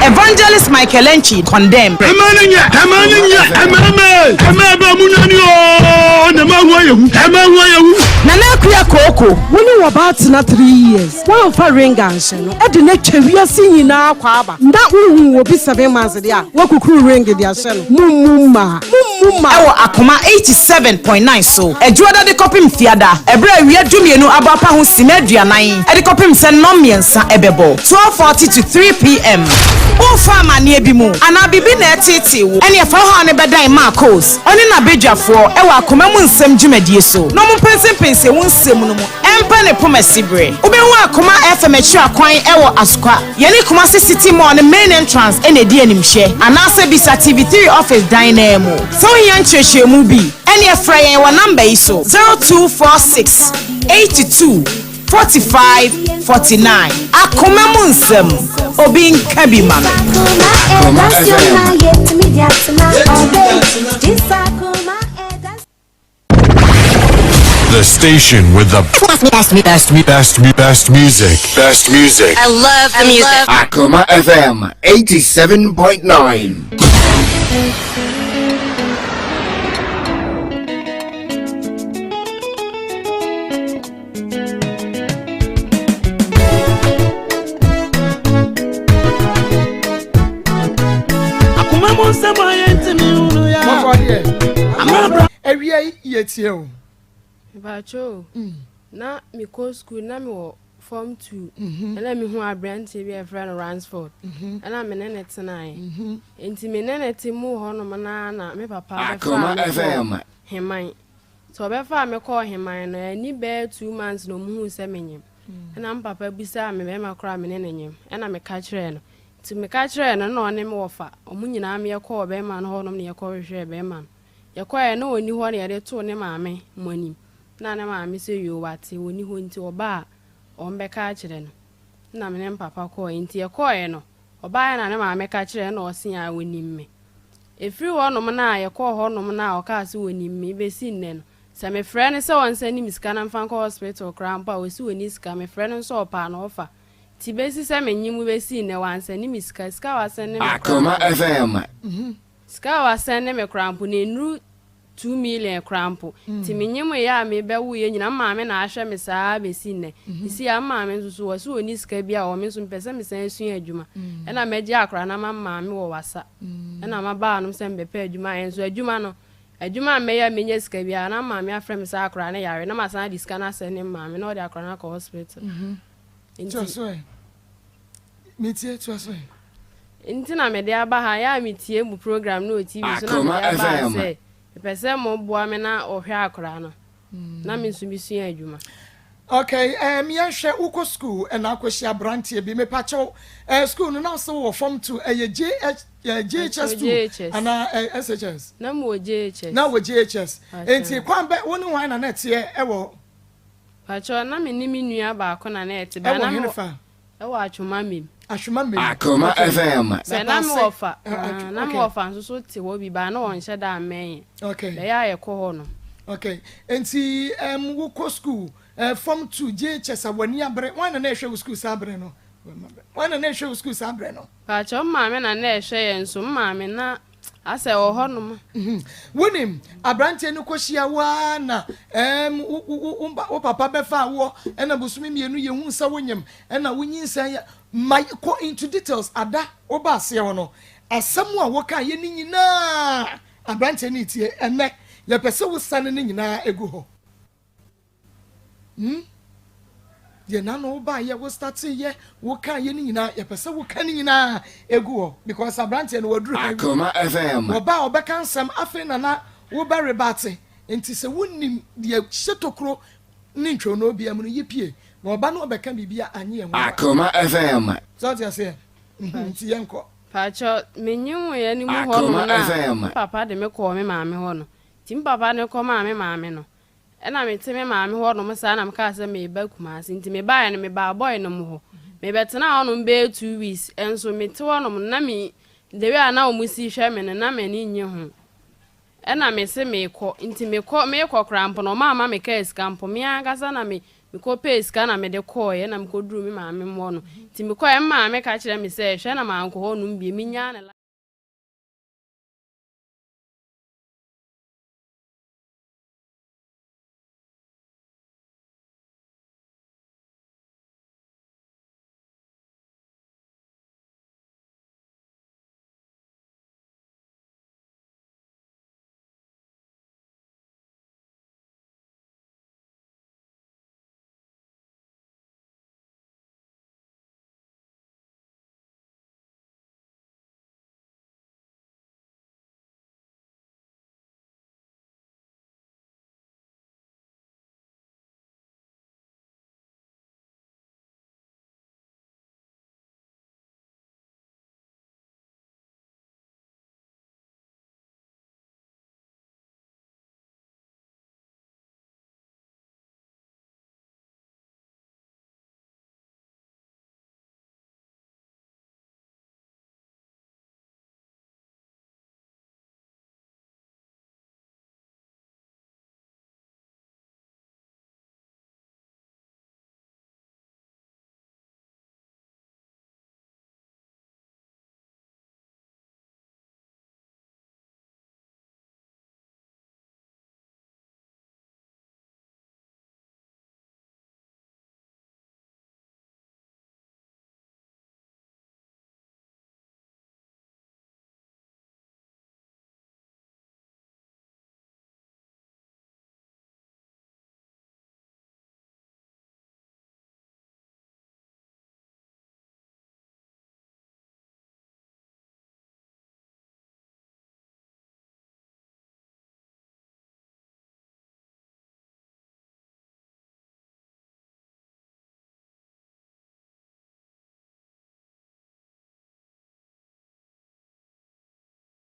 Evangelist Michael Antwi condemn. Ɛma no nyɛ, ɛma no nyɛ, ɛma ɛma ɛma ɛba mu nani ooo, na ɛma ho ayɛ hu, ɛma ho ayɛ hu. Nana Akua Kooko. Wo ne wɔbaa tena 3 years, woamfa ring anhyɛ no, ɛde no atwa wiase nyinaa kɔ aba na wohu obi 7 months deɛ a woakukuru ring de ahyɛ no. Mummu mmaa, mummu mmaa. Ɛwɔ Akoma 87.9 so Adwuada de kɔpem Fiada, ɛberɛ a awia 12 abɔ apa ho sima 40 ɛde kɔpem sɛ nnɔm 3 ɛbɛbɔ, 12:40 to 3 pm. Womfa amanneɛ bi mu anaa biribi na ɛteetee wo, ɛne ɛfa hɔ a ne bɛdan Marcos ɔne n'abadwafoɔ ɛwɔ Akoma mu Nsɛm dwumadie so na ɔmo mpɛnsɛmpɛnsɛ wo nsɛm no mu ɛmpa ne poma si berɛ. Wobɛhu Akoma FM akyiri akwan ɛwɔ Asokwa, yɛne Kumase City Mall ne main entrance ɛna ɛdi animhwɛ, anaasɛ bisa TV3 office dan naa mu. Sɛ wohia nkyerɛkyerɛmu bi, ɛne ɛfrɛ yɛn wɔ namba yi so: 0246 82 45 49. Akoma mu Nsɛm, obi nka bi ma me. Akoma FM. The station with the best, best, best, best, best music. Best music. I love the music. Akoma FM 87.9. Akoma mu nsɛm a yɛntumi hunu ya. Mɔkɔ deɛ. Amabra. Awia yi yɛtie o. Mpacho, na mekɔ school na mewɔ form two. Ɛna mehu aberanteɛ bi a yɛfrɛ no Ransford. Ɛna me ne ne tenaeɛ. Nti me ne ne te mu hɔnom naa na me papa bɛfaa Akoma me kɔɔ FM. Heman. Nti ɔbɛfaa me kɔɔ Heman no, ani bɛyɛ 2 months na ɔmuhuu sɛ menyim. Ɛna me papa bisaa me bɛrima koraa me ne ne nyim. Ɛna meka kyerɛɛ no. Nti meka kyerɛɛ no na ɔne me wɔfa. Ɔmo nyinaa me yɛkɔɔ bɛrima no hɔnom na yɛkɔhwehwɛɛ bɛrima no. Yɛkɔɛ na ɔni hɔ na yɛde too ne maame mo anim. Na ne maame sɛ yoo, wate, ɔni hɔ nti ɔba a ɔmbɛka akyerɛ no. Na me ne me papa kɔɔ. Nti yɛkɔɛ no, ɔbaeɛ na ne maame ka kyerɛ no na ɔse a ɔnim me. Ɛfiri hɔnom na yɛkɔɔ hɔnom na ɔkaa sɛ ɔnim me bɛsi nnɛ no. Sɛ mefrɛ no sɛ ɔnsɛne me sika na mfa nkɔ hospital koraa mpo a, ɔsi ɔni sika. Mefrɛ no nso ɔpaa na ɔfa. Nti bɛsi sɛ menye mu bɛsi nnɛ wansɛne me sika. Sika a wasɛne me Akoma koraa FM. sika a wasɛne me koraa mpo na ɛnuru 2 million koraa mpo. Nti menye mu yɛ a mebɛwo yɛ nyina, maame na ahwɛ me saa bɛsi nnɛ. Nsi a maame nso so wɔ sɛ ɔni sika bi a ɔwɔ me nso mpɛ sɛ mesan sua adwuma. Ɛna mɛgye akora na ma maame wɔ wasa. Ɛna mabaa nom sɛ mbɛpɛ adwuma ayɛ nso adwuma no, adwuma a mɛyɛ a menya sika biara na maame afrɛ me sɛ akora ne yare na masan de sika no asɛ ne maame na ɔde akora no akɔ hospital. Toa so ɛ. Metie, toa so ɛ. Nti na mede aba ha yɛ a metie mu program no wɔ TV so na Akoma mede aba ha FM. sɛ mepɛ sɛ moboa me na ɔhwɛ akora no na me nso mesua adwuma. Okay, yɛnhwɛ, wokɔ school ɛna akɔhyia aberanteɛ bi. Mepakyɛw, school no na sɛ wowɔ form two, ɛyɛ JH, JHS 2 JHS. anaa SHS? Na mewɔ JHS. Na wɔ JHS. Pakyɛw. Nti kwan bɛ wo ne hwan na na ɛteɛ ɛwɔ? Pakyɛw, na me ne me nua baako na na ɛte baa Ɛwɔ na hene mewɔ fa? Ɛwɔ Atwoma Mem. Atwoma Mem. Akoma FM. Bɛ na mewɔ fa Ah, na mewɔ fa nso so te hɔ bi baa na wɔnhyɛ da mmɛn yɛn. Bɛyɛ a yɛkɔ hɔ no. Okay, nti wokɔ school form 2 JHS a w'ani abere, wan na na ɛhwɛ wo school saa abere no? Wan na na ɛhwɛ wo school saa abere no? Pakyɛw, maame na na ɛhwɛ yɛn nso maame na asɛ wɔ hɔnom. Wonim aberanteɛ no kɔhyia wo a na wo papa bɛfa woɔ, ɛna bosome 2 yɛhu sɛ wonyam ɛna wonyinsɛn yɛ ma kɔ into details ada woba aseɛ hɔ no, asɛm a woka yɛ ne nyinaa aberanteɛ no tie. Ɛnɛ yɛpɛ sɛ wosane no nyinaa egu hɔ. Deɛ nano wobaayɛ, wo start yɛ, woka yɛ no nyinaa, yɛpɛ sɛ woka no nyinaa egu hɔ because aberanteɛ no waduru ha. Akoma FM. Wɔba a ɔbɛka nsɛm, afei nana wobɛrebate. Nti sɛ wonim deɛ hyɛ tokuro ne ntwonoo bia mu no, yi pie na ɔba no ɔbɛka biribi a anye yɛn ho. Akoma FM. Sɛ ɔte aseɛ. Nti yɛnkɔ. Pakyɛw, menye wo yɛ no mu Akoma hɔnom na FM. me papa de me kɔɔ me maame hɔ no. Nti me papa ne kɔ maa me maame no, ɛna mete me maame hɔnom saa na mekaa sɛ meba Kumase. Nti mebaeɛ no, mebaa boy no mu hɔ, mebɛtena hɔnom bɛyɛ 2 weeks. Ɛnso mete hɔnom na me the way a na wɔn si hwɛ me no na m'ani nye ho. Ɛna me se meekɔ, nti mekɔ meekɔ koraa mpo no, ɔma ama me kaa sika mpo me ankasa na me Mekɔpɛɛ sika na mede kɔeɛ na mekɔduruu me maame hɔ no. Nti mekɔeɛ, me maame ka kyerɛɛ me sɛ, hwɛ na mankɔ hɔnom bio. Menyaa ne.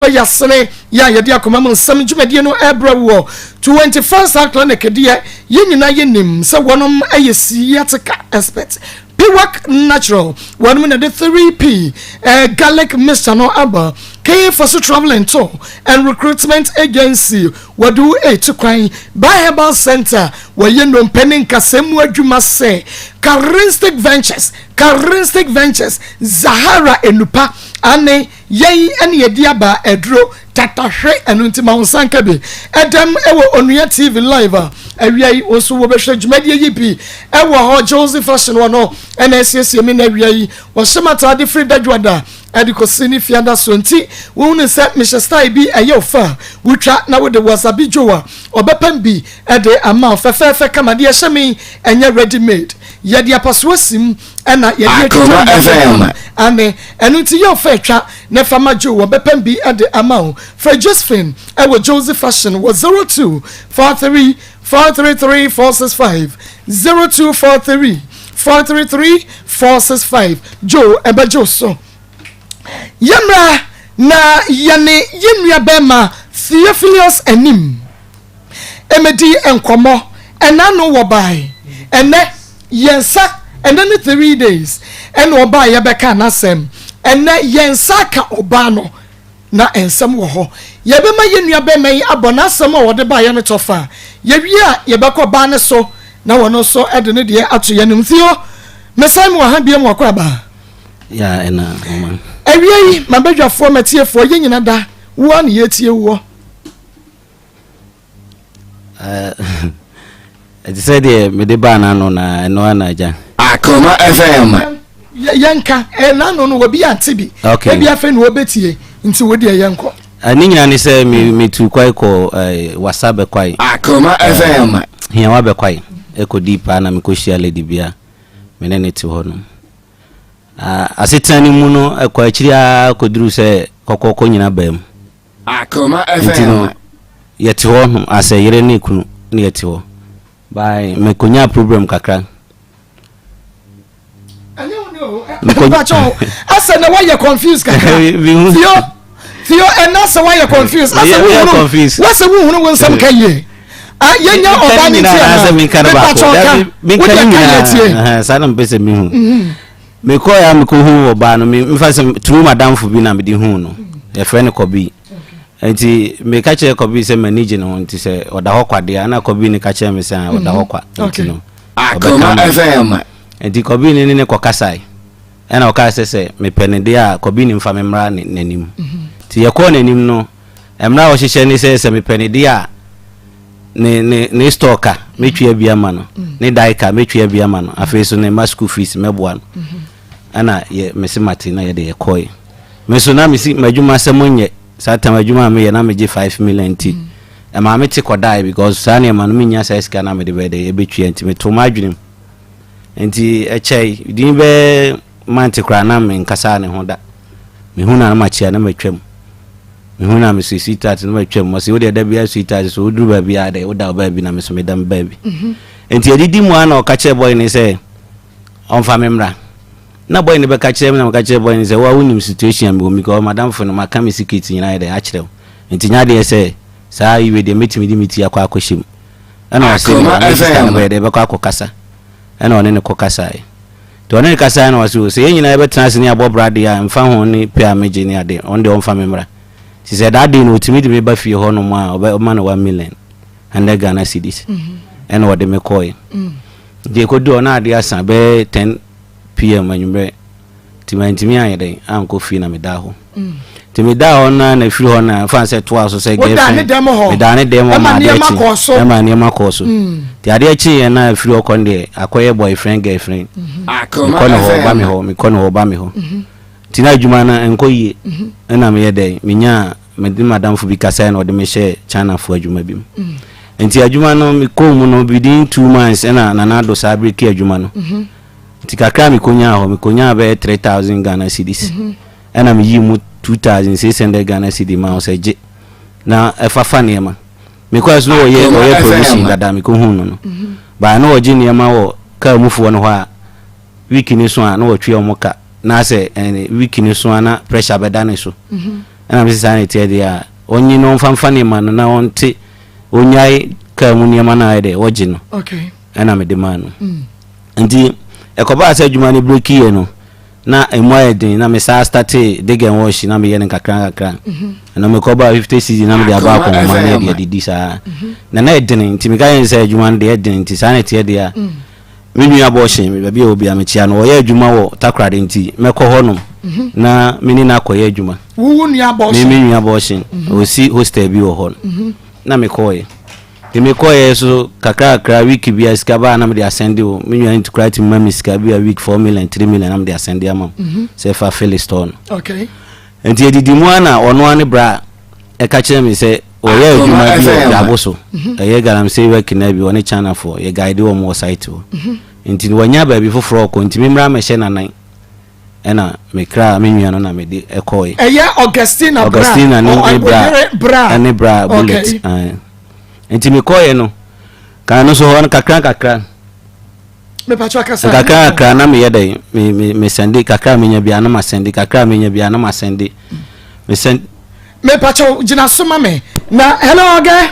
Yasene yɛ a yɛde akoma mu nsɛm dwumadie no ɛbrɛ woɔ 21st Heart Clinic deɛ yɛn nyinaa yɛnim sɛ wɔnom yɛ sciatica expert Piwak Natural wɔnom na de 3P eh, garlic mixture no aba K for so travel and tour and recruitment agency wɔde wo ɛtu kwan Ba Herbal Center wɔyɛ nnompe ne nkasɛɛ mu adwuma sɛ Charistic Ventures Charistic Ventures Zahara Enupa ane Yɛn ne yɛdi aba aduro tatahwe ɛno nti ma wo nsa nka bi. Ɛdɛm ɛwɔ Onua TV live a awia yi wo nso wobɛhwɛ dwumadie yi bi ɛwɔ hɔ. Josie Fashion wɔ no ɛna asiesie me na awia yi wɔhyɛ m'ataade firi dadwoada ɛde kɔsi ne fiada so nti wohunu sɛ mehyɛ style bi ɛyɛ wo fɛ a wotwa na wode wasabi Joe a ɔbɛpam bi ɛde ama wo fɛfɛɛfɛ kama. Deɛ ɛhyɛ me ɛnyɛ ready made yɛde apasoɔ sim ɛna yɛde atwitwa mmɔden ane ɛno nti yɛ ɔfɛ twa na fa ma Joe wɔbɛpam bi de ama wo. Frɛ Josephine ɛwɔ Josie Fashion wɔ 0243 433 465 0243 433 465 Joe ɛbɛgye wo so. Yɛmmra na yɛne yɛn nua bɛrima Theophilus Anim Ɛmɛdi nkɔmɔ ɛna no wɔbae ɛnɛ yɛnsa ɛnɛ ne 3 days ɛna ɔbaa yɛbɛka n'asɛm ɛnɛ yɛnsa aka ɔbaa no na nsɛm wɔ hɔ yɛbɛma yɛn nua bɛrima yi abɔ n'asɛm a wɔde baeɛ no tɔfa yɛwie a yɛbɛkɔ baa no so na wɔn nso ɛde ne deɛ ato yɛn anim. Theo mesan mu wɔ ha biam wakɔ aba ya ɛna mama awie yi mabadwafoɔ matiefoɔ yɛn nyina da woa ne yɛtie woɔ. Ɛte sɛ deɛ mede baa n'ano na ɛno ara na agya. Akoma FM. Yɛnka n'ano no obi ante bi. Okay. Ebi afei na wɔbɛtie nti wo deɛ yɛnkɔ. Ne nyinaa ne sɛ metu kwae kɔ wasa bɛkwae. Akoma FM. Hiawa bɛkwae ɛkɔdii paa na mekɔhyia lady bi a me ne ne te hɔ no. Asetena no mu no ɛkɔ akyiri ara kɔduru sɛ kɔkɔɔkɔ nyina baa mu. Akoma FM. Nti no yɛte hɔ no asɛ yere ne kunu ne yɛte hɔ by mekonyaa problem kakra. Mpakyɛw asɛ na wayɛ confused kakra. Theo Theo ɛna sɛ wayɛ confused asɛ wuhunu wasɛ wuhunu wo nsɛm ka yie. Yɛnya ɔba ne ti ana mepakyɛw ka wodeɛ ka yɛ tie. Saa na mepɛ sɛ mehu. Mekɔeɛ a mekɔhuu ɔbaa no, mefa sɛ through m'adamfo bi na mede huu no. Yɛfrɛ no Kɔbi. Nti meka kyerɛɛ Kɔbi sɛ m'ani gye ne ho nti sɛ ɔda hɔ kwa deɛ a, ɛna Kɔbi no ka kyerɛɛ me sɛ ɔda hɔ kwa. Nti no. Akoma FM. Nti kɔbini ne ne kɔkasae. Ɛna ɔkaa sɛ sɛ mepɛ no deɛ a kɔbini mfa me mmra n'anim. Nti yɛkɔɔ n'anim no, mmara a ɔhyehyɛ ne sɛ sɛ mepɛ no deɛ a ne ne ne store ka mɛtua bi ama no, ne dan ka mɛtua bi ama no, afei so ne mma school fees mɛboa no. Ɛna yɛ mese mate na yɛde yɛkɔe. Me nso na mesi m'adwuma sɛ monyɛ saa tam adwuma a meyɛ na megye 5 million nti ɛmaa mete kɔdae because saa nneɛma no mennya saa sika na mede bɛyɛ dɛ ɛbɛtua nti metoo m'adwene mu. Nti ɛkyɛe, din bɛyɛ month koraa na menkasaa ne ho da. Mehu no a na makyea na matwam. Mehu no a mese sweetheart na matwam. Ɔse wodeɛ da biara sweetheart so woduru baabi a dɛ woda wo baabi na me so meda me baabi. Nti adidi mu a na ɔka kyerɛ boy no sɛ ɔmfa me mmra. Na boy no bɛka kyerɛ me na meka kyerɛ boy no sɛ wo a wonim situation a mewɔ mu because madamfo no maka me secret nyinaa yɛ dɛ akyerɛ wo. Nti nyɛ adeɛ sɛ saa yi wei deɛ mɛtumi de me ti akɔ akɔhyɛ mu. Ɛna ɔse Akoma ne sista no FM. bɛyɛ dɛ bɛkɔ akɔkasa. Ɛna ɔne no kɔkasaeɛ. Nti ɔne no kasaeɛ na ɔse o sɛ yɛn nyinaa yɛbɛtena ase ne yɛabɔ bra deɛ a mfa ho ne pɛ a megye ne ade ɔno deɛ ɔmfa me mmra. Nti sɛ that day no ɔtumi de me ba fie hɔ nom a ɔbɛ ɔma no 1 million 100 Ghana cedis. Ɛna ɔde me kɔeɛ. Nti ɛkɔduru hɔ na adeɛ asa bɛyɛ 10 pm anwummerɛ. Nti mantumi anyɛ dɛn ankɔ fie na medaa hɔ. Nti medaa hɔ no na ɛfiri hɔ no fa sɛ toa so sɛ girlfriend. Medaa ne dɛm hɔ ma adeɛ kye. Ɛma nneɛma kɔɔ so. Nti adeɛ kyeeɛ na ɛfiri hɔ kɔ no deɛ akɔyɛ boyfriend girlfriend. Mekɔ ne hɔ ɔba me hɔ mekɔ ne hɔ ɔba me hɔ. Nti na adwuma no ɛnkɔ yie. Ɛna meyɛ dɛn menyaa mede madamfo bi kasaeɛ na ɔde me hyɛɛ Chinafoɔ adwuma bi mu. Nti adwuma no mekɔɔ mu no within 2 months ɛna Nana Addo saa breki adwuma no. Nti kakra a mekonyaa hɔ, mekonyaa bɛyɛ 3000 Ghana cedis. Ɛna meyii mu 2600 Ghana cedi maa wo sɛ gye na ɛfa fa nneɛma. Mekɔɛ so na wɔyɛ wɔyɛ provision dada mekohuu no no. Baa na wɔgye nneɛma wɔ kaa mufoɔ no hɔ a week no so a na wɔtwe wɔn ka na asɛ ɛn week no so a na pressure bɛda ne so. Ɛna mese saa na ɛteɛ deɛ a ɔnye na ɔmfa mfa nneɛma no na ɔnte ɔnyae kaa mu nneɛma no a ayɛ dɛ wɔgye no. Ɛna mede maa no. Nti ɛkɔbaa sɛ adwuma no brekiiɛ no na ɛmu ayɛ den na mesaa startee dig and wash na meyɛ no nkakra nkakra. Ɛno mekɔbaa 50 cedi na mede abɔ akɔnhoma na yɛde adidi saa. Na na ɛdene nti meka yɛn sɛ adwuma no deɛ ɛdene nti saa na ɛteɛ deɛ a me nua bɔɔhye me baabi a ɔwɔ biara mekyia no ɔyɛ adwuma wɔ Takoradi nti mɛkɔ hɔnom na me ne no akɔyɛ adwuma. Wo wo nua bɔɔhye? Me me nua bɔɔhye ɔsi hostel bi wɔ hɔ no na mekɔɔɛ. Nti mekɔeɛ so kakra kakra week bia sika baa na mede asɛnde o me nua nti koraa tumi ma me sika bi a week 4 million 3 million na mede asɛnde ama m sɛ fa fill store no. Nti ɛdidi mu a na ɔno ara ne bra ɛka kyerɛ me sɛ ɔyɛ adwuma bi wɔ Dwabo so ɛyɛ galamsey work na bi ɔne Chinafoɔ yɛ guide wɔn wɔ site hɔ nti wanya baabi foforɔ ɔkɔ nti me mmra mɛhyɛ n'anan. Ɛna me kra me nua no na me de ɛkɔɔe. Ɛyɛ Augustina bra. Augustina ne ne bra bra. Ɛne bra bullet. Okay. Nti me kɔɔɛ no kan no so hɔ no kakra kakra. Mepatwa kasa. Kakra kakra na meyɛ dɛ me me me sɛnde kakra menya bia na ma sɛnde kakra menya bia na ma sɛnde me sɛn. Mepatwa gyina so ma me na hello ɔgɛ.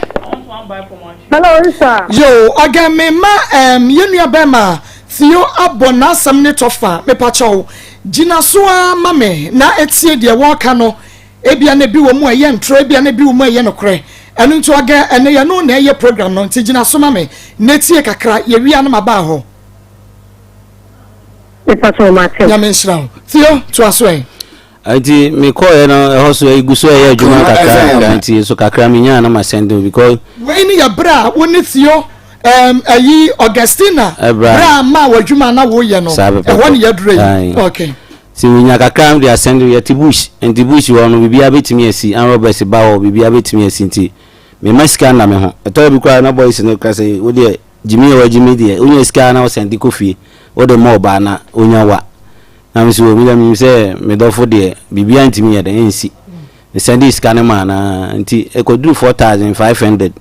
Hello Risa. Yo ɔgɛ me ma um, yɛn nua bɛrima Theo abɔ n'asɛm ne tɔfa, mepakyɛw, gyina so ara ma me na tie deɛ wɔreka no, ebia na ebi wɔ mu a ɛyɛ ntorɔ, ebia na ebi wɔ mu a ɛyɛ nokorɛ. Ɛno nti ɔgɛ, ɛnnɛ yɛne wo na ɛreyɛ program no, nti gyina so ma me na tie kakra, yɛwie a na maba hɔ. Mepakyɛw, mate. Nyame nhyira wo. Theo, toa so ɛ. Nti me kɔɔɛ no ɛhɔ so egu so ɛyɛ adwuma kakra kakra nti nso kakra me nyaa na ma send o because. Wei ne yɛ berɛ a wo ne Theo um, ayi Augustina berɛ a ma w'adwuma na woyɛ no ɛhɔ ne yɛdurɛ yi okay. Nti menya kakra de asɛnde yɛte bush nti bush hɔ no biribiara bɛtumi asi armed robbers ba hɔ biribiara bɛtumi asi nti mema sika nna me ho ɛtɔ bi koraa na boys no ka sɛ wo deɛ gyimi a wagyimi deɛ wonya sika na wosɛnde kɔ fie wode ma ɔbaa na onya wa Na me so me deɛ menim sɛ me dɔfo deɛ biribiara ntumi yɛ dɛn ɛnsi. Mesɛndee sika no maa no ara nti ɛkɔduru 4500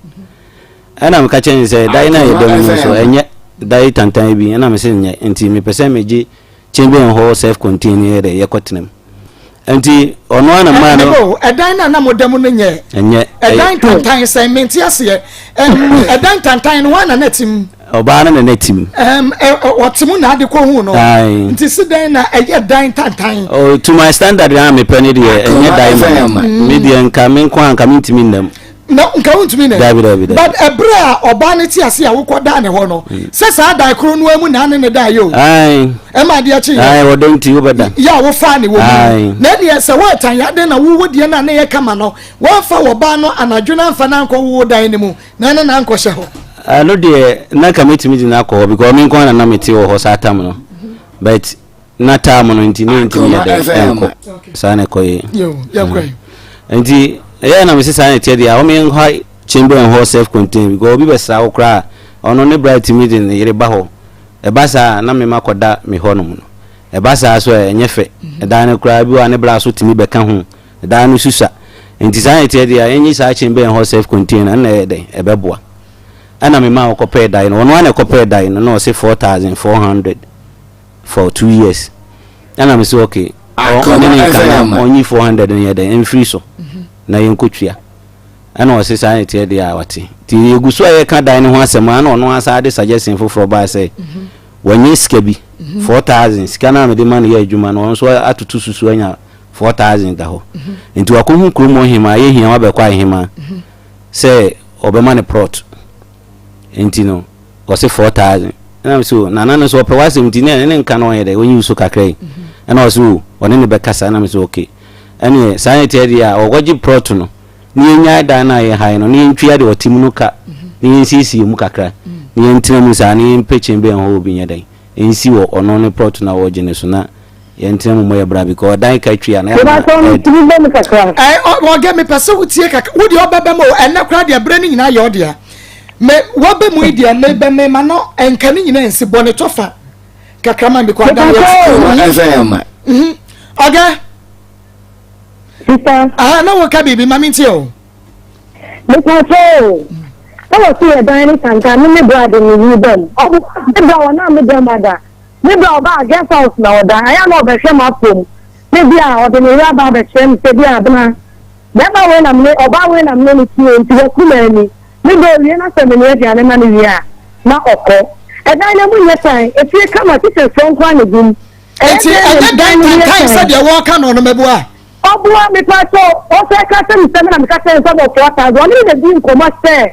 ɛna meka kyerɛ no sɛ dan no a yɛda mu no nso ɛnyɛ dan tantan bi ɛna mese nyɛ nti mepɛ sɛ megye chamber hall self contained yɛ dɛ yɛkɔtena mu nti ɔno ara na maa no. Ɛdan no a na moda mu no nyɛ. Ɛnyɛ. Ɛdan tantan sɛn mente aseɛ ɛdan tantan no hwan na na ɛte mu. Ɔbaa no na na ɛte mu. Ɔte mu na ade kɔhu no. Nti si dɛn na ɛyɛ dan tantan. Oh, to my standard na mepɛ ne deɛ ɛnyɛ dan ma me deɛ nka me nko a nka mentumi nna mu. Na nka wontumi nɛ. Dabi dabi dabi. But ɛberɛ a ɔbaa no te ase a wokɔ daa ne hɔ no, sɛ saa dan koro no ara mu na ne ne daeɛ o. Ae. Ɛma adeɛ kye yɛ. Ae, wɔdɔ nti wobɛda. Yɛ a wofaa ne wɔ mu. Ae. Na ɛneɛ sɛ woatan yɛ adɛn na wowɔ deɛ no a na ɛyɛ kama no, woamfa ɔbaa no anadwo no amfa no ankɔ wo dan no mu na ɛne no ankɔhyɛ hɔ. Ɛno deɛ na nka mɛtumi de no akɔ hɔ because me nko ara na na mete wɔ hɔ saa tam no. But na taa mu no nti ne ntumi yɛ dɛ ɛnkɔ saa na ɛkɔ yɛ nti ɛyɛ na mese saa na ɛteɛ deɛ a wɔn yɛn chamber and hall self contained because obi bɛsra wo koraa ɔno ne bra tumi de ne yere ba hɔ ɛba saa na mema kɔda me hɔ nom no ɛba saa so ɛnyɛ fɛ ɛdan no koraa bi wɔ a ne bra so tumi bɛka ho ɛdan no susua nti saa na ɛteɛ deɛ a yɛnyi saa chamber and hall self contained ɛna ɛyɛ dɛ ɛbɛboa ɛna mema ɔkɔpɛɛ dan no ɔno ara na ɛkɔpɛɛ dan no na ɔse 4400 for 2 years ɛna me sɛ okay, ɔne ne nka na ɔnyi 400 no yɛ dɛn ɛmfiri so na yɛnkɔtua. Ɛna ɔse saa ne teɛ deɛ a wate. Nti yɛgu so a yɛka dan no ho asɛm a, na ɔno asa de suggestion foforɔ baa sɛ wanya sika bi 4000. Sika no a mede ma no yɛ adwuma no, ɔno nso atoto susu anya 4000 da hɔ. Nti wakɔhu kurom ɔhemaa, yɛhia wabɛkɔ ahemaa sɛ ɔbɛma no plot. Nti no ɔse 4000. Ɛna me sɛ o nana no so ɔpɛ w'asɛm nti ne ne nka no ɔyɛ dɛ ɔnyi wo so kakra yi. Ɛna ɔse o ɔne ne bɛkasa. Ɛna me sɛ okay, ɛneɛ saa ne teɛ deɛ a ɔkɔgye plot no na yɛnyae dan no a yɛhae no na yɛntwia deɛ ɔte mu no ka na yɛnsiesie mu kakra na yɛntena mu saa na yɛmpɛ kyɛn bɛn hɔ obi nyɛ dɛn nsi wɔ ɔno ne plot no a ɔregye no so na yɛntena mu mmɔ yɛ bra because ɔdan ka twi a na yɛama Mebatɔ no tumi bɛ mu kakra. Ɛɛ ɔgɛ mepɛ sɛ wotie kakra. Wo deɛ ɔbɛbɛ mu o, ɛnɛ koraa deɛ berɛ no nyinaa yɛ ɔdea. Me waba mu yi deɛ mebɛ me ma no nka ne nyinaa nsi bɔ ne tɔfa kakra ma me kɔ ada yɛ. Akoma FM. Ɔgɛ. Sista. Ah, na woka biribi ma mentie o. Mepatɔ o. Na wɔsi yɛ dan ne tantan me ne bra de ne yi bɛm. Ɔbo me bra wɔ na me bra ma da. Me bra ɔbaa guest house na ɔda. Ayɛ na ɔbɛhwɛ m'apom. Ne bi a ɔde ne yere aba abɛkyerɛ me sɛ bi a abena. Bɛrima wei na mene ɔbaa wei na mene ne tie nti waku m'ani. Me ba owie na sɛ menoa aduane ma no wie a, na ɔkɔ. Ɛdan no mu nyɛ tan, efie kama, kitchen foɔ nko ara na egu mu. Ɛyɛ Nti dɛn na ɛnyɛ dan dan no mu yɛ tantan tan? sɛdeɛ wɔreka no no mɛboa? Ɔboa, mepakyɛw, ɔsɛ ka kyerɛ me sɛ me na meka kyerɛ no sɛ ɔbɔ 4000, ɔne me na dii nkɔmmɔ sɛ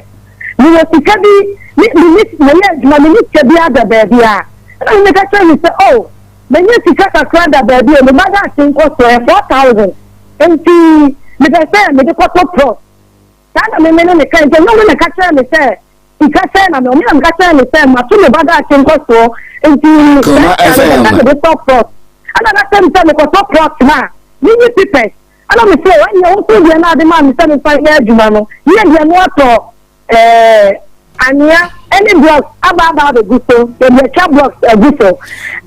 mewɔ sika bi, me menni meyɛ adwuma menni sika biara da baabi a, ɛna me meka kyerɛ no sɛ oh manya sika kakra da baabi o, me ba daakye nkɔsoɔ ɛyɛ 4000 nti mepɛ sɛ mede kɔtɔ plot. Saa na me me ne no kae. Nti ɛnyɛ ɔno na ɛka kyerɛɛ me sɛ sika sɛn na me, ɔno na meka kyerɛɛ no sɛ mato me ba daakye nkɔsoɔ, nti Akoma saa sika no mepɛ sɛ FM. mede tɔ plot. Ɛna ɔka kyerɛɛ me sɛ mekɔtɔ plot no a, menyi papers. Ɛna me se, ɛnneɛ wo nso deɛ no a wode maa me sɛ memfa nyɛ adwuma no, yɛ deɛ no atɔ ɛɛ anwea ne blocks aba aba abɛgu so, yɛde atwa blocks agu so.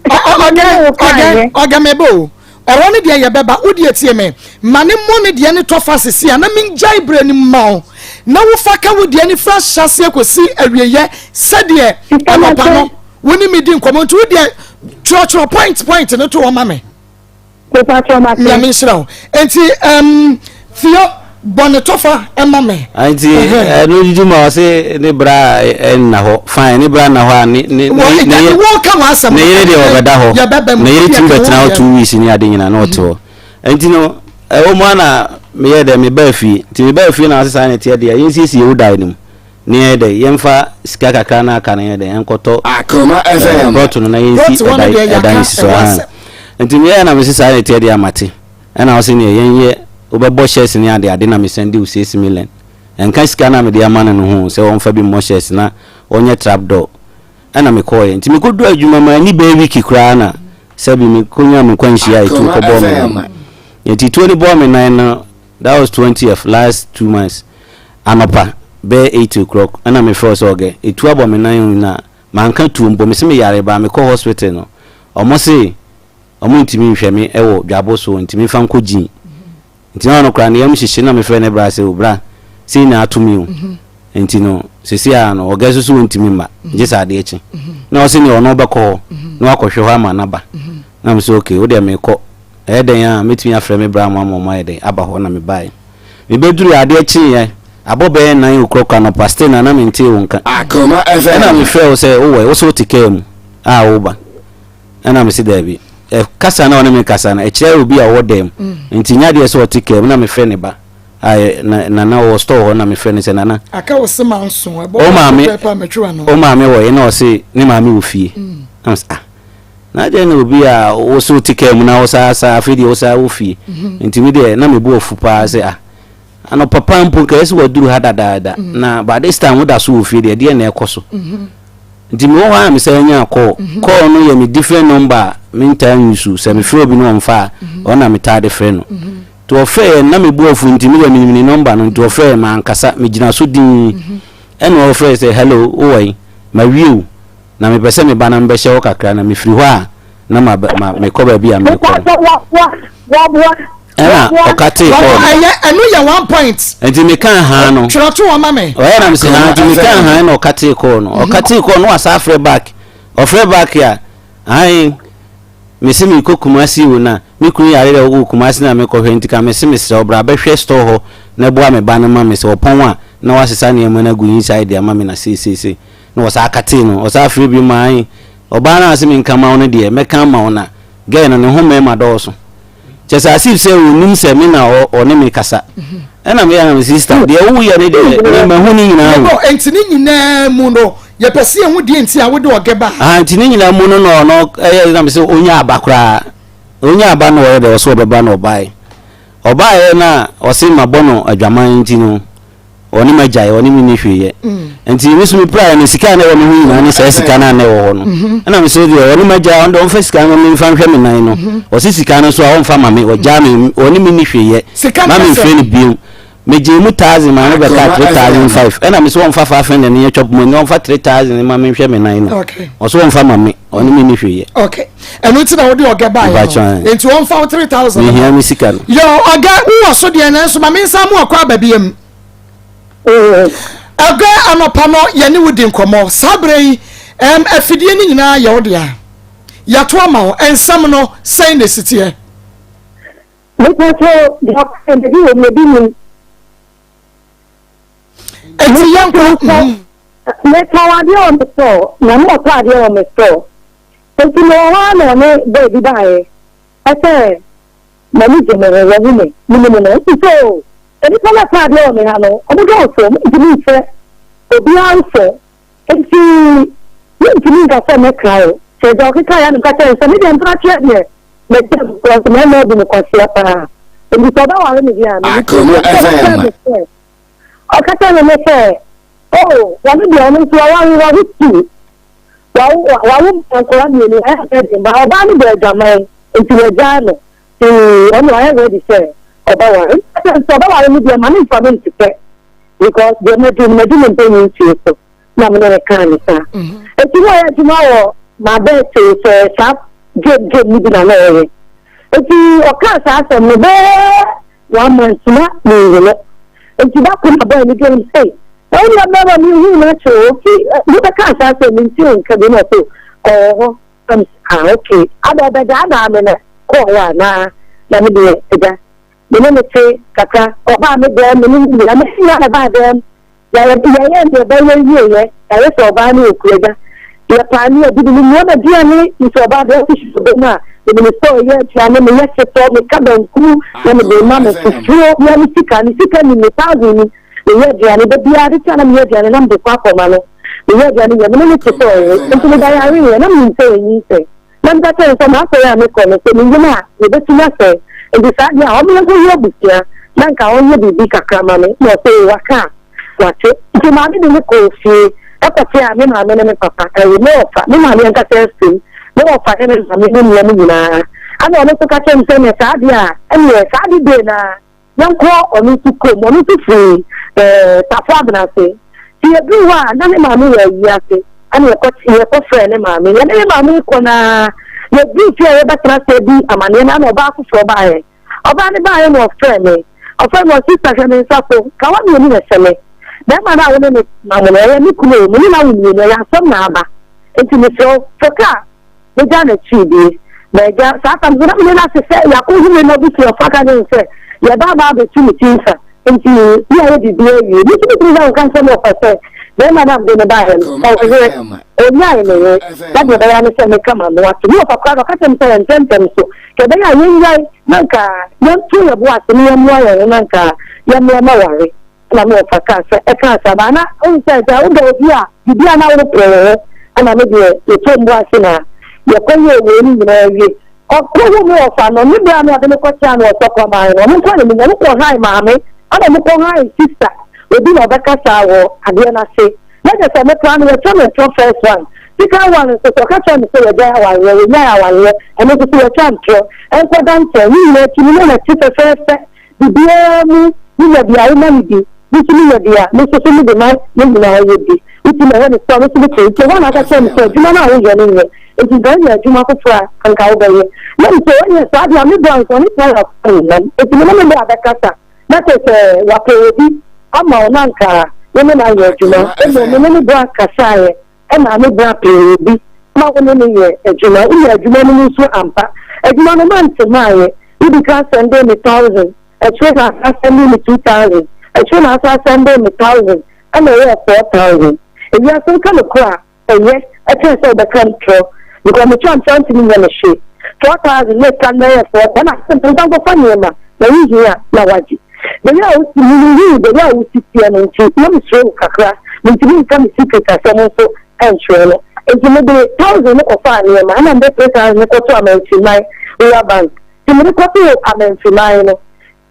Saa na me ne wo kaeɛ. Ɔgɛ meba o, ɔwɔ no deɛ yɛbɛba, wo deɛ tie me, ma ne mmɔ ne deɛ no tɔ fa sisi a na mengyae berɛ no mma wo na wofa ka wo deɛ no firi ahyɛaseɛ kɔsi awieɛ sɛdeɛ anɔpa no wo ne me di nkɔmmɔ nti wo deɛ twerɛtwerɛ point point no to hɔ ma me. Mepakyɛw mate. Nyame nhyira wo. Enti um, Theo, bɔ ne tɔfa ma me. Nti ɛno didi ma ɔse ne bra nna hɔ fine, ne bra nna hɔ a ne ne ne ne ne yere deɛ ɔbɛda hɔ, ne yere tumi bɛtena hɔ 2 weeks ne ade nyinaa na ɔte hɔ. Nti no ɛwɔ mu ana meyɛ dɛ mebaa fie. Nti mebaa fie na ɔse saa na ɛteɛ deɛ yɛnsiesie wo dan no mu. Ne yɛyɛ dɛ yɛmfa sika kakra no aka no yɛ dɛ yɛnkɔtɔ Akoma FM. plot no na yɛnsi ɛdan ɛdan nsi so ahan. Nti meyɛɛ na mese saa na ɛteɛ deɛ a mate. Ɛna ɔse neɛ yɛnyɛ wobɛbɔ shares ne ade ade na mesan di wo 6 million. Ɛnka sika no a mede ama no no ho sɛ ɔmfa bi mmɔ shares na ɔnyɛ trap door. Ɛna mekɔɔeɛ. Nti mekɔduru adwuma mu anni bɛyɛ week koraa na sɛbi mekɔnyaa me nkwanhyia a ɛtuo Akoma kɔbɔɔ me FM. nan. Nti tuo no bɔɔ me nan no, that was 20th last 2 months anɔpa bɛyɛ 8 o'clock. Ɛna mefrɛ wo sɛ ɔgɛ etu abɔ me nan o, na manka tuo mpo, mese meyare baa mekɔ hospital no ɔmo se ɔmo ntumi nhwɛ me ɛwɔ dwabo so nti memfa nkɔ gyin. Nti na ɔno koraa ne yam hyehye na mefrɛ ne bra sɛ o bra, sei na ato me o. Nti no sese a no ɔgɛ so so ɔntumi mma gye sɛ adeɛ kye. Na ɔse neɛ ɔno bɛkɔ hɔ na wakɔhwɛ hɔ ama naba. Na mesɛ okay, wo deɛ mekɔ. Ɛyɛ dɛn a mɛtumi afrɛ me bra mo ama ɔmo ayɛ dɛn aba hɔ. Na mebaeɛ. Mebɛduruu adeɛ kyeeɛ abɔ bɛyɛ 9 o'clock anɔpa, still na na mentee wo nka. Akoma Ɛna FM. mefrɛɛ wo sɛ wowɔ he, wo se wote kaa mu a woreba. Ɛna mese daabi. Ɛ kasa na ɔne me kasa no ɛkyerɛ obi a ɔwɔ dan mu nti nyɛ adeɛ sɛ ɔte kaa mu. Na mefrɛ ne ba. A na Nana ɔwɔ store hɔ na mefrɛ no sɛ Nana. Aka wo se manso ɛbɔ Wo maame pɛpɛɛpɛ a metwe w'ano. Wo maame wɔ he na ɔse ne maame wɔ fie. Na mese ah na adɛn na obi a wo se wote kaa mu na wo saa saa afei deɛ wo saa wɔ fie. Nti me deɛ na me bo afu paa sɛ ah anɔpa paa mpo nka ɛsɛ waduru ha dadaada na by this time woda so wɔ fie deɛ ɛdeɛn na ɛkɔ so. Nti mewɔ hɔ a mesan nyaa call. Call no yɛ me different number a mentaa nuse sɛ mefrɛ obi na ɔmfa a ɔno na metaa de frɛ no. Nti ɔfrɛɛ na me bo afu nti me deɛ menim ne number no nti ɔfrɛɛ mankasa megyina so dinn ɛna ɔfrɛɛ sɛ hello wowɔ he mawie o na mepɛ sɛ meba na mebɛhyɛ hɔ kakra na mefiri hɔ a na ma ma mekɔ baabi a merekɔ no ɛna ɔkatee kɔɔ no. Ɛyɛ ɛno yɛ one point. Nti mekaa haa no. Twerɛ to hɔ ma me. Ɔyɛ na mese haa nti mekaa haa na ɔkatee kɔɔ no ɔkatee kɔɔ no wasa afrɛ back ɔfrɛ back a ae. Mese merekɔ Kumasi o na me kunu yare dɛ ɔwɔ Kumasi na mekɔhwɛ nti ka mese mesrɛ wo bra bɛhwɛ store hɔ na boa me ba no ma me sɛ ɔpɔn a na wasesa nneɛma no agu inside de ama me na sei sei sei na ɔsaa katee no ɔsaa frɛ bio ma ae ɔbaa no a ɔse menka ma wo no deɛ mɛka ama wo na girl no ne ho mmarima dɔɔso kyɛ sɛ as if sɛ ɔnim sɛ me na ɔne me kasa ɛna meyɛ na me sister deɛ woyɛ no deɛ me mahu ne nyinaa o. Nti ne nyinaa mu no Yɛpɛ sɛ yɛhu deɛ nti a wode ɔgɛ ba. Aha nti ne nyinaa mu no na ɔno ɛyɛ na mesɛ ɔnya aba koraa ɔnya aba na ɔyɛ dɛ ɔsɛ ɔbɛba na ɔbaeɛ ɔbaeɛ na ɔse mabɔ no adwaman nti no ɔne magyae ɔne me nni hwee yɛ mm. nti me so mepiraeɛ no sika a na ɛwɔ me ho nyinaa ne saa sika no a na ɛwɔ hɔ no mm-hmm. ɛna mesɛ deɛ ɔne magyae ɔno deɛ ɔmfa sika no memfa nhwɛ me nan no mm-hmm. ɔse sika no so a ɔmfa ma me ɔgyaa me ɔne me nni hwee yɛ ma memfrɛ no bio Megyee mu thousand maa no bɛkaa 3500 ɛna mese ɔmfa 500 no nyɛ chop money na ɔmfa 3000 ma menhwɛ me nan no ɔse ɔmfa ma me ɔne me ni hwee yɛ. Okay ɛno nti na wode ɔgɛ baeɛ no nti ɔmfa wo 3000 mehia me sika no. Yɛ ɔgɛ wowɔ so deɛ nanso ma mensa mu ɔkɔ aba biam ɔgɛ anɔpa no yɛne wo di nkɔmmɔ saa berɛ yi afidie no nyinaa yɛ wo dea yɛato ama wo nsɛm no sɛn na ɛsiteɛ. Mepatwo deɛ ɔkae no ebi wɔ mu ebi nim. Eti yɛn kɔ. Metɔn adeɛ wɔ me store na mo ɔtɔ adeɛ wɔ me store. Eti mewɔ hɔ ara na ɔne boy bi baeɛ ɛsɛ m'ani gye me ho wahu me menim no nti sɛ o nnipa no ɛtɔ adeɛ wɔ me ha no ɔmo dɔɔso mentumi nhyɛ obiara nso Enti mentumi nka sɛ mɛkra wo. Sɛ agya ɔkekaeɛ a na meka kyerɛɛ no sɛ, me deɛ mprakyerɛ deɛ magya mu because mmarima abu me kwasea paa. Enti sɛ ɔbɛware me deɛ a menni Akoma problem. Ɔka kyerɛɛ FM. me sɛ, ɔka kyerɛɛ me sɛ, oh, wɔno deɛ ɔno nso waware, wawo two, wawo wawo nkwadaa mmienu, wayɛ virgin, but ɔbaa no bɔ adwaman, nti wagyaa no. Nti ɔno wayɛ ready sɛ ɔbɛware. Nti meka kyerɛɛ no sɛ ɔbɛware me deɛ ma no mfa me ntetɛ because deɛ madu no madu me mpanyin mfie so na me ne no kaa ne saa. Nti na ɔyɛ adwuma wɔ m'abɛɛte sɛ saa game game no bi na na ɔyɛ. Nti ɔkaa saa asɛm no bɛyɛ one month na menhu no. Nti da koro na boy no dwom sɛ na wo nua bɛrima menhu no akyɛ o nti wobɛkaa saa asɛm no nti nka bi na ɔsɛ ɔwɔ hɔ. Na me sɛ ah okay ada ɔbɛdaadaa me na kɔɔ hɔ anaa na me deɛ agya me ne no te kakra ɔbaa me dɛm me ne no nyinaa me nyinaa na ɛbaa dɛm yɛyɛ yɛyɛ deɛ ɛbɛyɛ wieɛ yɛayɛ sɛ ɔbaa no wɔ kuro agya yɛpaa ne adidi me nua ma aduane nti ɔbaa deɛ ɔte hyɛ ɔbɛ mu a mede me sɛ ɔyɛ aduane meyɛ setɔ meka banku na mede ma me fufuo bia me sika ne sika ni me thousand ni meyɛ aduane da biara de kyɛ na meyɛ aduane na mede kɔ akɔma no Meyɛ aduane wie a, me ne no te sɛ ɔyere. Enti medayareeɛ. Na menim sɛ wanyinsɛn. Na meka kyerɛɛ no sɛ m'asɔre a mekɔ no, sɛ menyini a, mebɛtumi asɛe. Enti saa deɛ a, ɔmmra nkɔhu abusua na anka ɔnyɛ biribi kakra mma me. Na ɔse waka a, wate. Nti maame de me kɔɔ fie kɔteaa me maame ne me papa. Ɛwo, me wɔfa, me maame ankasa afirim, me wɔfa ne me maame ne nua no nyinaa. Ɛna ɔno nso ka kyerɛɛ me sɛ ɛneɛ saa deɛ a, ɛneɛ saa de dee no ara. Yɛnkɔ ɔno nso kurom. Ɔno nso firi ɛɛ Tafo Abena ase. Nti yɛduruu hɔ a, na ne maame wɔ ayi ase. Ɛna yɛkɔ yɛkɔfrɛɛ ne maame. Yɛne ne maame rekɔ no ara, yɛduruu fie a yɛrebɛtena ase adi amanneɛ no ara na ɔbaa foforɔ baeɛ. Ɔbaa no baeɛ na ɔfrɛɛ me. Ɔfrɛɛ me, ɔse, Sista hwɛ me nsa so. Kawa mmienu na ɛhyɛ me. Barima no a wo ne no nam no, ɛyɛ me kunu o. Me ne no awo mmienu, ɛyɛ asɛm na aba. Nti mesrɛ wo, fa kaa Megyaa n'akyiri die. Na agya, saa tam so na me ne no ase sɛ yɛakɔhu me m'abusuafo aka kyerɛ no sɛ yɛba aba abɛtu me ti nsa. Nti ne yɛayɛ biribiara awie. Me nso metumi sɛ nka nkyerɛ me ɔfa sɛ. Bɛrima no a mede no baeɛ no, ɔwɔ yere. Ɔnnyaee ne yere. Na deɛ ɛbɛyɛ ara ne sɛ meka m'ano ato. Me wɔfa koraa no, ɔka kyerɛɛ me sɛ ntɛmntɛm so, nka ɛbɛyɛ a yɛnnyae na anka yɛnto yɛn bo ase na yɛmmoa yɛn ho na anka yɛmmra mmɛware. Ɛnna me wɔfa kaa sɛ, ɛkaa saa. Baa na wohu sɛ, sɛ wodɔ obi a, biribi a na worepere wo ho. Ɛnna me deɛ, yɛtoo mbo ase na yɛkɔyɛɛ wei no nyinaa wie. Ɔkɔhuu me wɔfa no, ne berɛ a na ɔde me kɔkyeaa no wɔ Sɔkɔban no, ɔno nko ara na menim. Ɔno kɔhae maame, ɛnna ɔmo kɔhae sista, obi na ɔbɛkasaa wɔ adeɛ no ase. Na kyerɛ sɛ me koraa no wɔatwa me ntorɔ first one. Second one nso so, ɔka kyerɛɛ me sɛ wɔagyae awareɛ, wɔnnyae awareɛ, ɛno nso so wɔatwa ntorɔ. Ɛnkɔda nkyɛn, ne nyinaa akyi no na mate fɛfɛɛfɛ, biribiara mu, menya bi a woma me bi, me nso menya bi a, me nso so mede ma yɛn nyinaa yɛ bi. Nti na ɛhɔ ne sɛ ɔno nso mete. Nti ɛhɔ na ɔka kyerɛɛ me sɛ adwuma no a woyɛ no nyɛ, nti nka wonya adwuma foforɔ a anka wobɛyɛ. Na me sɛ ɔnyɛ saa deɛ a me bra nso ɔne saa akɔ ne nam. Nti me ne me bra bɛkasa na kyerɛ sɛ wapɛ obi ama wo na anka wo ne no ayɛ adwuma. Mmom me ne me bra kasaeɛ ɛna me bra pɛɛ obi ma wo ne no yɛ adwuma. Woyɛ adwuma no mu nso ampa. Adwuma no mante maayɛ. Wodi kan sɛndee me thousand, akyire na asan sɛndee me 2000, akyire na asan sɛndee me thousand, ɛna ɛyɛɛ 4000. Ewiase nka nokorɛ a ɛyɛ ɛkyɛn sɛ wobɛka ntorɔ because metwa ntorɔ ntumi nyɛ me hwee. 4000 na ɛka no ɛyɛ 4000 ɛna sɛ nsa nkɔfa nneɛma na wohia na wagye. The way a wosi mehu the way a wosi teɛ no nti na mesuro wo kakra, mentumi nka me secret asɛm nso nkyerɛ no. Nti mede thousand no kɔfaa nneɛma ɛna mede 3000 no kɔtoo Amansiman Rural Bank. Nti mede kɔtoo Amansiman no,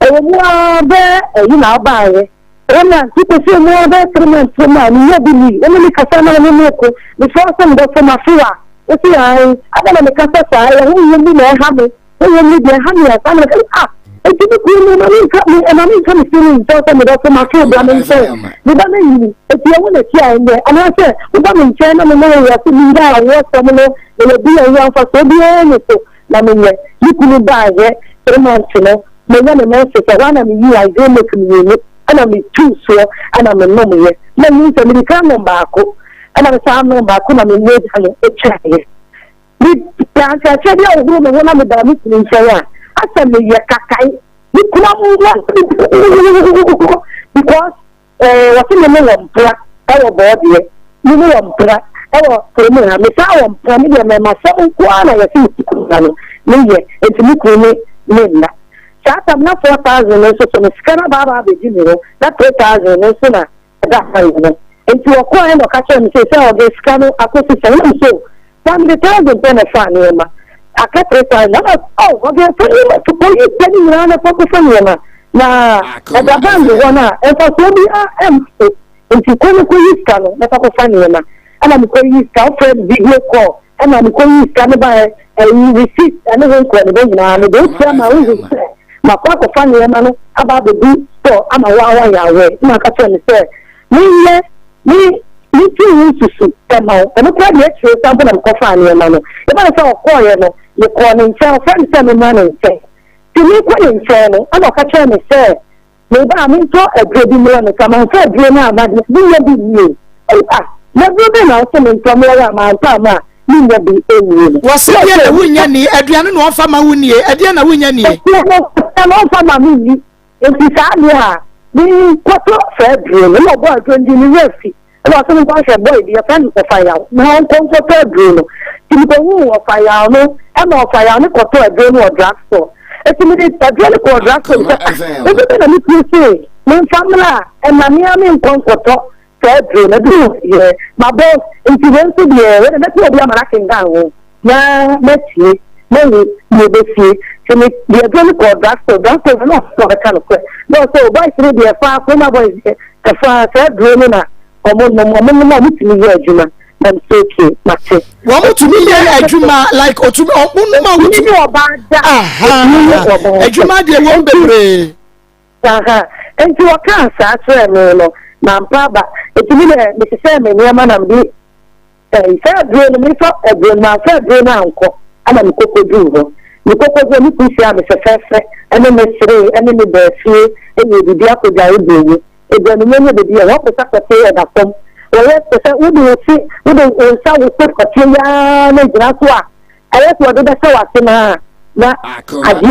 ɛwɔ mu ara bɛyɛ ɛyi na ɔbaeɛ. 3 months wokɔsi mu ara bɛyɛ 3 months mu a menya bi ni. Wo ne me kasa na wo ne me ko. Mesrɛ wo sɛ medɔfo mafe wo a, wosi ae. Adɛn na mekasa saa? Ɛyɛ honhom bi na ɛha me. Honhom no deɛ ɛha me a saa na meka ah enti me kunu no ma menka me ɛma menka me feelings nkyɛw sɛ medɔfo mafe wo bra me nkyɛn. Me ba no anyini enti ɛwo na akyi a ɛnyɛ anaasɛ woba me nkyɛn na me ne wo wɔ ase mengyaa awoɔsɛm no na yɛdi yɛn ho mfasoɔ biara nni so na menyɛ. Me kunu baeɛ 3 months no manya me menses ɛhɔ ara na meyii Isomate mmienu ɛna metuu soɔ ɛna menomyɛ. Na menim sɛ mede kan nom baako ɛna mesan nom baako na me mogya no twaeɛ. Mepɛ ankyerɛkyerɛ bi a ɔhoro me ho na mebaa me kunu nkyɛn a, asɛ meyɛ kakae. Me kunu amoa because eh, wɔse me ne wɔ mpra ɛwɔ bɔɔdeɛ, me ne wɔ mpra ɛwɔ kurom ha, mesaa wɔ mpra, me deɛ mɛmasɛm nko ara na yɛse me kunu ha no meyɛ, nti me kunu ne me nna. Saa tam na 4000 no nso so no sika no abaaba abɛdi me hɔ, na 3000 no nso na ɛda hɔ no. Nti ɔkɔɛ na ɔka kyerɛ me sɛ sɛ ɔde sika no akɔsi sɛ, ɛna me so saa mede thousand pɛ na ɛfaa nneɛma aka 3000 na oh ɔde ɛfa nneɛma to kɔ yi sika no nyinaa na ɛfa kɔfa nneɛma na ɛda bank hɔ no a mfasoɔ bi a ɛmma so nti kɔ no kɔyi sika no na fa kɔfa nneɛma ɛna mekɔyi sika wofrɛ me video call ɛna mekɔyi sika no baɛ ɛyi receipt ɛne ho nkɔɔ ne bɛ nyinaa mede wotua ma wohu sɛ makɔ akɔfa nneɛma no aba abɛdu store ama wo a woayɛ awɛ na aka kyerɛ me sɛ menyɛ me me tiri ho nsusu ɛma wo ɛno koraa deɛ akyire san mpo na mekɔfaa nneɛma no ɛba ne sɛ ɔkɔɔeɛ no mekɔɔ ne nkyɛn ɔfrɛ me sɛ memmra ne nkyɛn nti mekɔ ne nkyɛn no ɛna ɔka kyerɛ me sɛ meba a mentɔ aduro bi mmrɛ no sɛ mamfa aduro no amma deɛ menyɛ bi nwie. Ei ah na aduro bɛn na wose mentɔ mmrɛ wo a mantɔ amma a menyɛ bi nwie no. Wɔse deɛ na wonnya nie, aduane na ɔmfa ma wo nie, ɛdeɛ na wonnya nie. Aduane na ɔmfa ma me nni, nti saa deɛ a menkɔtɔ saa aduro no. Ɛna ɔbɔɔ aduro no din, me werɛ fi. Ɛna ɔse menkɔ nhwɛ boy bi yɛfrɛ no Ɔfayaw na ɔnkɔ nkɔtɔ aduro no. Nti mekɔhuu Ɔfayaw no ɛma Ɔfayaw no kɔtɔɔ aduro no wɔ drug store. Nti mede aduro no kɔɔ drug store mesɛ ah aduro bɛn na me kunu se memfa mmra a ɛma me ara menkɔ nkɔtɔ saa aduro no. Aduro no deɛ mabɔ nti wei nso deɛ wei deɛ mɛpɛ obi ama no akenkan ho na matie mahu deɛ ɛbɛsie. Nti mede aduro no kɔɔ drug store, drug store no na ɔse ɔbɛka nokorɛ na ɔse oh boys no deɛ ɛfa Kuroma boys deɛ ɛfa saa aduro no na ɔmo nom, ɔmo nom a ɔmo tumi yɛ adwuma na me sɛ okay mate. Wɔn tumi yɛ adwuma like otumi ɔmo nom a wotumi. Otumi ne ɔbaa da. Otumi ne ɔbaa da. Adwuma deɛ wɔm bebree. Aha nti ɔkaa saa kyerɛɛ me no mampa aba nti me deɛ mehyehyɛɛ me nneɛma na mede ɛyi sɛ aduro no mefa aduro no mamfa aduro no ankɔ ɛna mekɔ kɔduu hɔ mekɔ kɔduu hɔ me kunu hyiaa me fɛfɛɛfɛ ɛne me seree ɛne me baa fie ɛyɛ biribi akɔdware buronya aduane nya ne baabi a wɔpɛ sɛ kɔte ɛda fam wɔyɛ pɛ sɛ wode wo se wode wo nsa wo se kɔteɛ yi ara na gyina so a ɛyɛ sɛ wɔde bɛhyɛ w'ase no a na agye adi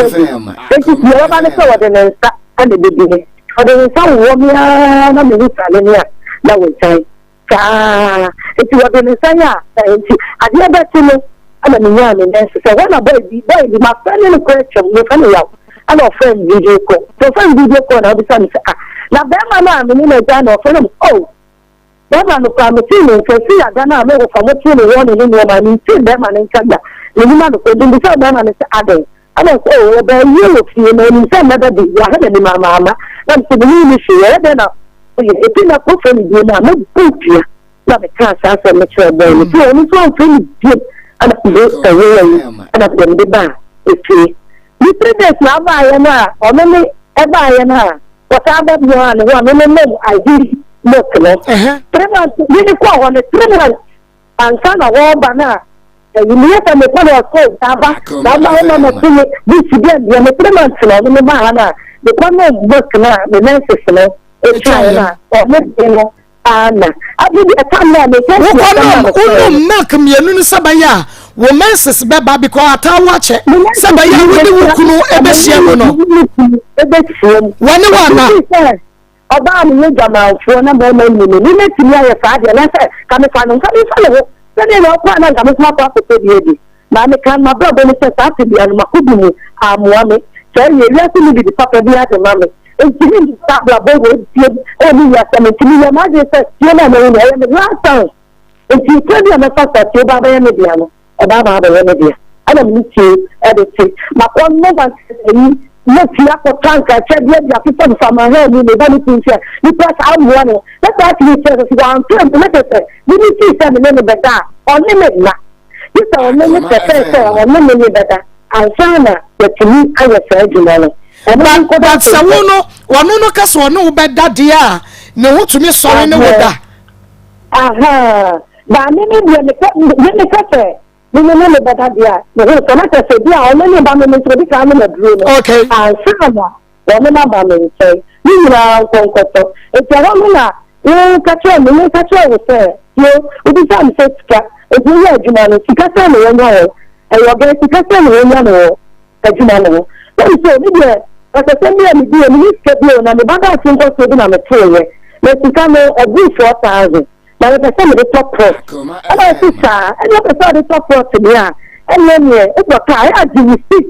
enti deɛ wɔba ne sɛ wɔde ne nsa ɛna ɛbɛdi ne ɔde ne nsa wowɔ me ara na mehu sane me a na wagyae. Saa nti wɔde ne nsa yɛ a nti adeɛ bɛkye no ɛna menyaa me nɛɛse sɛ hɔ na boy bi boy bi mafrɛ ne no koraa atwam mefrɛ no yaw ɛna ɔfrɛ me video call nti ɔfrɛ me video call na ɔbisa me sɛ ah na bɛrima no a me ne no agya na ɔfrɛ no oh bɛrima no koraa metee ne nka firi ada no a me wɔfa mo tee ne wɔne ne nneɛma mentee bɛrima no nka da menim anokɔ nti mbisa bɛrima no sɛ adɛn ɛna ɔsɛ oh ɔbaa yie wɔ fie na ɔnim sɛ mmɛbɛ bi waha n'anim ama ama na mesɛ menim ne hwee ɛyɛ dɛn na ɔyɛ ebi na kɔfrɛ no bio no a mɛbɔ dua na mekaa saa asɛm no kyerɛɛ bɔɔ no nti ɔno nso amfrɛ me bio ɛna mede ɛwowɔ yi ɛna mede mede baa efie ne 3 days na abaayɛ no a ɔno ne ɛbaayɛ no a wɔsan ba bio a ne ho a me ne nom IV milk no 3 months ne ne kɔɔ hɔ no 3 months ansa na wɔreba no a ɛyi meyɛ sɛ mekɔ no ɔsɛ aba na ɔma ɔma ma to me busi bi abia me 3 months na ɔno ne baa ha no a mekɔ nom milk no a me menses no ɛtwaeɛ no a ɔno de no ana abi deɛ tam no a mekɔ wokɔ nom wonom milk mmienu no sɛ bɛyɛ a wo menses bɛba because ataa wo akyɛ sɛ bɛyɛ a wode wo kunu ɛbɛhyia mu no ɛbɛhyia mu wɔne wo ana Ɔbaa meyɛ dwamanfoɔ na mmarima nni me ni mɛtumi ayɛ saa deɛ na sɛ ka mefa no nka memfa ne ho sɛdeɛ na ɔkɔ a na nka me nso makɔ akɔpɛ bi adi na meka m'abrabɔ mu sɛ saa tebea no makɔ bi mu ammoa me saa wie wiase mu bibi papa bi ade ma me nti me saa abrabɔ wɔ ebie ɛwɔ me wiase mu nti meyɛ m'adwene sɛ tie no a mahu no ɛyɛ me last chance nti kwan bi a mɛfa so a tie ba bɛyɛ me dea no ɔbaa baa bɛyɛ me dea ɛna me ne tie ɛde te makɔ nnova ayi na tie akɔtɔ ankakyɛ bi adi afefa fefa ma ha mu me ba ne kun sɛ nipa saa mmoa no na saa tumi kyerɛ sɛ sɛ wamfrɛ mpo na kyerɛ sɛ me ne tii sɛ me ne no bɛda a ɔne me nna gye sɛ ɔne ne pɛpɛɛ sɛ ɔne me ne bɛda ansa na yɛtumi ayɛ saa adwuma no. But sɛ wo no ɔno no ka sɛ ɔne wo bɛda deɛ a ne ho tumi sɔre ne wo da. Ahaa, ba me me deɛ meka me meka sɛ me me ne ne bɛda deɛ a me ho nsɔ na kyerɛ sɛ bi a ɔno ne ba me me nso obi saa no ma duro no. Okay. Ansa na wɔn no aba me nkyɛn ne nyinaa nkɔnkɔtɔ nti ɛhɔ no na wo ka kyerɛ me me ka kyerɛ wo sɛ yo wobisa me sɛ sika nti woyɛ adwuma no sika sɛ na wɔnya wɔ ɛyɛ ɔgɛn sika sɛ na wɔnya no wɔ adwuma no ho. Na me sɛ, me deɛ, kasasɛm bi a medi yɛ, menni sika bio, na me ba daakye nkɔsoɔ bi na metoeɛ, na sika no, ɛboro 4,000, na mepɛ sɛ mede tɔ plot. Ɛna ɔse, saa, ɛneɛ wopɛ sɛ wode tɔ plot deɛ a, ɛneɛ neɛ, wotɔ kaa, ɛyɛ a gye wo seat,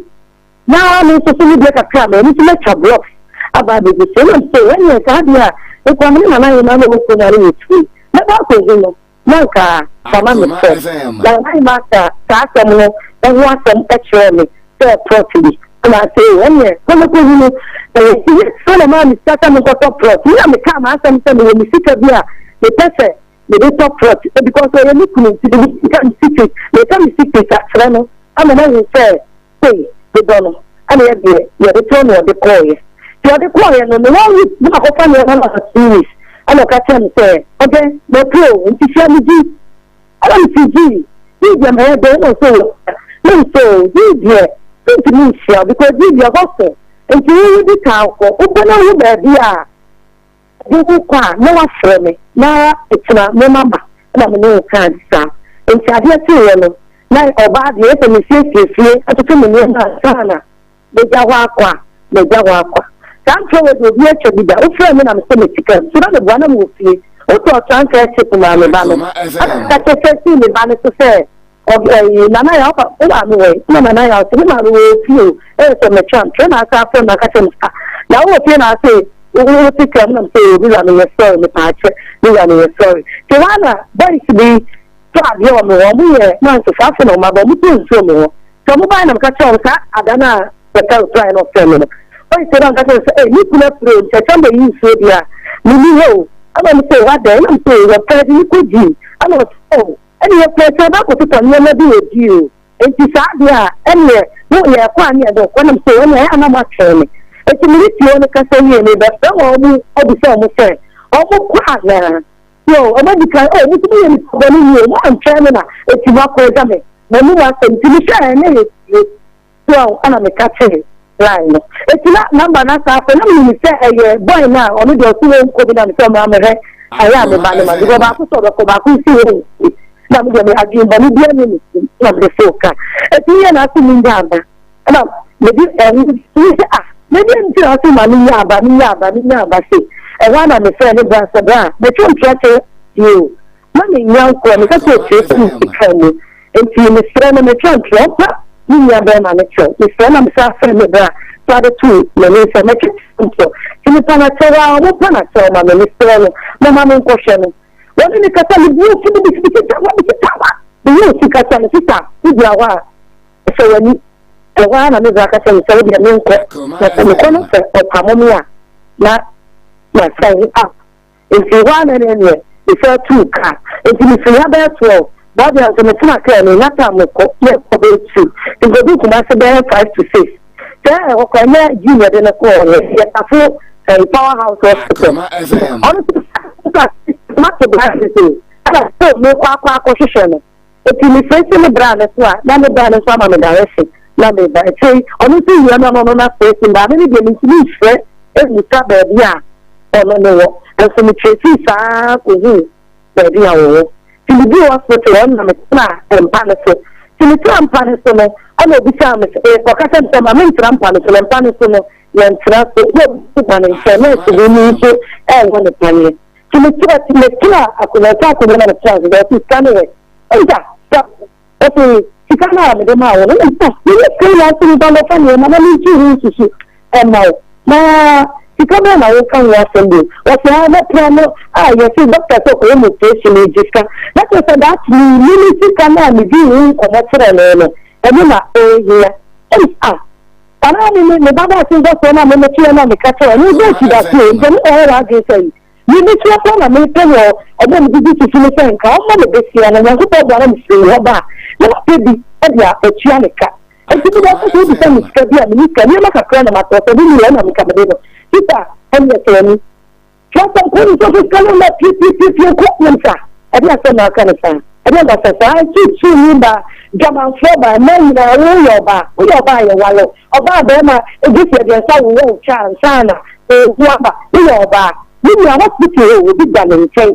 na me nso so me deɛ kakra a mewɔ, me nso mɛtwa blocks aba abɛgu so. Ɛna mese, ɛneɛ saa deɛ a, mekɔ a me ne Nana Hemaa na ɔwɔ kurom ha no wɔ fie, mɛkɔ akɔhu no. na anka wama me fam. Na Naima ka saa asɛm no ho asɛm kyerɛɛ me sɛ plot bi. Ɛna ase ɛneɛ kɔ na kɔhunu. Ɛyɛ sɛ na maa me sika sɛ menkɔtɔ plot. Me na mekaa m'asɛm sɛ mewɔ me sika bi a mepɛ sɛ mede tɔ plot because ɔyɛ me kunu nti meka me secret meka me secret akyerɛ no ama no ahu sɛ sei medɔ no ɛna yɛ deɛ yɛde tɔn na ɔde kɔɔeɛ nti ɔde kɔɔeɛ no me one week na makɔfa nneɛma no aba 2 weeks ɛna ɔka kyerɛ me sɛ ɔdɛ mɛpɛ o nti hyia me gyi ɛna me si gyi gyi deɛ mɛyɛ dɛ ɛna ɔsɛ wɔ na me sɛ o gyi deɛ mentumi nhyia because gyi deɛ ɔbɔ so nti wowo di kan kɔ wobɛ na wo baabi a de wo kɔ a na wafrɛ me na ɛkyina me mama na me ne wo kaa saa nti adeɛ kyeeɛ no na ɔbaa deɛ ɛsɛ mesiesie fie atoto me nneɛma ansa na megya hɔ akɔ a megya hɔ akɔ saa ntorɔ wɔ de obi atwa bi da wofrɛ me na mesɛ me sika so na meboa na mewɔ fie wotɔ transfer chip maa me ba no aka kyɛ sɛ sii me ba no so sɛ ɛyi nana yɛ ɔpa wo maame wɔ yi na nana yɛ ɔsɛ me maame wɔ fie o ɛyɛ sɛ metwa ntorɔ na asa afrɛ me aka kyɛ me sa na wowɔ fie na ase wo te kra mu na mesɛ obi wura meyɛ sorry mepaakyɛ me wura meyɛ sorry nti hɔ na boys bi tɔ adeɛ wɔ me hɔ ɔmo yɛ mansofo afei na ɔmo aba ɔmo tɔ nsuo me hɔ nti ɔmo baeɛ na meka kyerɛ ɔmo saa ada no a yɛka reply na ɔfrɛ me no boys no anka kyerɛ sɛ ɛy me kunu afiri o nti ɛkyɛn bɛyi nsuo deɛ a menni hɔ o ɛna ɔmo sɛ wadɛn ɛna mo sɛ yɛpɛ de ne kɔ gyi ɛna ɔsɛ o ɛne yɛpɛ sɛ ɔba akɔtotɔ nneɛma bi wɔ gyi o nti saa deɛ a ɛneɛ wo yɛkɔ a ne yɛde kɔ nam sɛ ɛne ɛyɛ anam atwɛn me nti mene tie no kasa wie me bɛfrɛ wɔn ɔmo abisa ɔmo sɛ ɔmo kɔ anaa yo ɔmo adi kan o mo nso moyɛ nipa bɔne ni o mo antwɛn me na eti mo akɔ agya me na mo mu asɛm nti mehwɛ ɛne yɛ tie so ɛna meka kyerɛ line no eti na number na saa afɔ na menim sɛ ɛyɛ boy na ɔno deɛ ɔso wɔn nkɔ bi na mesɛ ɔmo amehwɛ ayɛ a meba no ma because baako sɛ ɔbɛkɔ baako nsi wɔ nsi na me deɛ me adwene bɔne bi ɛne me si na mede so ka eti yɛ na ase mi nya aba ɛna mede ɛho mi sɛ ah mede nti na ase ma mi nya aba mi nya aba mi nya aba se ɛhɔ ana mefrɛ ne bra sɛ bra metwe nkyerɛkyerɛ yio. Na mennya nkoa, meka sɛ ɔkyerɛ sɛ me sika mu. Enti mesrɛ no, metwa ntorɔ, ɔmpa me nua bɛrima no kyɛw. Mesrɛ na mesan frɛ me bra san de too n'anim sɛ mɛtwa ntorɔ. Nti mepa no akyɛw ara, ɔmpa no akyɛw ma me, mesrɛ no, momma menkɔhwɛ no. Wɔne me kasa, me bo afu, me bisibisi tawa, mese tawa! Meyɛ osu kasa no, sista, wogyina hɔ a, sɔ w'ani. Ɛhɔ ara na me bra ka kyerɛ me sɛ, wo deɛ menkɔ, na sɛ mekɔ no sɛ ɔpamo me a, na masan up. Enti hɔ ara na ɛne ɛneɛ mesan tuu kaa. Enti mefiri ha bɛyɛ 12, Babia nso metena kaa mu na time mekɔ na ɛkɔ bɛyɛ 2. Nti mekɔduu Kumasi bɛyɛ 5 to 6. Sɛ ɛhɔ koraa ɛnyɛ June yɛde no kɔɔ hɔ, yɛtafo ɛyi Power House Hospital. Ɔno nso mate glasses o, ɛna still mekɔ akɔ akɔhwehwɛ no. Enti me face me bra no so a na me bra no nso ama me direction na me ba. Akyire yi ɔno nso wia no na ɔno na face me ba. Me ne deɛ mentumi nfrɛ mmusa baabi a ɔno no wɔ. Nso me tracee saa ara kɔhuu baabi a ɔwɔ. Nti me duu hospital hɔ no na me tenaa mpa no so. Nti me tenaa mpa no so no ɛna ɔbisaa me sɛ, ɔka kyerɛɛ me sɛ ma mentra mpa no so na mpa no so no yɛntra so. Na obi nso ba ne nkyɛn, nurse ni nso ɛrewɔ no paneɛ. Nti metra metra akonnwa sɛ akonnwa na metra so ɔsi sika no wɛ ɛnta sa ɔsi sika no a mede maa wo no ɛnta mene sika yi ase nipa mbɛfa nneɛma na mentu ho nsusu ɛma wo na sika bɛn na woka ho asɛm bio ɔsi a mɛpra no a yɛsi dɔkta sɛ ɔkɔyɛ mu operation egye sika na kyerɛ sɛ that me mene sika no a medi ho nkɔmmɔ kyerɛ no no ɛno na ɛhia ɛnta Anaa me me me babaa se nkɔsoɔ no a me meteɛ no a meka kyerɛ ɔno sɛ ɔsi da so nti ɛno na ɔyɛ w'adwene sɛ yi me metua paa na mepɛ wɔ ɔmo a medidi susu no sɛ nka ɔmma me besia na Nyankopɔn boa na mefiri hɔ ba a na mapɛ bi de atua ne ka nti mede ɔsɛ sɛ wobisa me sika bi a meni sika nneɛma kakra na matɔ sɛ ne nua na meka mede no sista ɛneɛ sɛ w'ani Kyerɛsɛm kɔ ne sɔfo sika no ma piepiepie kɔ ne nsa. Ɛde asɛm na aka no saa. Ɛde aba sɛ saa tuutuuni ba, dwamanfoɔ ba, mmaa nyinaa wo yɛ ɔbaa, wo yɛ ɔbaa yɛ ware wo. Ɔbaa bɛrima gye sɛ yɛde nsa wowɔ wo kyɛ ansa na owu aba. Wo yɛ ɔbaa. Me nua hospital hɔ obi da me nkyɛn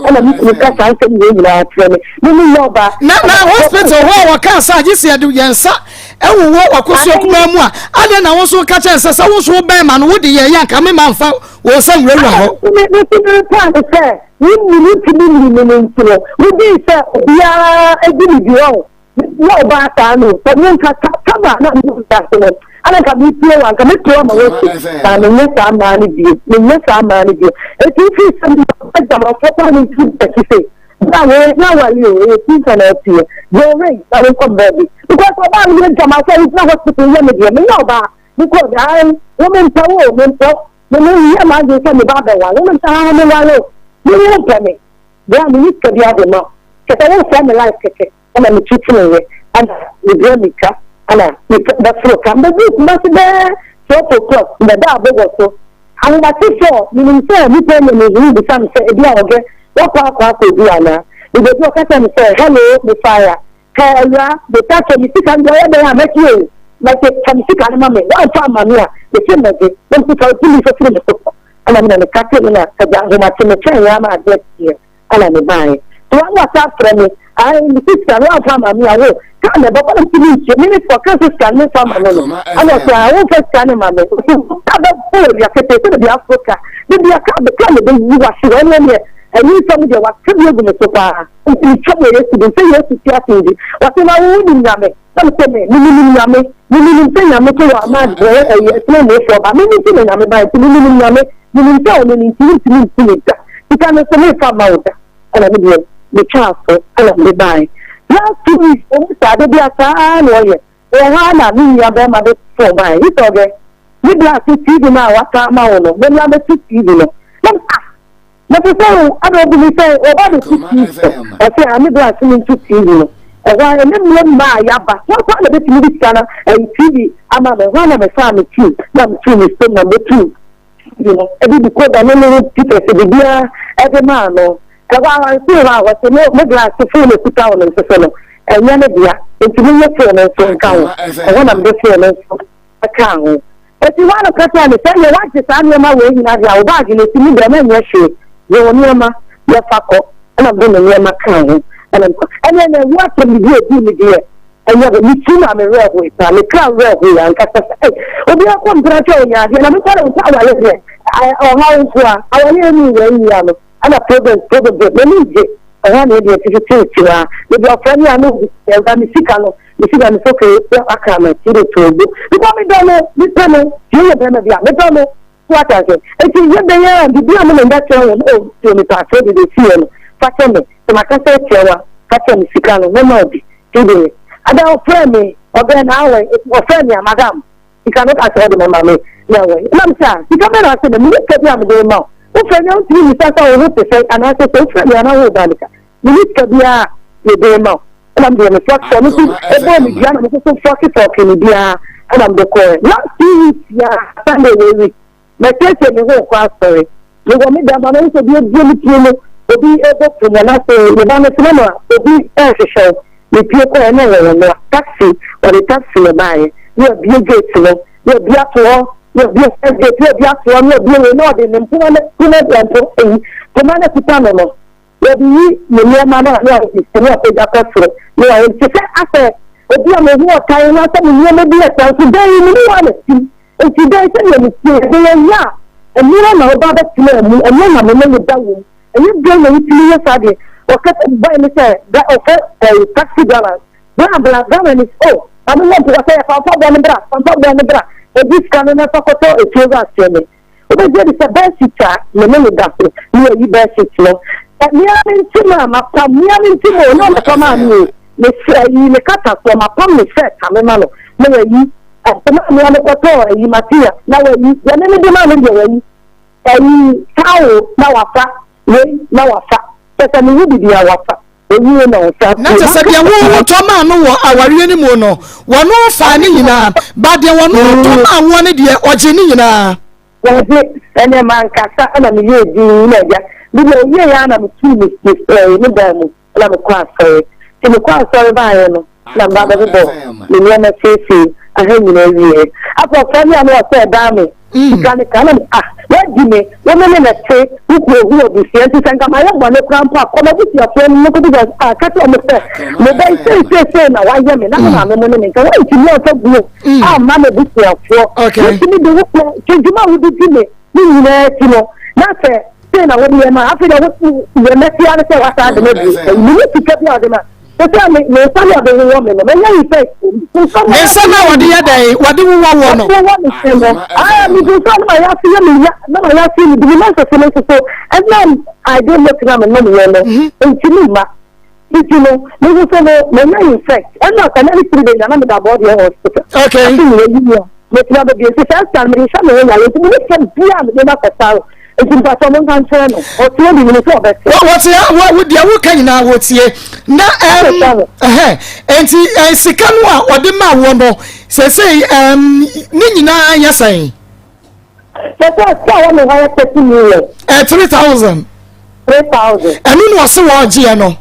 ɛna me kunu ka saa nsɛm wei nyinaa kyerɛ me. Me me yɛ ɔbaa. Na na hospital hɔ a wɔkaa sɛ agye sɛ yɛde yɛn nsa wowɔ w'akosua kumaa mu a, adɛn na wo nso woka kyerɛ no sɛ sɛ wo nso wobɛn ma no wode yɛn yɛ anka me ma mfa Wo nsa nwurawura hɔ. Me nso merekaa no sɛ, Wonni me ntumi nni me no nti no, wodii sɛ obiara di me bi. Wahu? Meyɛ ɔbaa saa no, sɛ me nka kaba na mewɔ wiase no, ana nka mepue wo a, nka mɛpue wo ama woasu. Na menyɛ saa mmaa no bio. Menyɛ saa mmaa no bio. Enti wofii sɛ meyɛ ɔbaa dwamanfoɔ paa no nti wobɛte sei. Bra wei ɛnyɛ aware o, ɛyɛ tinsa na ɔteɛ. Gye wo ring na menkɔ baabi. Because ɔbaa no yɛ dwamanfoɔ a wogyina hospital yɛ me deɛ, menyɛ ɔbaa. Mekɔ ae, wo mempɛ wo o, mempɛ wo. Me meyɛ m'adwene sɛ me ba bɛware wo, mempɛ aa meware wo. Me wo mpɛ me, berɛ a menni sika biara de ma wo. Kyerɛ sɛ wosɛe me life kɛkɛ. Ɛna me tutuiɛ, ɛna mebrɛ mirika, ɛna me bɛforo ka. Mebɛduru Kumasi bɛyɛ 12 o'clock, mebɛdaa Abogɔ so. Ahomakye four, menim sɛ nnipa anya me nhunu bisa me sɛ ebia ɔgɛ, woakɔ akɔ akɔdu anaa? Mebɛduru ɔka kyerɛ me sɛ hello, mefaeɛ a. Hɛ awuraa, meka kyɛ me sika no deɛ ɔyɛ dɛn a mɛgye o, mɛgye, fa me sika no ma me, woamfa amma me a, mese mɛgye, na me sika wotumi fa firi me so kɔ. Ɛna me na meka kyerɛ no na agya ahomakye metwɛn yɛ ama adeɛ kyeeɛ ɛna mebaeɛ. Nti wɔn wasa afrɛ me, ae mese sika no woamfa amma me a wo, kaa na ɛbɛbɔ na mese mentua, me me ɔka sɛ sika no memfa mma no no, ɛna ɔse ae womfa sika no mma me, ɔse kaa bɛbɔ wɔ awia ketee sɛ baabi aforo ka, baabi a kaa kaa na ɛbɛyi wahye hɔ, ɛno ɛneɛ ɛyi nsɛm deɛ waka bi agu me so paa. Nti metwa wɔ Yesu din, sɛ Yesu te ase nti. Ɔse na wo wonim Nyame? Na mese me, me menim Nyame. Me menim sɛ Nyame so wɔ ama brɛ ɛyɛ teneneefoɔ ba. Me nti na Nyame bae nti me menim Nyame. Menim sɛ ɔno no nti wontumi nku me da. Sika no nso memfa mma wo da. Ɛna me deɛ metwaa so ɛna mede bae. Last 2 weeks ɔmu saa da biara saa ara na ɔyɛ. Wɔ hɔ ara na me nua barima de phone bae. He sɛ ɔgɛ, me bra se TV no a watɔ ama wo no, me mmra mɛto TV no. Na me ah! Mete sɛ wo ɛna obu me sɛ ɔba bɛto TV so. Ɔse ah me bra se mento TV no. Ɛhɔ ara ne mmerɛ mmaa a yɛaba. Hwan koraa na bɛtumi de sika no ayi TV ama me. Ɛhɔ ara na mefaa me tea na metuu me stone na mɛtuu TV no de decoder ne ne pictures biribiara de maa no. Ɛhɔ ara ɔnsee hɔ a ɔse me me bra se phone ekuta wo no nso so no ɛnyɛ ne dea nti menyɛ phone no nso nka ho. Ɛhɔ na mede phone no nso kaa ho. Enti hɔ ara na ɔka kyerɛɛ me sɛ, Ɛnneɛ woagye saa nneɛma wei nyinaa deɛ a, wo baage no si mu deɛ, mɛnyɛ hwee. Gye wo nneɛma na fa kɔ. Ɛnna mede me nneɛma kaa ho, ɛnna mekɔ. Ɛnneɛ na ɛho asɛm bi a ɛdii me deɛ, ɛnyɛ hwee. Me ti maa me werɛ hoe paa. Me kra werɛ hoe ankasa sɛ, ei, obi akɔ mpena sɛ ɔnya adeɛ, na me nko ara mepɛ awareɛ deɛ, ɔhaw nko ara. Awareɛ mu wei nni ano, ɛnna problems, problems, m'ani nnye. Ɛhɔ na yɛde yɛn ti tetew a, mede ɔfrɛ me a na obi sɛ, Awura, me sika no, me sika no, sɛ okay, sɛ aka me ti de to obo. Because medɔ no, mepɛ no, deɛ ɔyɛ bɛrima bi a, medɔ no. So wate ase? Enti yɛ dɛn ara, biribi a me ne no bɛkyerɛ wo no, oh, tie me paa, sɛ wode bɛsi yɛ no, fa kyɛ me. Sɛ makasa atia wo a, fa kyɛ me, sika no, mɛma wo bi. Ti de, ada ɔfrɛ me, ɔbɛn na awɛ, ɔfrɛ me a, madam, Sika no ka sɛ ɔde bɛma me na ɛwɔ he? Ɛna mese, Ah, sika bɛn na ase dɛ? Menni sika bi a mede rema wo. Wofrɛ me a wontumi mmisa sɛ wo ho te sɛn anaasɛ sɛ wofrɛ me a na woreba me ka. Menni sika biara a mede rema wo. Ɛna medeɛ mefɔke ɔno nso ɛbɔɔ me dua na me nso so fɔkefɔke no biara ɛna mede kɔɛ. Last 2 weeks yi ara, Sunday wei week, Masiesie me ho rekɔ asɔre. Mewɔ me dan mu a, mahu sɛ obi abue me pie mu, obi rebɔ pon mu anaasɛ me ba no tena mu a, obi rehwehwɛ wo. Mepue kɔeɛ na ɛyɛ wɔn a. Taxi, wɔde taxi na ɛbaeɛ. Na wabue gate no, na wabue ato hɔ, na wabue first gate, na wabue ato hɔ, na wabue wei, na ɔde ne mpoma no, poma mpo, eyi, poma no akuta no no, wɔde yi ne nneɛma no a na wɔde si na wɔapagya kɔ soro na wɔayɛ te sɛ asɛ obi a mehu ɔtan anaasɛ me nneɛma bi ɛtan so dan yi mu ne wɔn a tim nti dan sɛdeɛ metie ɛde yɛ yɛ a mmerɛ na ɔba bɛtena mu ɛnyɛ na me ne wo da wom ɛnyɛ dɛn na wotumi yɛ saa deɛ ɔka bae ne sɛ ɔfɛ ɛyi taxi driver bla bla driver ni o maame wɔ mpokɔ sɛ yɛ fanfa bɔ ne bra fanfa bɔ ne bra ebi sika no na fa kɔtɔ etuo wura aseɛ me Wobɛgye adi sɛ bedsheet a me ne no da so ne yɛayi bedsheet no. Me ara me ntoma a mapam, me ara me ntoma o, na ɔmfa maa me o, me ayi me katasoɔ, mapam ne shirt a mema no na wayi. Ntoma a me ara mekɔtɔɔ ayi material na wayi. Deɛ me mede maa no deɛ wayi. Ayi towel na wafa, wei na wafa. Kyerɛ sɛ meyi biribiara wafa. Owie na ɔsan Na kyerɛ sɛ deɛ wo wotɔ maa no wɔ awareɛ no mu no, wɔno faa ne nyinaa, ba deɛ wɔno tɔ maa woɔ no deɛ, ɔgye ne nyinaa. Wɔgye, ɛnneɛ mankasa na meyɛɛ dinn na agya, me deɛ ɔwieeɛ ara na metuu me me ɛɛ me dan mu na mekɔɔ asɔre. Nti mekɔɔ asɔre baeɛ no na meba bɛbobɔ me nneɛma siesie aha nyinaa wieeɛ. Afei ɔfrɛ me a na ɔsɛ ɛdaa me Sika ne ka na me ah wadi me wo ne me na te wo kuro hu abusua nti sɛ nka mayɛ bɔne koraa mpo a kɔ m'abusuafoɔ no mu kɔbisa ah ka kyerɛ wɔn sɛ me ba yi sei sei sei na wayɛ me na me maame mo ne me nka woantumi amfa buo amma m'abusuafoɔ wotumi de wo kɔ dwuma a wode di me ne nyinaa akyi no na sɛ sei na wode yɛ ma afei deɛ wo yɛ mɛsia no sɛ wasan de me de ɛyi me ne sika bi a ɔde ma sɛ me me nsa na ɔde wowɔ me no mɛnya yi sɛ nsa ne nsa na wɔde yɛ dɛn wɔde wowɔ wɔ no wɔde wowɔ me sɛ no aa me nsa no ma yɛ ase yɛ me ya na ma yɛ ase me bi me nsa so no nso so ɛnam ade mo tena me nom yɛ no nti me ma nti no me nso so no mɛnya infect ɛna sɛ na ne tiri de na na me da bɔɔdeɛ hospital okay ase nyɛ yi a Mɛtumi aba bio nti saa sika no mede nhyɛ me ho yare nti mene sika biaa mede ma kɔsa no nti mpakyɛw monka nkyerɛ no ɔtie de menim sɛ ɔbɛte. Wɔte wo deɛ woka nyinaa wɔtie na ɛm ɛhɛ nti sika no a ɔde ma wɔ no sɛsɛi ɛm ne nyinaa yɛ sɛn. Sɛsɛ sika a wɔ me hɔ yɛ 30 million. Ɛ 3000. 3000. Ɛno na ɔse wɔ ɔgyeɛ no.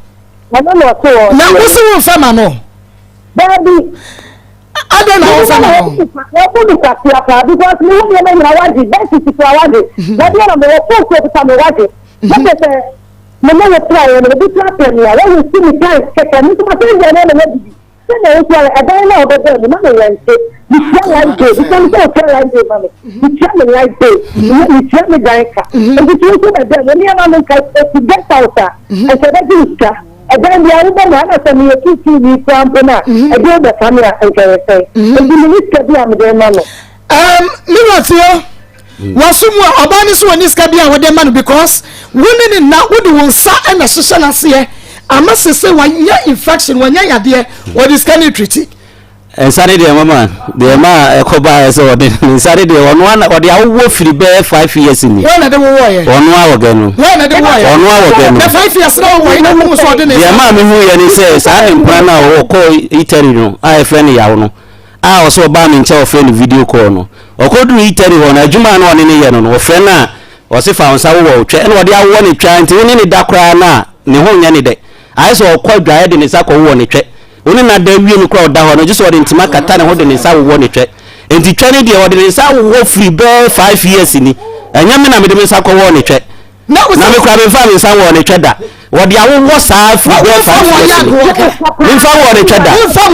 Ɛno na ɔse wɔ ɔgyeɛ. Na wosi wo nfa ma no. Daabi. Adɛn na womfa ma no? Wɔbu me kwasea paa because me ho nneɛma nyinaa wagye, bedsheet koraa wagye, na deɛ na mewɔ phone koraa okuta me wagye. Na kyerɛ sɛ me ne wo traeɛ no obi koraa pɛ me a wawaste me time kɛkɛ, me nso masɛn deɛ na na wadidi. Sɛnea wosi ayɛ ɛdan no a wobɛbaa mu na me rɛnte, metua light bill, bisa me sɛ wotua light bill ma me, metua me light bill, metua me dan ka, nti sɛ wo nso wobɛbaa mu nneɛma no nka ɛsi guest house a, nka ɛbɛgye wo sika. Ɛdan biara wobɔ mu a, ɛna sɛ meyɛ tuutuuni koraa mpo no a, ɛdeɛ wobɛfa me a, nka ɛyɛ sɛn? Enti menni sika bi a mede rema no. Um, me wura Theo, waso mu a ɔbaa no so wɔnni sika bi a wɔde ma no because wo ne ne nna wode wo nsa na hyehyɛ n'aseɛ ama sese wanya infection wanya yadeɛ wɔde sika no retriti. Nsa ne deɛ mama deɛ ma ɛkɔ baeɛ sɛ ɔde ne nsa ne deɛ ɔno ana ɔde awowɔ firi bɛyɛ 5 years ni. Wɔn na de wowɔ yɛ. Ɔno awɔ gɛ no. Wɔn na de wowɔ yɛ. Ɔno awɔ gɛ no. Na 5 years na wɔwɔ yɛ na wɔn nso ɔde ne nsa. Deɛ maa mi hu yɛ ne sɛ saa ne mpena no a ɔkɔ Italy no a yɛfrɛ no yaw no a ɔsɛ ɔbaa me nkyɛn ɔfrɛ no video call no ɔkɔduru Italy hɔ no adwuma a na ɔne ne yɛ no no ɔfrɛ no a ɔse fa wo nsa wowɔ wo twɛ ɛna ɔde awowɔ ne twɛ nti wo ne ne da koraa no a ne ho nyɛ ne dɛ ayɛ sɛ ɔkɔ adwaeɛ de ne nsa kɔwowɔ ne twɛ. Wo ne no ada awie no koraa ɔda hɔ no, gye sɛ ɔde ntoma kata ne ho de ne nsa wowɔ ne twɛ. Enti twɛ no deɛ, ɔde ne nsa wowɔ firi bɛyɛ 5 years ni. Ɛnyɛ me na mede me nsa kɔwɔɔ ne twɛ. Na me koraa memfaa me nsa nwɔɔ ne twɛ da. Wɔde awowɔ saa firi bɛɛ 5 years ni. Memfa nwɔ ne twɛ da. Memfa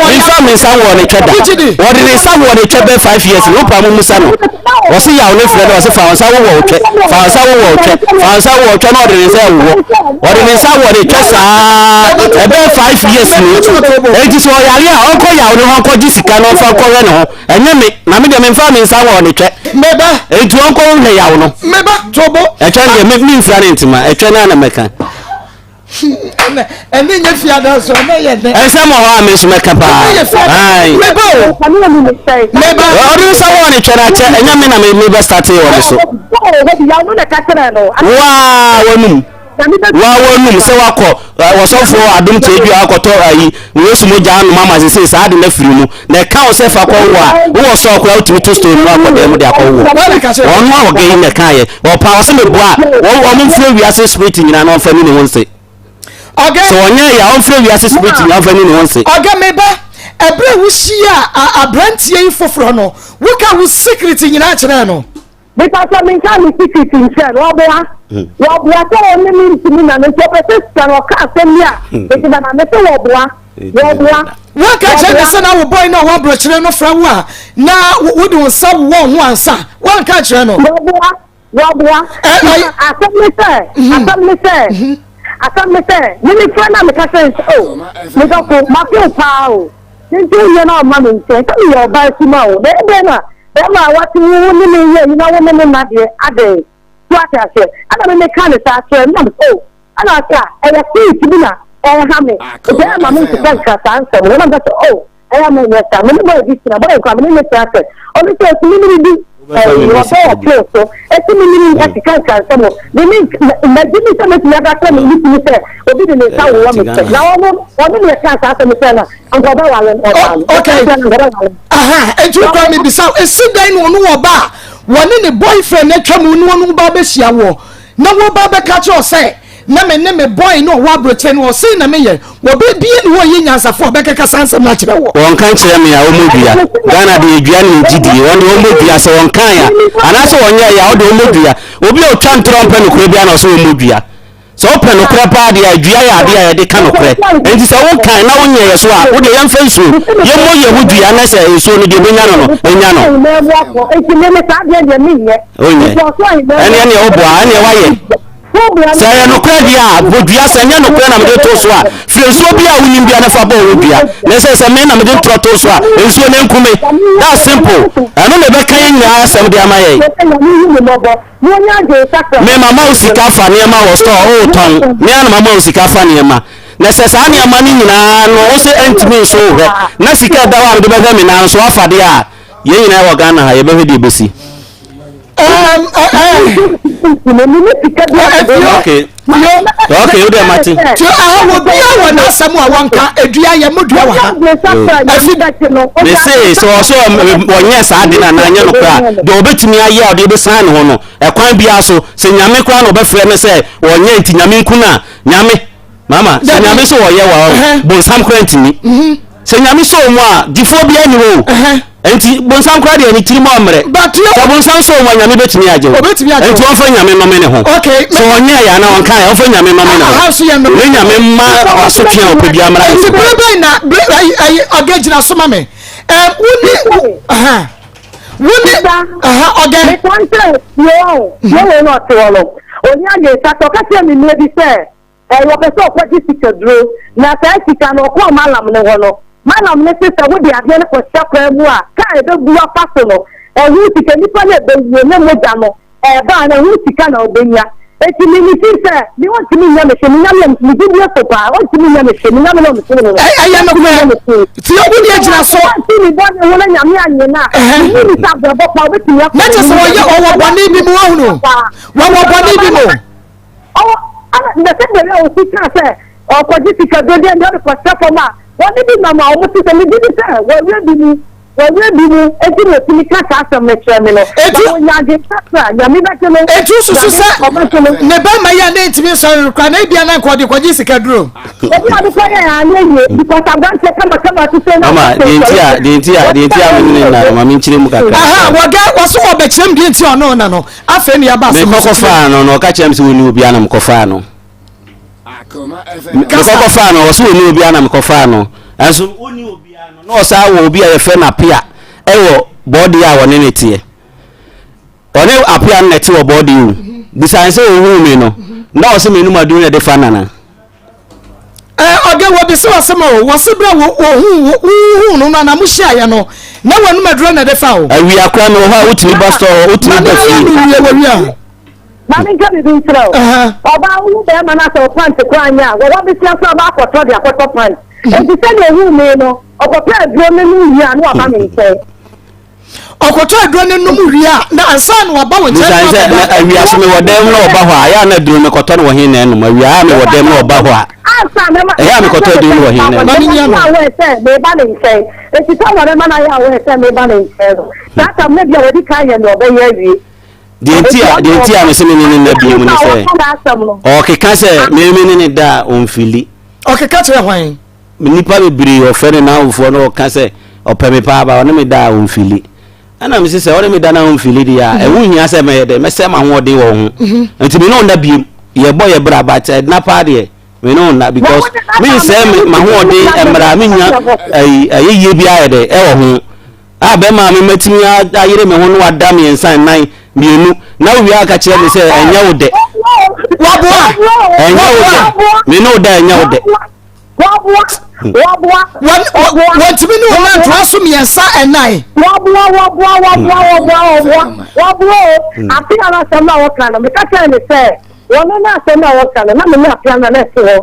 me nsa nwɔ ne twɛ da. Wɔde ne nsa wɔ ne twɛ bɛɛ 5 years ni. Wopa mo musa no. Wɔse yaw ne frɛ no wɔse fa wo nsa wowɔ wo twɛ. Fa wo nsa wowɔ wo twɛ. Fa wo nsa wowɔ wo twɛ na ɔde ne nsa ɛwowɔ. Ɔde ne nsa wɔ ne twɛ saa ɛbɛɛ 5 years ni. Enti sɛ ɔyare a ɔnkɔ yaw ne hɔ nkɔgye sika na ɔmfa nkɔhwɛ ne ho. Ɛnyɛ me, na me deɛ memfaa me nsa nwɔɔ ne twɛ. Meba. Enti ɔnkɔ nhwɛ yaw no. Meba, to bo. Ɛtwɛ no deɛ, me, memfira ne ntoma. Ɛtwɛ no ara na mɛka. Ɛnɛ, ɛnɛ nyɛ fiada nso, ɛnɛ yɛ dɛ. Ɛnsɛm wɔ hɔ a me nso mɛka paa. Ɛnɛ yɛ fiada. Ae. Meba o. Meba. Ɔde nsa wɔɔ ne twɛ no akyɛ, ɛnyɛ me na me, mebɛ startee wɔ me so. Waa, w'anum. Waa w'anum sɛ wakɔ wɔsɔfoɔ adom tiadua akɔtɔ ayi Yesu mogya anom ama sesei saa ade no afiri mu na ɛka wo sɛ fa kɔ wo a wowɔ sɔɔ koraa wotumi to stone mu akɔ dan mu de akɔ wowɔ wɔn a ɔgɛ yi na ɛka yɛ ɔpa ɔsɛ meboa a wɔn mfiri wiase spirit nyinaa na ɔmfa ni ne ho nse sɛ wɔnyɛ yɛ a ɔmfiri wiase spirit nyinaa ɔmfa ni ne ho nse. Ɔgɛ meba ɛberɛ a wohyia aberanteɛ yi foforɔ no woka wo secret nyinaa kyerɛɛ no. Mepakyɛ menkaa me secret nkyerɛ no ɔboa wɔboa sɛ ɔne me ntumi na no nti ɔpɛ sɛ sika no ɔka asɛm bi a mede bɛma me sɛ wɔboa wɔboa. Woanka kyerɛ ne sɛ na wo boy no a ɔwɔ aburokyire no frɛ wo a na wode wo nsa wowɔ ho ansa woanka nkyerɛ no. Wɔboa wɔboa asɛm ne sɛ asɛm ne sɛ asɛm ne sɛ me me frɛ no a meka kyerɛ no sɛ o me dɔfo mafe wo paa o nti wonyɛ na ɔma me nkyɛn sɛ meyɛ ɔbaa suma o na ɛdɛn na Bɛrima a wate wo wo ne me yɛ yi na wo ne me nna deɛ adɛn? So wate aseɛ? Ɛna me meka ne saa kyerɛ no na me sɛ oh, ɛna ɔse a ɛyɛ spirit bi na ɛreha me, nti ɛyɛ ma me nkeka nka saa nsɛm no, na meka sɛ oh, ɛyɛ a menyɛ saa, me ne boy bi tena, boy koraa me ne no tena sɛ ɔno sɛ ɔtumi ne me di ɛyi ɔbɛ wɔ pill so, ɛtumi ne me ɛkeka nka nsɛm no, me me magye di sɛ mɛtumi aka akyerɛ me me kunu sɛ obi de ne nsa wowɔ me sɛ, na ɔno ɔno na ɛkaa saa asɛm no kyerɛ no a, anka ɔbɛware no ɔbaa no, ɔka kyerɛ no anka ɔbɛware no. Aha, enti wo koraa mebisa wo, esi dɛn na ɔno wɔ ba a wɔne ne boyfriend atwa mu ne ɔno ba abɛhyia woɔ na wɔba abɛka kyerɛ wo sɛ na me ne me boy no ɔwɔ aburokyire no ɔsei na meyɛ wɔbɛbie ne hɔ yɛ nyansafo a ɔbɛkeka saa nsɛm no akyerɛ wɔ. Wɔnka nkyerɛ me a wɔmmɔ dua. Ghana deɛ dua ne yɛgye die. Wɔn deɛ wɔmmɔ dua sɛ wɔnkae a anaasɛ wɔnyɛeɛ a wɔde wɔmmɔ dua. Obi a ɔtwa ntorɔ mpɛ nokorɛ biara na ɔsɛ wɔmmɔ dua. Sɛ wopɛ nokorɛ paa deɛ a, dua yɛ adeɛ a yɛde ka nokorɛ. Enti sɛ wokan na wonyɛeɛ so a, wo deɛ yɛmfa nsuo, yɛmmɔ yɛn ho dua na sɛ nsuo no deɛ ɛbɛnya no no, ɛnya no. Wonyɛ. Ɛneɛ neɛ woboa, ɛneɛ woayɛ. Sɛ ɛyɛ nokorɛ deɛ a, bɔ dua, sɛ ɛnyɛ nokorɛ na mede too so a, frɛ nsuo bi a wonim bia na fa bɔ wo dua. Na ɛsɛ sɛ me na mede ntorɔ too so a, nsuo no nku me. That's simple. Ɛno na ɛbɛka yɛn nyinaa asɛm de ama yɛn. Me mama wo sika fa nneɛma wɔ store o tɔn me ara na mama wo sika fa nneɛma na sɛ saa nneɛma no nyinaa no wo sɛ ɛntumi nso wo hwɛ na sika ɛda hɔ a mede bɛhwɛ me nan nso afa deɛ a yɛn nyinaa wɔ Ghana ha yɛbɛhwɛ deɛ ɛbɛsi. Okay. Okay, wo deɛ mate. Ti aha wɔ bia wɔ n'asɛm a wɔnka edua yɛ mo dua wɔ ha. Efi me se sɛ ɔsɛ wɔnyɛ saa de no anaa nyɛ no koraa deɛ ɔbɛtumi ayɛ a ɔde bɛsan ne ho no ɛkwan biara so sɛ nyame koraa na ɔbɛfrɛ no sɛ wɔnyɛ nti nyame nku no a nyame mama sɛ nyame sɛ wɔyɛ wɔ bonsam koraa ntumi mhm. Sɛ Nyame sɔɔ mu a, gyefoɔ biara nni hɔ o. Enti bonsam koraa deɛ ne tirim ɔmmerɛ. Sɛ bonsam sɔɔ mu a, Nyame bɛtumi agye wo. Enti ɔmfa Nyame nnome ne ho. Sɛ ɔnyɛeɛ anaa ɔnkaeɛ a, ɔmfa Nyame nnome ne ho. Ne Nyame mma asotwe a ɔpɛ biara mmra ne so. Enti bere bɛn na bere ayi ayi ɔgɛ gyina so ma me. Ɛm wo ne wo aha wo ne aha ɔgɛ. Mekan sɛ yoo yoo wei na ɔte hɔ no onya adwene sasa ɔka kyerɛ me nua bi sɛ Ɛɛ, wɔpɛ sɛ ɔkɔgye sikaduro, na saa sika no, ɔkɔɔ Mallam no hɔ no, Mallam no se sɛ wode adeɛ no kɔhyɛ kwan mu a, kaa a ɛbɛbu afa so no, ɛho sika, nnipa no a ɛbɛwuo ne mogya no ɛreba a, ɛho sika na wobɛnya. Enti me, me feel sɛ, me ɔntumi nyɛ me hwee, me Nyame a, me gyidie so paa, ɔntumi nyɛ me hwee, me Nyame no a mesom no no, Ɛyɛ ɔntumi nyɛ nokorɛ. me hwee. Tie, wo deɛ gyina so. Sɛ ɔnte me bɔne ho na Nyame annye no a, menni ne sɛ abrabɔ pa ɔbɛtumi akɔ Na kyerɛ sɛ n'anim. wɔyɛ, ɔwɔ bɔne bi mu, woahunu? Wɔwɔ bɔne bi mu. Ɔwɔ, ɛna na sɛdeɛ ɛyɛ a ɔsi kaa sɛ ɔrekɔgye sika duro deɛ deɛ ɔde kɔhyɛ fam a, wɔne bi nam a wɔte sɛ, megye di sɛ wɔawie bi mu, wɔawie bi mu, enti na ɔtumi ka saa asɛm no kyerɛ me no. Enti, Na wɔnya adwensakra, Nyame bɛgye no, enti wosusu Nyame sɛ ɔbɛgye no. ne bɛrima yi a na ɛntumi nsɔre no koraa na ebia na anka ɔde kɔgye sika duro? Obi a ɔde kɔyɛ a anyɛ yie because aberanteɛ kamakama te sɛ na Mama, ɔkɔ deɛ nti a deɛ nti a deɛ nti a me ne ne nna no ma menkyerɛ mu kakra. Aha, wɔgɛ, wɔso wɔbɛkyerɛ m deɛ nti a ɔne wo nna no. Afei na yɛaba asɛm Mekɔ so. kɔfaa no na ɔka kyerɛ me sɛ ɔnni obiara na mekɔfaa no. Mekɔ kɔfaa no, ɔse ɔnni obiara na mekɔfaa no. Ɛnso ɔnni obiara no, na ɔsan wɔ obi a yɛfrɛ no Apea ɛwɔ bɔɔdeɛ a ɔne no teɛ. Ɔne Apea no na ɛte wɔ bɔɔdeɛ o. Bisa no sɛ ɔhuu me no, na ɔse menum aduro na ɛde fa nana. Ɔde wɔbisa w'asɛm o, wɔse berɛ wɔhuu wohuu no no anaa mohyiaeɛ no, na w'anum aduro na ɛde fa o. Awia koraa mewɔ hɔ a wotumi ba store hɔ, wotumi ba fie. Ma ne nyɛ no wie wɔwie a. Ma menka biribi nkyerɛ wo. Ɔbaa wohu bɛrima no a sɛ wo pant koraa nyɛ a, wɔwɔ besia koraa ɔba akɔtɔ de akɔtɔ pant. Enti sɛdeɛ ohuu me no, ɔkɔtɔ aduro no nom wie a na waba me nkyɛn. Ɔkɔtɔ aduro no nom wie a na ansa na waba wo nkyɛn na wakɔda. Na awia so mewɔ dan mu na ɔba hɔ a, ɛyɛ a na aduro no mekɔtɔ no wɔ he na ɛnom? Awia a mewɔ dan mu na ɔba hɔ a, ɛyɛ a mekɔtɔ aduro no wɔ he na ɛnom? Ma menyɛ aware sɛ meba ne nkyɛn. Enti sɛ wɔbɛma no ayɛ aware sɛ meba ne nkyɛn no, saa tam no ebia wadi kan ayɛ nea ɔbɛyɛ awie. Deɛ nti a deɛ nti a mese me ne ne nna bio mu ne sɛ ɔkeka sɛ me me ne ne da a ɔmfili. Ɔkeka kyerɛ hwan? Nnipa bebree ɔfrɛ ne n'awofoɔ na ɔka sɛ ɔpɛ me paa ba ɔne me da a ɔmfili. Ɛna mese sɛ ɔne me da na ɔmfili deɛ a ɛho hia sɛ mɛyɛ dɛ mɛsɛ m'ahoɔden wɔ wo ho. Nti me ne wo nna biem yɛbɔ yɛ bra but ɛna paa deɛ me ne wo nna because mensɛe me m'ahoɔden mmerɛ a mennya ayi ayɛyie biara yɛ dɛ ɛwɔ ho. A bɛrima a me matumi ayere me ho na wada mmiɛnsa nnan mmienu na wowie aka kyerɛ me sɛ ɛnyɛ wo dɛ. Waboa. Ɛnyɛ wo dɛ. Me ne wo da ɛnyɛ wo dɛ. Waboa. Waboa. Wɔntumi ne wɔn antoa so mmiɛnsa nnan. Waboa waboa waboa waboa waboa waboa o. Apea no asɛm na wɔka no meka kyerɛ ne sɛ wɔn no asɛm na wɔka no na me ne apea no na ɛte hɔ.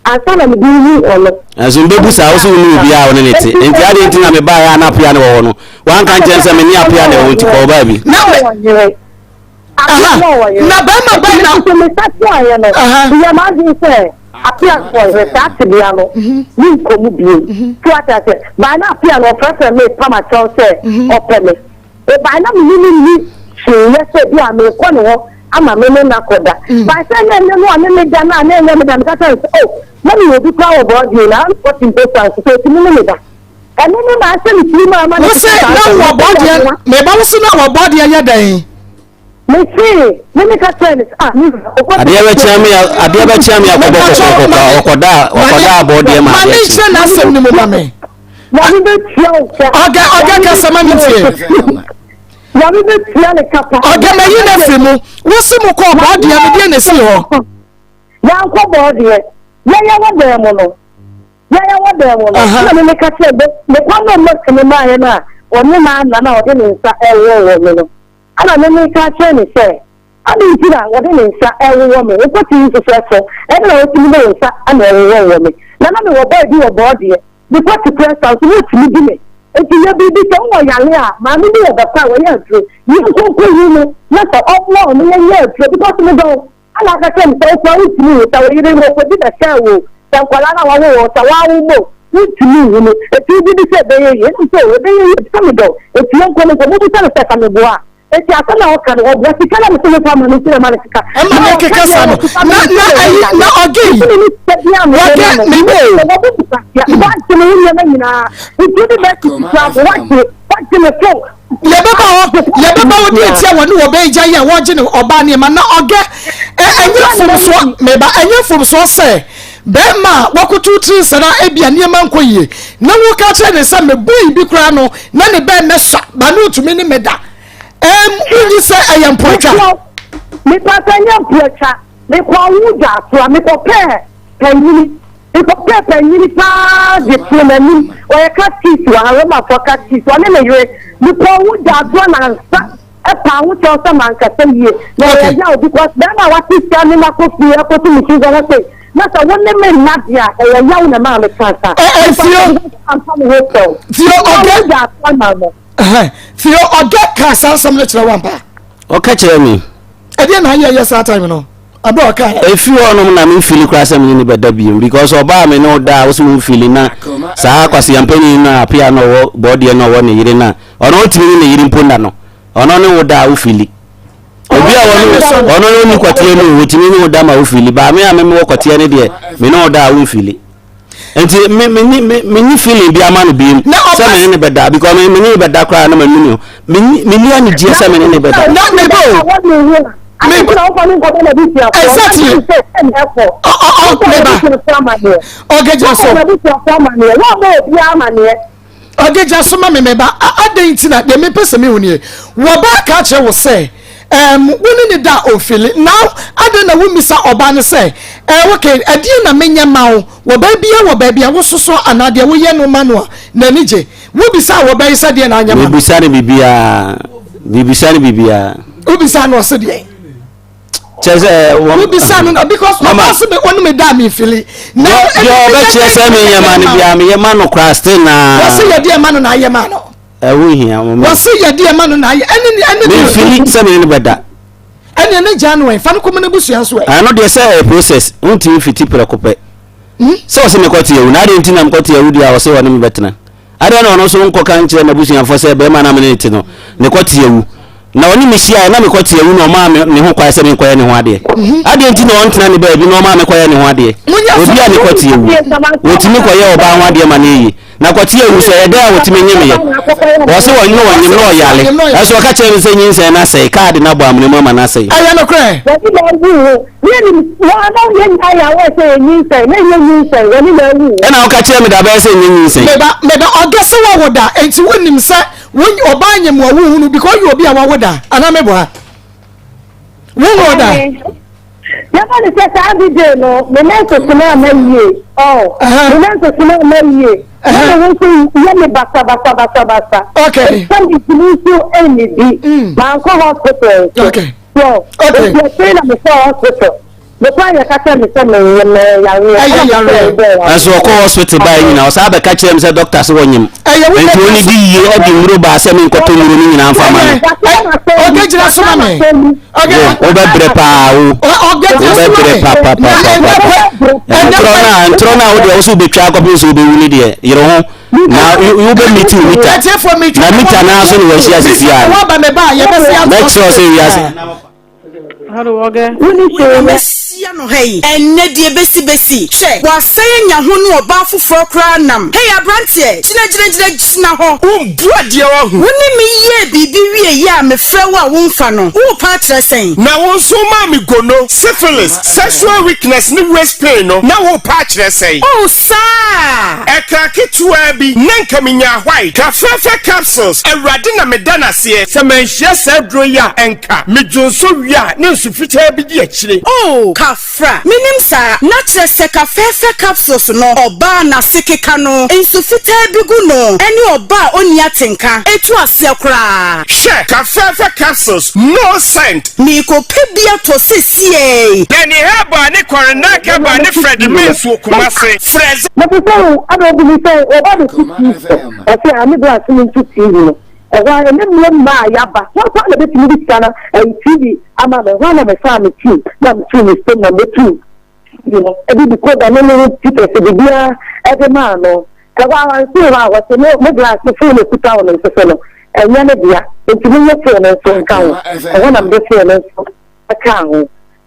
Ansa na mede rehu ɔno. Nanso mbebu saa, wo so wonni obiara a wo ne no te. Enti adɛn nti na mebaeɛ a na Apea ne wɔ hɔ no? Woanka nkyerɛ me sɛ me ne Apea na ɛwɔ hɔ nti kɔɔ baabi. Na wɔ yere. Apea na ɔwɔ yere. Na bɛrima bɛn na. Nti me sakyeraeɛ no, meyɛɛ m'adwene sɛ Apea wɔ yere, saa tebea no, menkɔ mu bio. So wate aseɛ? By na Apea no ɔfrɛfrɛ me pam akyɛw sɛ ɔpɛ me. Mebae na me ne no nni hwee yɛ sɛ bi a merekɔ ne hɔ ama me ne no akɔda. Bae sɛ na ɛnyɛ no a ne me da no a na ɛnyɛ me da. Meka kyerɛɛ no sɛ, Oh, na mewɔ obi koraa wɔ Broadway na ɔte mpo nso sɛ ɔtumi ne me da. Ɛno no na ahyɛ me tirim a ama Wo mekeka se saa na asɛm no. wɔ bɔdeɛ, meba wo se na wɔ bɔdeɛ yɛ dɛn? Mese, me meka kyerɛɛ no sɛ, Ah, me wura, wokɔ Adeɛ bɛkyea me a, adeɛ bɛkyea me akɔbɔ kɔkɔkɔkɔ a, ɔkɔda ɔkɔda abɔdeɛ ma Ma adeɛ ne kye. nkyerɛ n'asɛm no mu ma me. Nyame bɛtua wo ka. Ɔga ɔga kasa ma me tie. Nyame bɛtua ne ka pa. Ɔga ma yi na firi mu. Wosi mu kɔ bɔɔdeɛ no deɛ na esi hɔ. Yankɔ bɔɔdeɛ. Yɛyɛ wɔ dan mu no. Yɛyɛ wɔ dan mu no. Ɛna me meka kyerɛ bɛ me pa no mo ne maayɛ no a ɔne maa nna na ɔde ne nsa ɛwɔ wɔ me no. Ɛna me meka kyerɛ ne sɛ Adɛn nti na wɔde ne nsa rewowɔ me? Wokɔ TV nhyehyɛe so, ɛdɛn na wotumi de wo nsa na ɛwowɔwowɔ me? Na na mewɔ bɔe bi wɔ bɔɔdeɛ, mekɔ Tikurɛ sa nso wotumi di me. Enti yɛ biribi, sɛ wowɔ yare a, maame bi wɔ bɛkɔ a wɔyɛ aduro, yɛnkɔ nkɔyi no na sɛ ɔboa wo no yɛnyɛ aduro because medɔ wo. Ɛna aka kyerɛ me sɛ wo koraa wontumi nwu, sɛ wo yere no ɔkɔdi bɛhyɛɛ wo o, sɛ nkwadaa no a wawo wɔn, sɛ woawo mma o, wontumi nwu no. Enti wogye di sɛ ɛbɛyɛ yie? Ɛna mesɛ o, ɛbɛyɛ yie efisɛ medɔ wo. Enti yɛnkɔ no nkɔ, mobisa no sɛ ka meboa a. Enti asɛm a ɔka no, ɔboa. Sika na mese memfa mma no nti na ɛma no sika. Ɛma Na ne ɔka keka deɛ saa no. ɔwɔ sika Na no na nti na ayi ɛyɛ na yadeɛ. ɔge yi. Nti menni sika biara a mede Wɔge ma no. me Menni o. sika, wɔbu me kwasea. Woagye me ho nneɛma nyinaa. Nti wode bɛsi sika mpo, woagye, woagye me phone. Yɛbɛba hɔ, yɛbɛba hɔ deɛ tia wɔne wɔbɛn gya yi a wɔgye ne ɔbaa nneɛma na ɔgɛ ɛ ɛnyɛ mfomsoɔ meba ɛnyɛ mfomsoɔ sɛ bɛrima a wakoto tiri nsa na ebia nneɛma nkɔ yie na woka kyerɛ ne sɛ me boy bi koraa no na ne bɛn mɛsa ba ne otumi ne me da ɛm wonyi sɛ ɛyɛ mpoatwa. Mepatɛ nyɛ mpoatwa mekɔ wo dwa so a mekɔpɛɛ panyini mekɔpɛɛ panyini paa de too n'anim ɔyɛ katkis wɔ ha Romafoɔ katkis ɔne ne yere mekɔ wo dwa so a nansa ɛpaa ho kyɛw sɛ mankasa yie na ɛyɛ yaw because bɛrima a wate sika ne no akɔ fie akɔto me ti sɛ sɛ na sɛ wo ne me nna deɛ a ɛyɛ yaw na ɛmaa me kaa saa. Ɛ ɛ Theo ampa me ho kyɛw. Theo ɔdɛ wo dwa so ama no. Theo ɔdɛ kaa saa nsɛm no kyerɛ wo ampa? Ɔka kyerɛ me. Ɛdeɛ na ayɛ yɛ saa time no abɛ ɔka yɛ. Efi hɔ nom na me nfili koraa sɛ me ne no bɛda biom because ɔbaa me ne wo da a wo se wo nfili na saa kwaseampanin no a apea na ɔwɔ bɔɔdeɛ na ɔwɔ ne yere no a ɔno ɔtumi ne ne yere mpo nna no ɔno ne wo da a wo fili obi a ɔno ɔno ne ɔni kɔteɛ no ɔtumi ne wo da ma wo fili baa me a me mewɔ kɔteɛ no deɛ me ne wo da a wo nfili. Nti me me ni me me ni feeling bi ama no biem sɛ me ne ne bɛda because me me ne ne bɛda koraa na ma nu me ho me ni me ni anigyeɛ sɛ me ne ne bɛda. Na me ba o. Exactly. Meba. Ɔgɛgya so. Ɔgɛgya so ma me meba. Adɛn nti na deɛ mepɛ sɛ mehu nie. Wɔbaa ka kyerɛ wo sɛ um, wo ne ne da ofili. Now adɛn na wommisa ɔbaa no sɛ eh, okay, ɛdeɛ na menyɛ ma wo wɔ baabi a wɔ baabi a wososɔ anaa deɛ woyɛ no ma no a n'ani gye. Wobisa wɔ bɛyi sɛ deɛ na anyɛ ma no. Mebisa no biribiara. Mebisa no biribiara. Wobisa no ɔse deɛ. Kyerɛ sɛ wɔn. Wobisa no na because ɔba se me ɔne me da me fili. Na deɛ ɔbɛkyerɛ sɛ menyɛ ma no biara meyɛ ma no koraa still naa. Wɔse yɛ deɛ ma no na ayɛ ma no. Ɛho hia wɔn. Wɔse yɛ deɛ ma no na ayɛ ɛne ɛne. Mefili sɛ me ne no bɛda. Ɛne ɛne gya no ɛ fa no kɔma n'abusua nso ɛ. Ɛno deɛ sɛ ɛyɛ process wontumi fiti prɛko pɛ. Sɛ ɔse mekɔte awu na adeɛ nti na mekɔte awu deɛ a ɔse ɔne me bɛtena. Adɛn na ɔno nso nkɔka nkyerɛ n'abusuafoɔ sɛ barima no a me ne no te no, ne kɔte awu? Na ɔne me hyiaeɛ na me kɔte awu na ɔmaa me ne ho kwan sɛ menkɔyɛ ne ho adeɛ. Adɛn nti na ɔntena ne baabi na ɔmaa mekɔyɛ ne ho adeɛ? Obi a ne kɔte awu, wɔtumi kɔyɛ ɔbaa ho adeɛ ma no yɛ yie. Na kɔte awu sɛ ɛyɛ dɛn a wɔtumi nyemeeɛ? Ɔse ɔne ɔnyem na ɔyare. Ɛnso ɔka kyerɛɛ me sɛ nyinsɛn no asɛe, kaade no abɔ amena mu ama no asɛe. Ɛyɛ nokorɛ. Wɔde na awu wo. Yɛnim wɔn a na yɛn nyinaa yɛ aware sɛ yɛnyinsɛn na ɛnyɛ nyinsɛn, wɔne na awu wo. Ɛna woka kyerɛɛ me da bɛyɛ sɛ ɛnyɛ nyinsɛn. Meba meba ɔdɔ sɛ wawo da enti wonim sɛ wo ɔbaa nyem wa wohu no because ɔyɛ obi a wawo da anaa meboa wonwo da. Yɛfa no sɛ saa video no me menses no amma yie oh me menses no amma yie na me ho nso yɛ me basa basa basa basa. Okay. Sɛ mentumi nso nnidi mankɔ hospital nso. Okay. So, Okay. nti akyire na mekɔɔ hospital. Mekɔɔ yɛ ka kyerɛ me sɛ menyɛ mɛyɛ yareɛ. Ɛyɛ yareɛ. Nanso ɔkɔɔ hospital baeɛ nyinaa ɔsan bɛka kyerɛɛ me sɛ doctor se wɔnyem. Ɛyɛ wo Nti dɛ ɔnidi yie ɛde nnuro baa sɛ menkɔtɔ nnuro no nyinaa mfa ma no. Ɔgɛ gyina so ma me. Ɔgɛ. Wo wobɛbrɛ paa wo. Ɔgɛ gyina so ma Wobɛbrɛ me. Na ɛnɛ papapapapa. pɛ ɛnɛ Ntorɔ pɛ. no a ntorɔ no a wodeɛ wo so wobɛtwa akɔpem sɛ wobɛwu no deɛ yere ho na wobɛ meet wo mita. Atiefoɔ metwa Na mita no ara so na wahyia sisi a no. Waba me ba a yɛbɛsi ato. Mɛkyerɛ wo sɛ wiase. Wei na mahyia no ha yi. Ɛnnɛ deɛ besi besi. Hwɛ, wasan anya ho ne ɔbaa foforɔ koraa nam. Hei aberanteɛ, gyina gyina gyina gyina hɔ. Wombu adeɛ wahu. Wo ne me yɛɛ biribi wieeɛ a mefrɛ wo a womfa no, worepa akyerɛ sɛn? Na wo nso womaa me gono, syphilis, sexual weakness ne waist pain no, na worepa akyerɛ sɛn? Oh, saa! Ɛkaa ketewaa bi na nka menyaa white kafɛɛfɛ capsules, Awurade na meda no aseɛ. Sɛ manhyia saa aduro yi a ɛnka me dwonsɔ wie a na nsu fitaa bi di akyire. Oh, Kafra, menim saa. Na kyerɛ sɛ kafɛɛfɛ capsules no, ɔbaa a n'ase keka no, nsu fitaa bi gu no, ɛne ɔbaa a ɔnni atenka, ɛtu aseɛ koraa. Hwɛ! Kafɛɛfɛ capsules, no scent. Merekɔpɛ bi atɔ sesiei. Danny Herbal ne Corinna Herbal ne Freddie Mains wɔ Kumasi. Frɛ. Mete sɛ wo ana obi ni sɛ ɔba bɛsi TV so ɔse a me bra se mento TV no ɛhɔ a ɛne mmerɛ mmaa a yaba hɔ koraa na bɛtumi de sika no ɛyi TV ama me ɛhɔ a na mefaa me team na metuu me stem na metuu TV no ɛde decoder ne ne pipɛs biribiara ɛde maa no ɛhɔ a wansi hɔ a wɔse me me bra se phone ekuta wo no nso so no ɛnyɛ ne dea nti menyɛ phone no nso nka ho ɛhɔ na mede phone no nso ɛkaa ho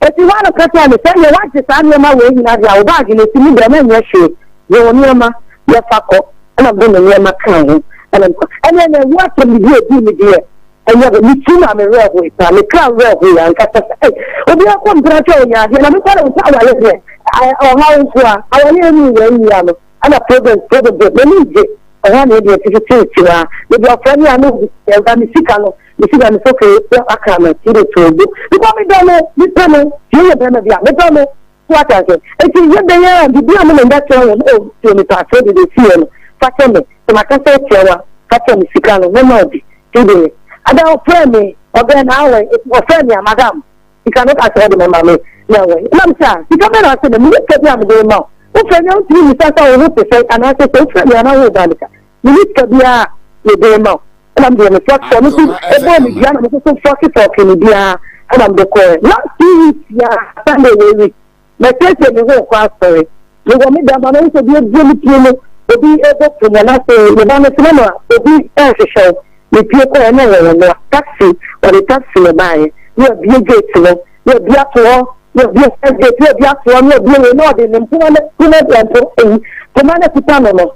Enti hɔ ara na ɔka kyerɛɛ me sɛ, Ɛnneɛ woagye saa nneɛma wei nyinaa deɛ a, wo baage no, si mu dɛm, ɛnyɛ hwee. Gye wo nneɛma na fa kɔ. Ɛnna mede me nneɛma kaa ho, ɛnna mekɔ. Ɛnneɛ na ɛho asɛm bi a ɛdii me deɛ, ɛnyɛ hwee. Me ti maa me werɛ hoe paa. Me kra werɛ hoe ankasa sɛ, Ei, obiara kɔ mpena sɛ ɔnya adeɛ, na me nko ara na mepɛ awareɛ deɛ, ɔhaw nko ara. Awareɛ mu wei yia no, ɛnna problems, problems, m'ani ngye. Ɛhɔ ara na yɛde yɛn ti teteete hɔ ara. Mede ɔfrɛ me a na obi sɛ, Awura, me sika no. Me sika no so kee sɛ aka me ti de too bo because me dɔ no me pɛ no tie yɛ bɛrima bi a me dɔ no so ate ase eti yɛ bɛyɛ a bibi a me ne mbɛkyerɛ wɔn o tie me pa sɛ de de si yɛ no fa kyɛ me sɛ ma kasa atia wa fa kyɛ me sika no mɛma obi ti de ada ɔfrɛ me ɔbɛn na awɛ ɔfrɛ me a madam sika no ka sɛ ɔde mɛma me na ɛwɔ na me sɛ a sika bɛ na ase na me ne sika bi a me de ma wo wofrɛ me a wotumi misa sɛ wo ho te sɛ anaasɛ sɛ wofrɛ me a na wo ba me ka me ne sika bi a me de ma wo ɛna mede me fɔk ɔno nso ɛbɔɔ me dua na me nso so fɔke fɔke ne biara ɛna mede kɔɛ last 2 weeks ya Sunday wei week mɛsiesie me ho kɔ asɔre mewɔ me dama na nso obi ebue me pie no obi ɛbɔ ponya na sɛ me ba no sena ma obi ɛrehwehwɛ wo me pie kɔɛ na ɛyɛ wɔn noa taxi wɔde taxi na ɛbaeɛ na wabie gate no na wabie ato hɔ na wabie gate na wabie ato hɔ na wabie wei na ɔde ne mpoma no poma mpo eyi poma no kuta no no.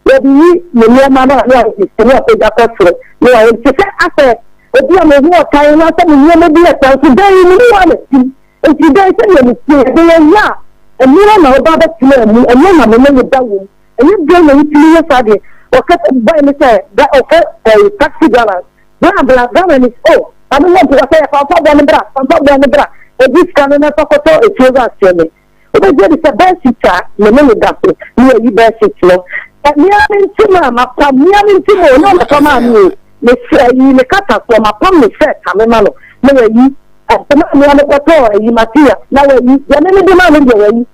Wɔde yi ne nneɛma no a na wɔde si ne apagya kɔ soro ne wɔayɛ te sɛ asɛ. Ebi a mehu ɔtan anaasɛ me nneɛma bi yɛ saa nso dɛn yi me ne wo a na tim. Enti dɛn sɛdeɛ metie ɛbɛyɛ yɛ a ɛno ara na woba abɛtena mu, ɛno na me ne wo da wom. Ɛyɛ dɛn na wotumi yɛ saa deɛ? Ɔka bɔe ne sɛ bra ɔfɛ ɛyi taxi driver bra bra driver ni oh maame wɔ mpo ɔsɛ yɛ fanfa bɔ ne bra fanfa bɔ ne bra ebi sika no na fa kɔtɔ efie wura seɛ me wobɛgye adi sɛ bɛɛsit a me ne no da so ne yɛyi bɛɛsit no mmea me ntoma a mapam mmea me ntoma o na ɔmɛfa maa me o me ayi me kata soɔ mapam ne shirt a mema no na wayi ntoma a mmea me kɔtɔɔ ayi material na wayi deɛ me me de maa no deɛ wayi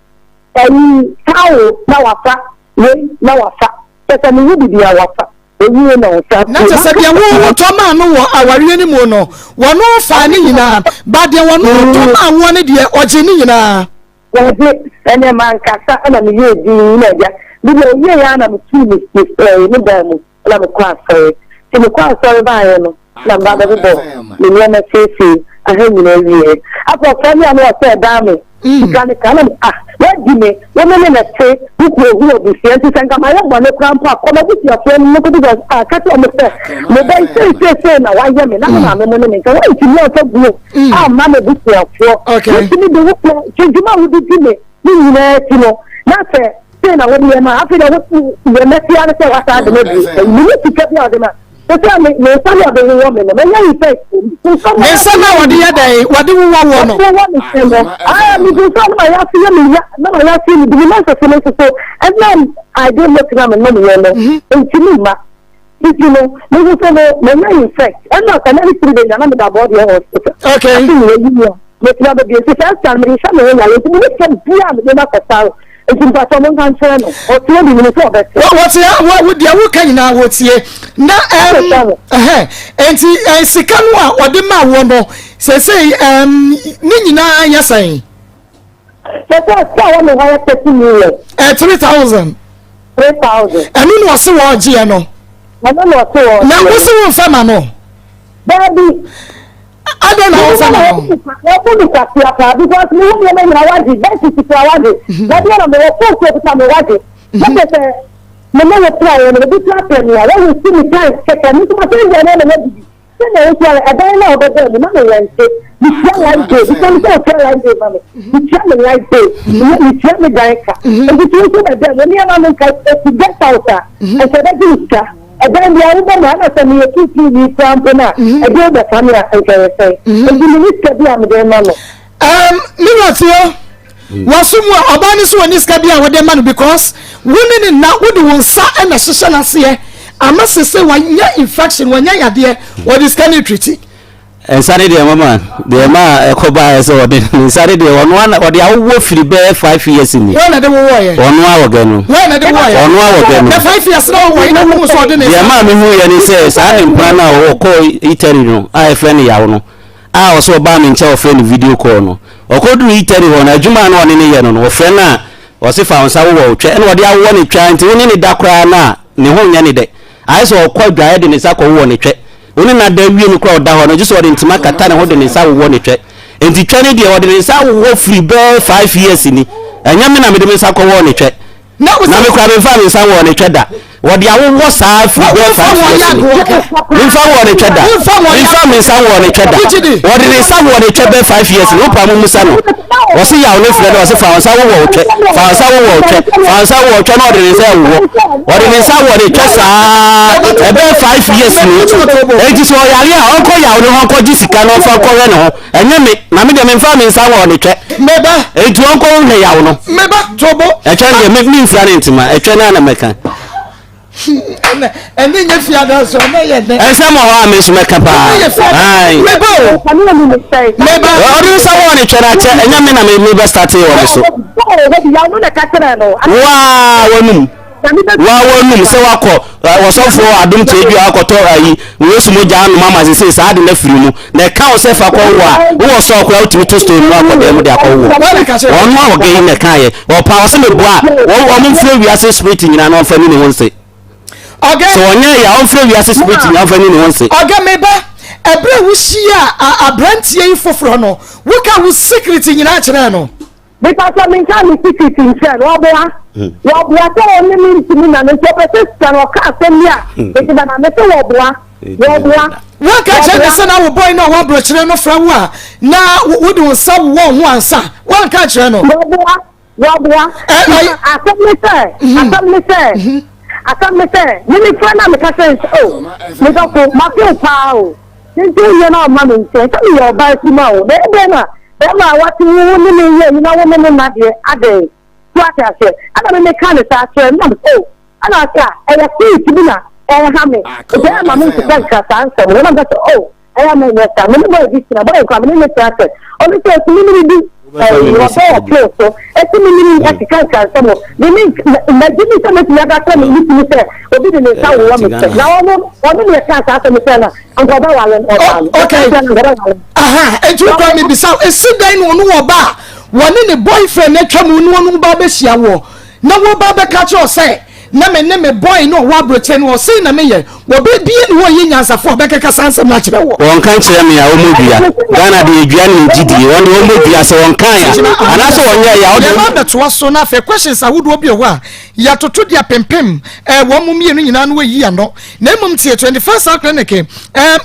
Ayi towel na wafa, wei na wafa, kyerɛ sɛ me ho biribiara wafa, owie na ɔsan Na kyerɛ sɛ deɛ wo wotɔ maa no wɔ awareɛ no mu no, wɔno faa ne nyinaa, but deɛ wɔno tɔ maa woɔ no deɛ ɔgye ne nyinaa. Wɔgye, ɛnneɛ mankasa na meyɛɛ dinn na agya, me deɛ ɔwieeɛ ara na metuu me me dan mu na mekɔɔ asɔre. Nti mekɔɔ asɔre baeɛ no, na meba bɛbobɔ me nneɛma siesie aha nyinaa wieɛ. Afei ɔfrɛ me a na ɔsɛ ɛdaa me sika ne ka na me ah wadi me wo ne me na ɛte wo kuro hu abusua nti sɛ nka mayɛ bɔne koraa mpo a kɔ m'abusuafoɔ no mekɔbu sɛ ah ka kyerɛ ɔmo sɛ me ba yi sei sei sei na wayɛ me na me maame mo ne me nka woantumi amfa buo amma m'abusuafoɔ wotumi de wo kɔ dwuma a wode di me Ne nyinaa akyi no, na sɛ sei na wode yɛ ma afei deɛ wo deɛ mɛte ara ne sɛ woasan de me de ayi menni sika bi a ɔde ma te sɛ me me nsa ne ɔde wowɔ me no manya infect Ne nsa na wɔde yɛ dɛn wɔde wowɔ woɔ no? Wɔde wowɔ me sɛ no ah medu nsa no ma yɛase yɛ me ya na ma yɛase me bi me nsese me nso so ɛnam ade milk na menom yɛ no ntumi mma nti no mehu sɛ no manya infect ɛna sɛ na ne tiri de nya na meda bɔɔdeɛ hospital okay ase ne yɛyi mu a mɛtumi abɛbie nti saa sika no mede hyɛ me ho yare nti mene sika bia a mede ma kɔsa no nti mpatɔ mo nka nkyerɛ no ɔtie bi mene sɛ ɔbɛte wɔte wo deɛ woka nyinaa wɔtie na ɛm ɛhɛ nti sika no a ɔde ma wɔ no sɛsɛi ɛm ne nyinaa yɛ sɛn Sɛ sɛ sika a wɔ me hɔ yɛ 30 million. Ɛ 3000. 3000. Ɛno na ɔse wɔ ɔgyeɛ no. Ɛno na ɔse wɔ ɔgyeɛ. Na wo se wo nfa ma no. Daabi. Adɛn na wo nfa ma no. Wɔbu mi kwasia paa because mi hu nneɛma nyina wagye bɛnti sika wagye. Na deɛ na mewɔ phone so kuta me wagye. Na kyerɛ sɛ me ne wo tra yɛ no obi tra pɛ me a wɔwɔ si me time kɛkɛ me nso ma sɛ deɛ na na wadi bi. Sɛnea wotua no, ɛdan no a wobɛbɔɔ mu, na me rɛnte. Metua light bill. Bisa me sɛ otua light bill ma me. Metua me light bill. Metua me dan ka. Nti sɛ woso bɛdan mu, nneɛma no nka esi guest house a, nka ɛbɛgye wo sika. Ɛdan biara wobɔ mu a, ɛna sɛ meyɛ tuutuuni koraa mpo no a, ɛde wo bɛka me a, nka ɛyɛ sɛn? Nti menni sika bi a mede rema no. Um, me wura tio, waso mu a ɔbaa no so wɔ ne sika bi a wɔde ma no because wo ne ne nna wode wo nsa na hyehyɛ n'aseɛ ama sese wanya infection wanya yadeɛ wɔde sika no retriti. Nsa ne deɛ mama deɛ ma ɛkɔ baeɛ sɛ ɔde ne nsa ne deɛ ɔno ana ɔde awowɔ firi bɛyɛ 5 years ni. Wɔn na de wowɔ yɛ. Ɔno a wɔgɛ no. Wɔn na de wowɔ yɛ. Ɔno a wɔgɛ no. Na 5 years na wɔwɔ yɛ na wɔn nso ɔde ne nsa. Deɛ maa mi hu yɛ ne sɛ saa ne mpena no a ɔkɔ Italy no a yɛfrɛ no yaw no a ɔsɛ ɔbaa me nkyɛn ɔfrɛ no video call no ɔkɔduru Italy hɔ no adwuma a na ɔne no yɛ no no ɔfrɛ no a ɔse fa wo nsa wowɔ wo twɛ ɛna ɔde awowɔ ne twɛ nti wo ne ne da koraa no a ne ho nyɛ ne dɛ ayɛ sɛ ɔkɔ adwaeɛ de ne nsa kɔwowɔ ne twɛ wo ne no ada wie no koraa ɔda hɔ no gye sɛ ɔde ntoma kata ne ho de ne nsa wowɔ ne twɛ nti twɛ no deɛ ɔde ne nsa wowɔ firi bɛɛ 5 years ni ɛnyɛ me na mede me nsa kɔwɔɔ ne twɛ Na me koraa memfaa me nsa nwɔɔ ne twɛ da. Wɔde awowɔ saa firi bɛyɛ 5 years ni. Memfa nwɔɔ ne twɛ da. Memfa me nsa nwɔɔ ne twɛ da. Wɔde ne nsa wɔɔ ne twɛ bɛyɛ 5 years ni. Wopa mo musa no. Wɔse yaw ne frɛ no wɔse fa wo nsa wowɔ wo twɛ. Fa wo nsa wowɔ wo twɛ. Fa wo nsa wowɔ wo twɛ na ɔde ne nsa ɛwowɔ. Wɔde ne nsa wɔ ne twɛ saa ɛbɛyɛ 5 years ni. Enti sɛ ɔyare a ɔnkɔ yaw ne hɔ nkɔgye sika na ɔmfa nkɔhwɛ ne ho. Ɛnyɛ me, na me deɛ memfaa me nsa nwɔɔ ne twɛ. Meba. Enti ɔnkɔ nhwɛ yaw no. Meba, tobo. Ɛtwɛ no deɛ, me memfira ne ntoma. Ɛtwɛ no ara na mɛka. Ɛne nyɛ fiada so, ɛnɛ yɛ nɛ. Ɛnsɛm wɔ hɔ a me nso mɛka paa. Ɛnɛ yɛ fiada. Meba o. Meba. Ɔde nsa wɔɔ ne twɛ no akyɛ, ɛnyɛ me na me me bɛ startee wɔ ne so. Waa wɔnum. Waa wɔnum sɛ wakɔ wɔsɔfoɔ adom kyɛ dua akɔtɔ ayi Yesu mogya anom ama sese saa ade no afiri mu. Na ɛka wo sɛ fa kɔ wo a, wowɔ sɔɔ koraa wotumi to stone mu akɔ dan mu de akɔ wowɔ. Wɔn a wɔgɛ yi na ɛka yɛ. Ɔpa ɔsɛ meboa a, wɔn wɔn mfrɛ wiase spirit nyinaa na wɔmfa ni ne ho nse. Ɔgɛ. Sɛ wɔnyɛ yɛ a, wɔmfrɛ wiase spirit nyinaa wɔmfa ni ne ho nse. Ɔgɛ me ba, ɛberɛ a wohyia aberanteɛ yi foforɔ no, woka wo secret nyinaa kyerɛɛ no. Mepakyɛ menkaa me secret nkyerɛ no ɔboa wɔboa sɛ ɔne me ntumi na no nti ɔpɛ sɛ sika no ɔka asɛm bi a mede bɛma me sɛ wɔboa wɔboa. Woanka kyerɛ ne sɛ na wo boy no a ɔwɔ aburokyire no frɛ wo a na wode wo nsa wowɔ wo ho ansa? Woanka ankyerɛ no? Wɔboa wɔboa asɛm ne sɛ asɛm ne sɛ asɛm ne sɛ me me frɛ no a meka kyerɛ no sɛ o me dɔfo mafe wo paa o nti wonyɛ na ɔma me nkyɛn sɛ meyɛ ɔbaa kuma o na ɛdɛn na Bɛrima a wate wo wo ne me yɛ yi na wo ne me nna deɛ adɛn? So wate aseɛ? Ɛna me meka ne saa kyerɛ no na me oh ɛna ɔse a ɛyɛ spirit bi na ɛreha me nti ɛyɛ ma me nkeka nkeka saa nsɛm no na meka sɛ oh ɛyɛ a menyɛ saa me ne boy bi tena boy koraa me ne ne tena sɛ ɔno sɛ ɔtumi ne me di ɛyi ɔbɛ wɔ pill so ɛtumi ne me ɛkeka nkeka nsɛm no de me magye mi sɛ mɛtumi aka kyerɛ me me kunu sɛ obi de ne nsa wowɔ me sɛ na ɔno ɔno ne ɛka saa asɛm sɛ na nka ɔbɛwale no ɔbaa no okay aha nti wokura mi bisa esi dɛn na ɔno wɔ ba a wɔne ne boyfriend atwa mu ne ɔno ba abɛhyia woɔ na wo ba bɛka kyerɛ sɛ na me ne me boy no ɔwɔ aburokyire no ɔsei na meyɛ wɔbɛbie ne hɔ yɛ nyansafo a ɔbɛkeka saa nsɛm no akyerɛ wɔ. Wɔn ka nkyerɛ me a wɔn dua Ghana de yɛ dua ne gyidie wɔn de wɔn dua sɛ wɔn kan ya anaasɛ wɔn yɛ ya ɔde. Yɛn ba bɛtoa so na afei questions ahodoɔ bi wɔ hɔ a yɛatoto de apempem ɛɛ wɔn mu mmienu nyinaa no wɔyi ano. Na mmom tie 21st Cell Clinic ɛɛ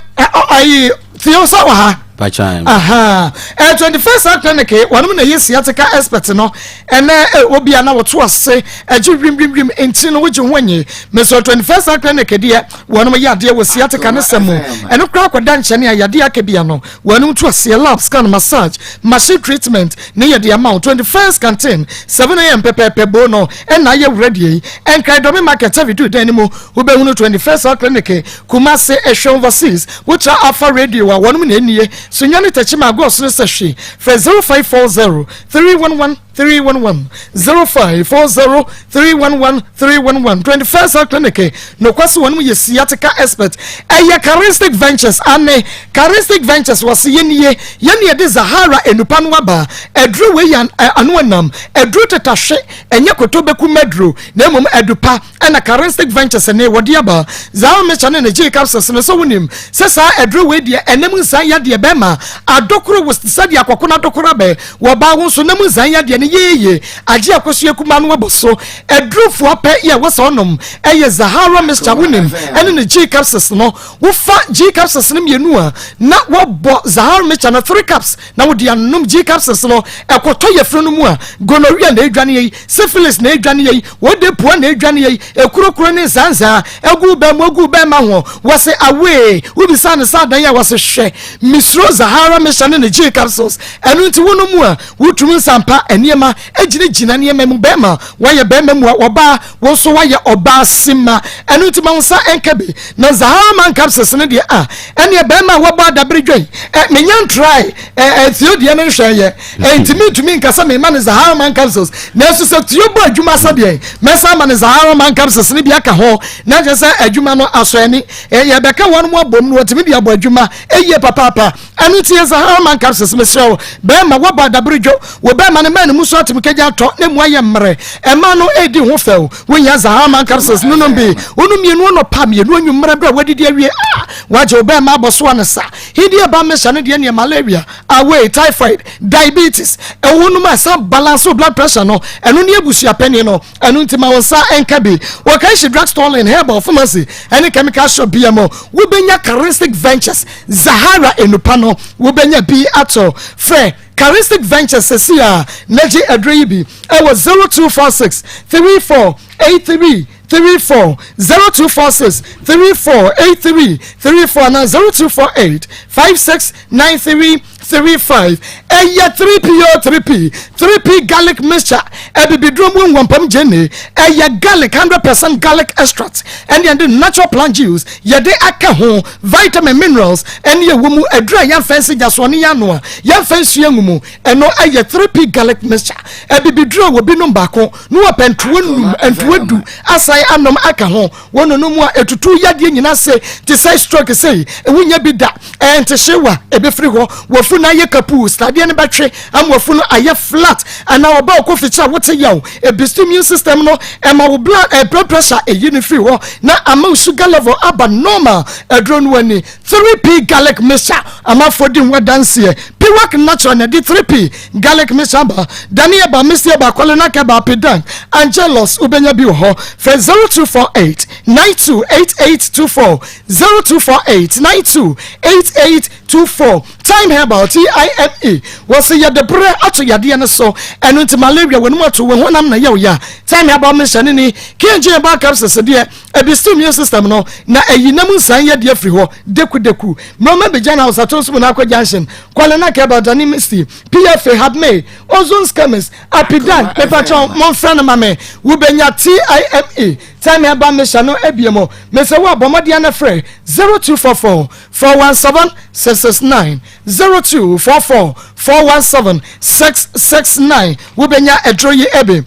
ayi Theo sɛ wɔ ha. Aha ɛɛ 21st Cell Clinic wɔnom na ɛyɛ sciatica expert no ɛnɛ ɛ obi a na wɔto ase ɛgye wim wim wim nti no wogye ho anyi mesɔ 21st Cell Clinic deɛ wɔnom yɛ adeɛ wɔ sciatica ne sɛ mu ɛno koraa akɔda nkyɛne a yadeɛ aka bia no wɔnom to aseɛ lab scan massage machine treatment ne yɛ de ama wo 21st canteen 7am pɛpɛɛpɛ bo no ɛna ayɛ wura deɛ yi ɛnkran dɔme market avidu dan no mu Wobɛhunu 21st Health Clinic, Kumasi, Ehwɛ Overseas, Wotra Alpha Radio a wɔnom na ɛnie, Sunyani Techiman Agorɔ Soro sɛ hwe, frɛ 0540 311 311, 0540 311 311, 21st Health Clinic, nokwase wɔnom yɛ sciatica expert, ɛyɛ Charistic Ventures, ane Charistic Ventures wɔse yɛnie, yɛne yɛde Zahara enupa no aba, aduro wei yɛ ano anam, aduro tetahwe, ɛnyɛ koto bɛku maduro, na mmom adupa. Ɛna Charistic Ventures ne wɔde aba. Zaa Mecha ne ne gyee capsules no. Sɛ wonim sɛ saa aduro wei deɛ ɛnam nsan yadeɛ bɛma adokoro wo sɛdeɛ akɔko no adokoro abɛ wɔ baa wo nso nam nsan yadeɛ no yɛyɛ agye akosua kumaa no abɔ so. Aduro fua pɛ yɛ wɔ sɛ ɔnom ɛyɛ Zahara Mixture wonim ɛne ne gyee capsules no. Wofa gyee capsules no mmienu a na wɔbɔ Zahara Mixture no 3 cups na wode anom G capsules no, ɛkɔtɔ yafunu no mu a, gonorrhea na ɛdwane yei, syphilis na ɛdwane yei, wode pua na ɛdwane yei, ekurokuro ne nsaansaa, agu bɛn mu, agu bɛn ma ho, wɔse awee, wobisa no sɛ adan a, wɔse hwɛ, mesuro Zahara Misha ne ne G capsules, ɛno nti wonom mu a, wotumi nsampa nneɛma, gyinagyina nneɛma mu, bɛrima, woayɛ bɛrima mua, ɔbaa, wo nso woayɛ ɔbaa simma, ɛno nti ma wo nsa nka bi, na Zahara man capsules no deɛ a, ɛneɛ bɛrima a wɔbɔ adabere dwan, ɛ, menya ntrae, ɛ, ɛ, Theo deɛ no nhwɛeɛ, ɛ, nti mentumi nka sɛ mema no Zahara man capsules, nanso sɛ Theo bɔ adwuma sɛdeɛ, mɛsan ama no Zahara man capsules no bi aka ho, na kyerɛ sɛ adwuma no asɔ ani, ɛ, yɛbɛka wɔn mu abom no wɔtumi de abɔ adwuma yie papaapa. Ɛno nti yɛ Zahara man capsules mesrɛ wo bɛrima woabɔ adabere dwo wo bɛrima no mɛn ne mu so atem kagya atɔ na mu ayɛ mmerɛ ɛma no ɛdi ho fɛw wohia Zahara man capsules no nom bi wonom mmienu anɔpa mmienu anwummerɛ berɛ a woadidi awie a wagye wo bɛrima abɔ so anesa hidi ɛba mmɛhyɛ no deɛ neɛ malaria away typhoid diabetes ɛwo nom a ɛsan balance wo blood pressure no ɛno ne abusuapɛni no Ɛno nti ma wo nsa nka bi wɔ Kanshi Drug Store Lane, Herbal Pharmacy ne Chemical Shop bia mu. Wobɛnya Charistic Ventures Zahara nnupa no, wobɛnya bi atɔ. Frɛ Charistic Ventures sɛsi a na gye aduro yi bi ɛwɔ 0246 34 83 34, 0246 34 83 34 anaa 0248 56 93 35 ɛyɛ 3P o 3P 3P garlic mixture abibiduro mu nwampam gyeene ɛyɛ garlic 100% garlic extract ɛne ɛde natural plant juice yɛde aka ho vitamin minerals ɛne ɛwɔ mu aduru a yɛmfa nsi gya soɔ ne yɛanoa yɛmfa nsuo ngu mu ɛno ɛyɛ 3P garlic mixture abibiduro a wɔbi nom baako na wɔpɛ ntoa num ntoa du asan anom aka ho wɔnonom mu a ɛtutu yadeɛ nyina se te sɛ stroke sei ɛwonya bi da Ɛntehyew a ebefiri hɔ, w'afu no ayɛ kapuu, sradeɛ no bɛtwe ama w'afu no ayɛ flat, anaa ɔba ɔkɔ fikyiri a wote yaw. Ebisti immune system no, ɛma wo blood eh, blood pressure eyi no firi hɔ na ama wo sugar level aba normal. Aduro no ani 3P garlic mixture, amanfoɔ di ho adanseɛ. P Biwak Natural na ɛde 3P Garlic Mixture aba. Dani Herbal, Misty Herbal, Kolinak Herbal, Pidank, Angelus, wobɛnya bi wɔ hɔ. Frɛ 0248 928824, 0248 928824. Thyme Herbal, T-I-M-E, wɔse yɛde berɛ ato yadeɛ no so, ɛno nti malaria, w'anum ato, wo honam na ɛyɛ wo ya. Thyme Herbal Mixture no ni, KG Herbal Capsules deɛ, ɛboost immune system no na ɛyi nam nsan yadeɛ firi hɔ dekudeku. Mmerɛma Bijan House, Atonso Munakwa Junction, Kwale Nak Herbal, Dani Misty, PFA, Habmay, Ozone's Chemist, Apidan, mepakyɛw momfrɛ no ma me, wobɛnya TIME, Thyme Herbal Mixture no abie mu. Mesɛ wo a bɔ mmɔden na frɛ 0244 417 669, 0244 417 669, wobɛnya aduro yi abi.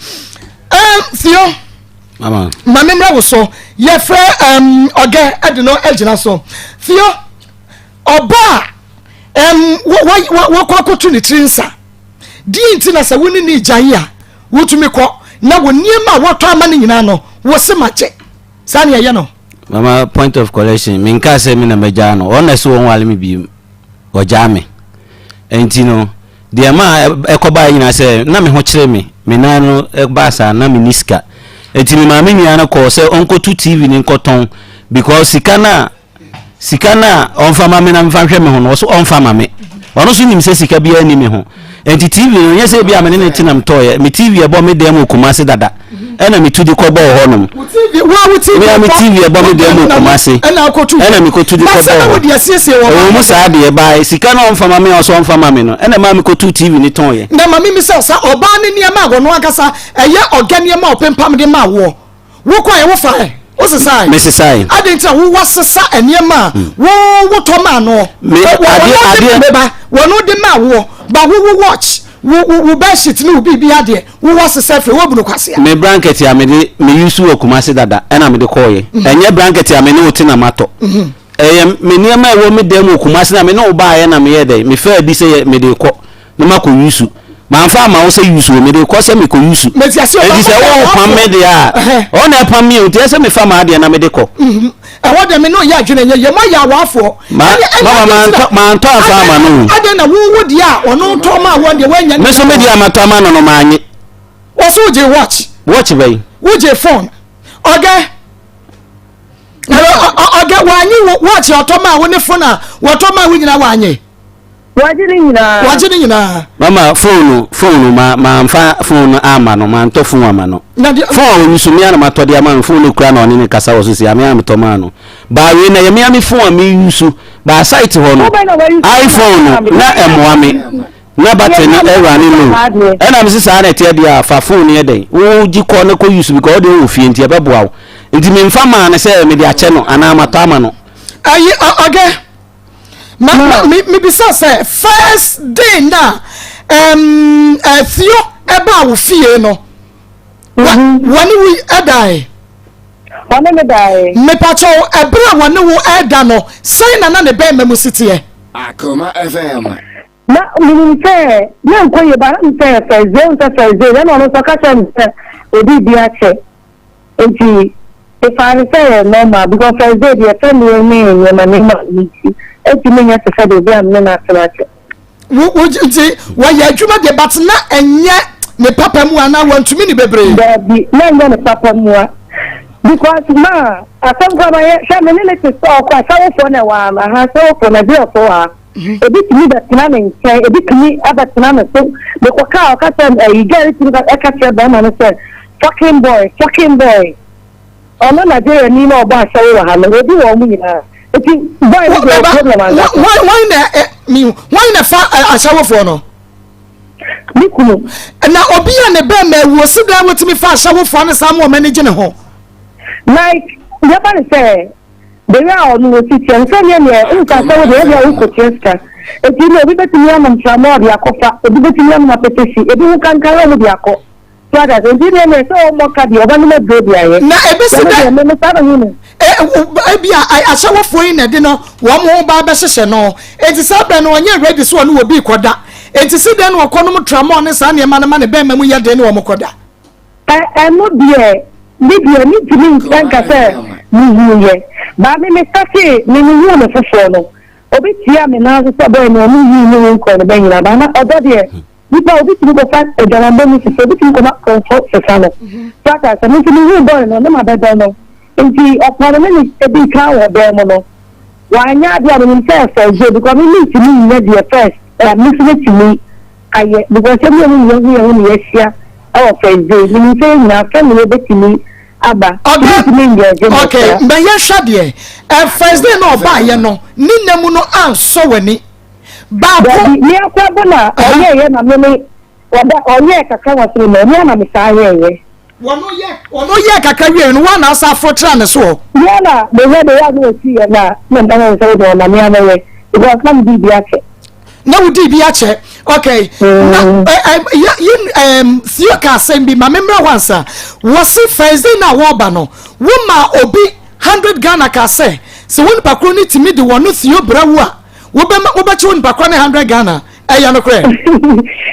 Um, Theo, Mama. Ma me mmra wo so. Yɛfrɛ um, ɔgɛ ɛde no agyina so. Theo, ɔba a um, wɔkɔ akɔto ne tiri nsa. Deɛ nti na sɛ wo ne ne gyae a wotumi kɔ na wɔ nneɛma a wɔtɔ ama no nyinaa no wɔ se magye. Saa ne ɛyɛ no. Mama, point of correction, menkaa sɛ me na magyaa no. Ɔno na ɛsɛ wɔn wale me biem. Ɔgyaa me. Ɛnti no, deɛ ɛma ɛkɔbaeɛ nyinaa sɛ na me ho kyere me. Me nan no ɛbaa saa na menni sika. Ɛnti me maame nua no kɔɔ sɛ ɔnkɔtu TV no nkɔtɔn because sika no a sika no a ɔmfa ma me na memfa nhwɛ me ho no, ɔso ɔmfa ma me. Ɔno nso nim sɛ sika biara nni me ho. Enti TV no, nyɛ sɛ ebia me ne ne te na metɔeɛ. Me TV ɛbɔ me dan mu wɔ Kumasi dada, ɛna metu de kɔbɔɔ hɔnom. Me a me TV ɛbɔ me dan mu wɔ Kumasi, ɛna mekɔtu de kɔbɔɔ hɔ. Ɛwɔ mu saa deɛ, by sika no a ɔmfa ma me a ɔsɛ ɔmfa ma me no, ɛna ɛmaa mekɔtuu TV no tɔeɛ. Na ma memmisa wo, saa ɔbaa no nneɛma a ɔno ankasa ɛyɛ ɔgɛ nneɛma a ɔpempam de maa woɔ, Wokɔe, wofae, wosesae. Mesesae. Adɛn nti na wo wasesa nneɛma a wo wotɔ maa noɔ? Me, Wɔ- adeɛ, wɔno de adeɛ. meba, wɔno de maa woɔ, ba wo wo watch, wo wo wo bedsheet ne wo biribi adeɛ, wo wasesa afiri, woabu no kwasea. Me blanket a mede me use wɔ Kumasi dada ɛna mede kɔɔeɛ. Ɛnyɛ blanket a me ne wo te na matɔ. Ɛyɛ me nneɛma a ɛwɔ me dan mu wɔ Kumasi na me ne wo baeɛ na meyɛɛ dɛn, mefaa bi sɛ yɛ mede rekɔ na makɔ use. Mamfa amma wo sɛ use o, mede rekɔ sɛ mekɔ use. Mete ase o, Enti sɛ baako wo deɛ pam me deɛ a, Ɛhɛ. ɔno na ɛpam me o, nti ɛsɛ sɛ mefa m'adeɛ na mede kɔ. Ɛhɔ deɛ me ne ɔyɛ adwene nyɛ yɛ mo ayɛ awaafoɔ. Ma, Ɛne ɛne mama adɛn nti na mantɔ mantɔ amfa adɛn ama no o. adɛn na wo wo deɛ a ɔno tɔ maa wɔn deɛ woanya ne Me nso me deɛ a matɔ ama no no mannye. Wɔso wogye watch. Watch bɛn? Wogye phone. Ɔgɛ. Ɔgɛ wanye wo watch a ɔtɔ maa wo ne phone a wɔtɔ maa wo nyinaa wanye. Wagye ne nyinaa. Wagye ne nyinaa. Mama phone no phone no ma manfa phone no ama no mantɔ phone ama no. Na deɛ. Phone a ɔyi so me ara na matɔ de ama no phone no kura na ɔne ne kasa wɔ so si a me ara metɔ maa no. Baa wei na ɛyɛ me ara me phone a me use baa site hɔ no iPhone no na ɛmoa me. Na battery no ɛrane low. Ɛna mese saa na ɛteɛ deɛ a fa phone no yɛ dɛn wo gye kɔ na kɔ use because wode wɔ fie nti ɛbɛboa wo. Nti memfa maa no sɛ mede akyɛ no anaa matɔ ama no. Ayi ɔgɛ ma ma me mebisa sɛ first day na um, uh, Theo ɛbaa wo fie no wa wɔne wo ɛdae. Ɔne me dae. Mepakyɛw ɛberɛ a wɔne wo ɛda no sɛn na na ne bɛɛma mu si teɛ? Akoma FM. Na menim sɛ na nkɔ yie ba na menim sɛ ɛyɛ first day, wohu sɛ first day deɛ ɛna ɔno nso ɔka kyerɛɛ me sɛ ɔdi bi akyɛ nti mefaa no sɛ ɛyɛ normal because first day deɛ fɛnneɛ ne nneɛma nneɛma nti ɛntumi nyɛ te sɛ deɛ obi a me ne no atena akyɛ. Wo wo nti wɔyɛ adwuma deɛ but na ɛnyɛ ne papa mu anaa wɔntumi ne bebree. Daabi na ɛnyɛ ne papa mua because ma asɛm koraa ma yɛ hwɛ me ne ne te sɛ ɔkɔ asawofoɔ na ɛwɔ ha aha asawofoɔ na ɛbi ɔfo wɔ ha. Ebi tumi bɛtena ne nkyɛn, ebi tumi bɛtena ne so. Mekɔka a, ɔka kyerɛ me, ɛyi girl no tumi ka kyerɛ barima no sɛ, fucking boy, fucking boy. Ɔno Nigeriani na ɔbɔ ahyɛwo wɔ ha no, obi wɔ wɔn nyinaa. Nti boy no deɛ ɔwɔ problem ankasa. Wɔn na ɛ mi wɔn na fa ahyɛwofoɔ no. Me kunu. Na obi a ne bɛn ma awuo si dan wotumi fa ahyɛwofoɔ no saa ma wɔn ani gye ne ho. Like yɛba ne sɛ. Bere a ɔno osi teɛ no, sɛdeɛ neɛ wohu sɛ asɛm deɛ ebia wokɔtua sika. Enti no obi bɛtumi anom tramɔɔ de akɔfa, obi bɛtumi anom apetesi, ebi ho kankan na wɔde akɔ. So ate aseɛ? Enti neɛ neɛ sɛ ɔmmɔ ka deɛ ɔbɛnom aduro de ayɛ. Na ebesi Ɛno dɛ deɛ me me saa na mehu no. Ebia ahyɛwofoɔ yi na ɛde no wɔn ho ba abɛhyehyɛ no. Enti saa berɛ no ɔnyɛ ready sɛ ɔne obi rekɔda. Enti si dɛn na ɔkɔnom tramɔɔ ne saa nneɛma no ma ne bɛrima mu yɛ den ne wɔn kɔda? Ɛ ɛno deɛ me deɛ mentumi nka sɛ mehuiɛ but me me startee me mehuu no foforɔ no. Obi tiaa me nan so sɛ bɛyɛ nea ɔno yii ne ho nkɔɔ ne bɛ nyinaa ba na ɔdɔ deɛ nipa obi tumi kɔfa adwamammɔ mu sesa obi tumi kɔma kɔmfo sesa no so ata sɛ me nso mehuu bɔne no ne ma bɛdɔ no nti ɔpɔn no ne ne edi kan wɔ dan mu no wanyɛ adeɛ a menim sɛ first day because me mentumi nyɛ deɛ first ɛɛ me nso mɛtumi ayɛ because sɛ me ne yɛhu yɛn ho ne yɛahyia ɛwɔ first day menim sɛ yɛn nyinaa fɛ ne yɛbɛtumi aba. Ɔga okay mɛ yɛn hwɛ deɛ ɛ first day na ɔbaa yɛ no ne nna mu no ansɔ w'ani baako. Dabi mi akɔ bo na ɔyɛ yɛ na mene ɔda ɔyɛ kakra wɔ soro na ɛmi ana mi saa yɛ yɛ. Wɔn yɛ wɔn yɛ kakra wie no wɔn na asa aforo tra ne soɔ. Mi ana mi yɛ de yɛ ano esi yɛ na na mpa yɛn sɛ ɔna mi ana yɛ because na mi di bi akyɛ. Na wo di bi akyɛ okay na yɛ yɛ ɛɛm Theo ka asɛm bi ma me mmerɛ hɔ ansa wɔsi first day na wɔreba no wo ma obi hundred Ghana ka sɛ sɛ wo nipa koro ne tumi de wɔn no Theo brɛ wo a wobɛma wobɛkyɛ wo nipa koro ne hundred Ghana ɛyɛ no korɛ.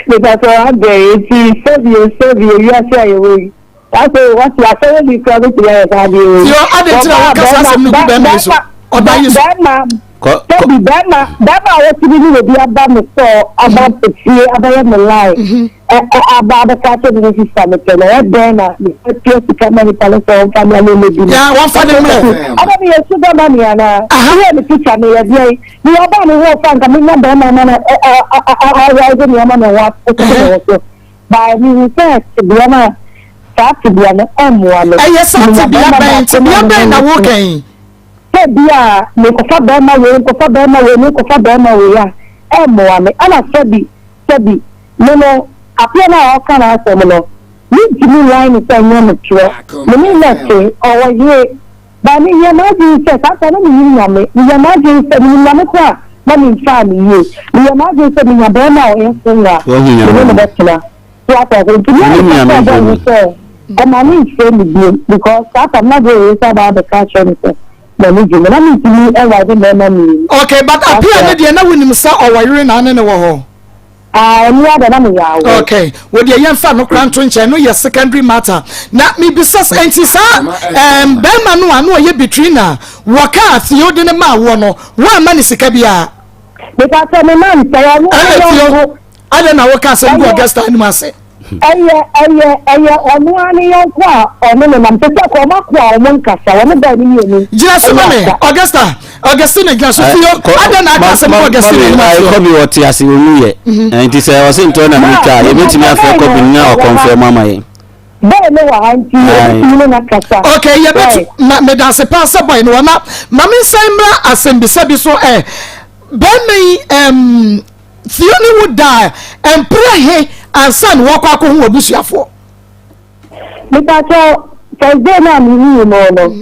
Mepatɔ abɛn eti sɛbi sɛbi ewiase a yɛwɔ yi. Wase wase asɔre bi kura bɛtumi ayɛ saa adeɛ wei. Yɔ adi nti na wɔka saa asɛm no gu bɛrima yi so ɔba yi so. Bɛrima sɛbi bɛrima bɛrima a wɔtumi ne obi aba me sɔ aba fie abɛyɛ me line mhm. ɛ ɛ aba abɛka akyɛ me ne sista me pɛ na ɛyɛ dɛn na metua sika ma nipa no sɛ ɔmfa me ano mɛdi no. Ya wɔmfa ne mmerɛ. Ɔba mi yɛ sugar mummy anaa. Woyɛ me teacher me yɛ deɛ yi meyɛ ɔbaa me ho ɔfa nka menya bɛrima ma no ɛ ɛ ɛ ɛ ɛ me ho ato me ho so. But mehu sɛ tebea no a, saa tebea no ɛmmoa me. Ɛyɛ saa tebea bɛn? Tebea bɛn na woreka yi? Sɛ bi a mekɔfa bɛrima wei, nkɔfa bɛrima wei, mekɔfa bɛrima wei a, ɛmmoa me. Ɛna sɛbi, sɛbi, me no, akoa no a ɔreka n'asɛm no, mentumi nwan no sɛ ɛnyɛ nokorɛ. Me ne no te, ɔwɔ yere. But meyɛɛ m'adwene sɛ, saa ta no na mennim Nyame, meyɛɛ m'adwene sɛ, menim Nyame koraa a, na memfaa no yie. Meyɛɛ m'adwene sɛ menya barima a ɔyɛ single a, Wahu me Nyame ne no no. bɛtena. So wate aseɛ? Nti me a Menim meka Nyame kyerɛɛ mpo boy no no. sɛ, ɔma me mfrɛ me bio, because saa ta no na boy wei nso aba abɛka akyerɛ me sɛ n'ani gye me. Na mentumi nware mmarima mmienu. Okay, but Wate Appiah ne aseɛ? deɛ na wonim sɛ ɔwɔ yere na ne ne wɔ hɔ? Ah, ɛno ara deɛ na meyɛ aware. Okay, wo deɛ yɛmfa no koraa nto nkyɛn, no yɛ secondary matter. Na mebisa sɛ, nti saa um, bɛrima no a na ɔyɛ bitrina wɔkaa Theo de ne maa woɔ no, woamma ne sika biara? Mepa sɛ me ma nsɛ ɔno Ɛna Theo, adɛn na woka asɛm gu Augusta anim ase? Ɛyɛ ɛyɛ ɛyɛ ɔno ara ne yɔnko a ɔne no nam te sɛ kɔ ɔmo ako a ɔmo nkasa wɔn baa ne mmienu. Gyina so ma me Augusta Augustine gyina so fi hɔ adɛn na aka asɛm kɔ Augustine anim ase hɔ. Kɔbi ɔte ase ɔnwu yɛ nti sɛ ɔse ntɔ na metwa a yɛbɛtumi afrɛ kɔbi no na ɔkɔmfrɛ mu ama yɛn. Bɔy no wɔ ha nti yɛbɛtumi ne no akasa. Okay yɛbɛtu ma medase paa sɛ bɔy no wɔ na ma me nsan mmra asɛmbisa bi so ɛ bɛrima yi ɛm Theo ne wo daa mprɛ he ansa na wɔkɔ akɔhu w'abusuafoɔ? Mepakyɛw, first day no a mehuu no no,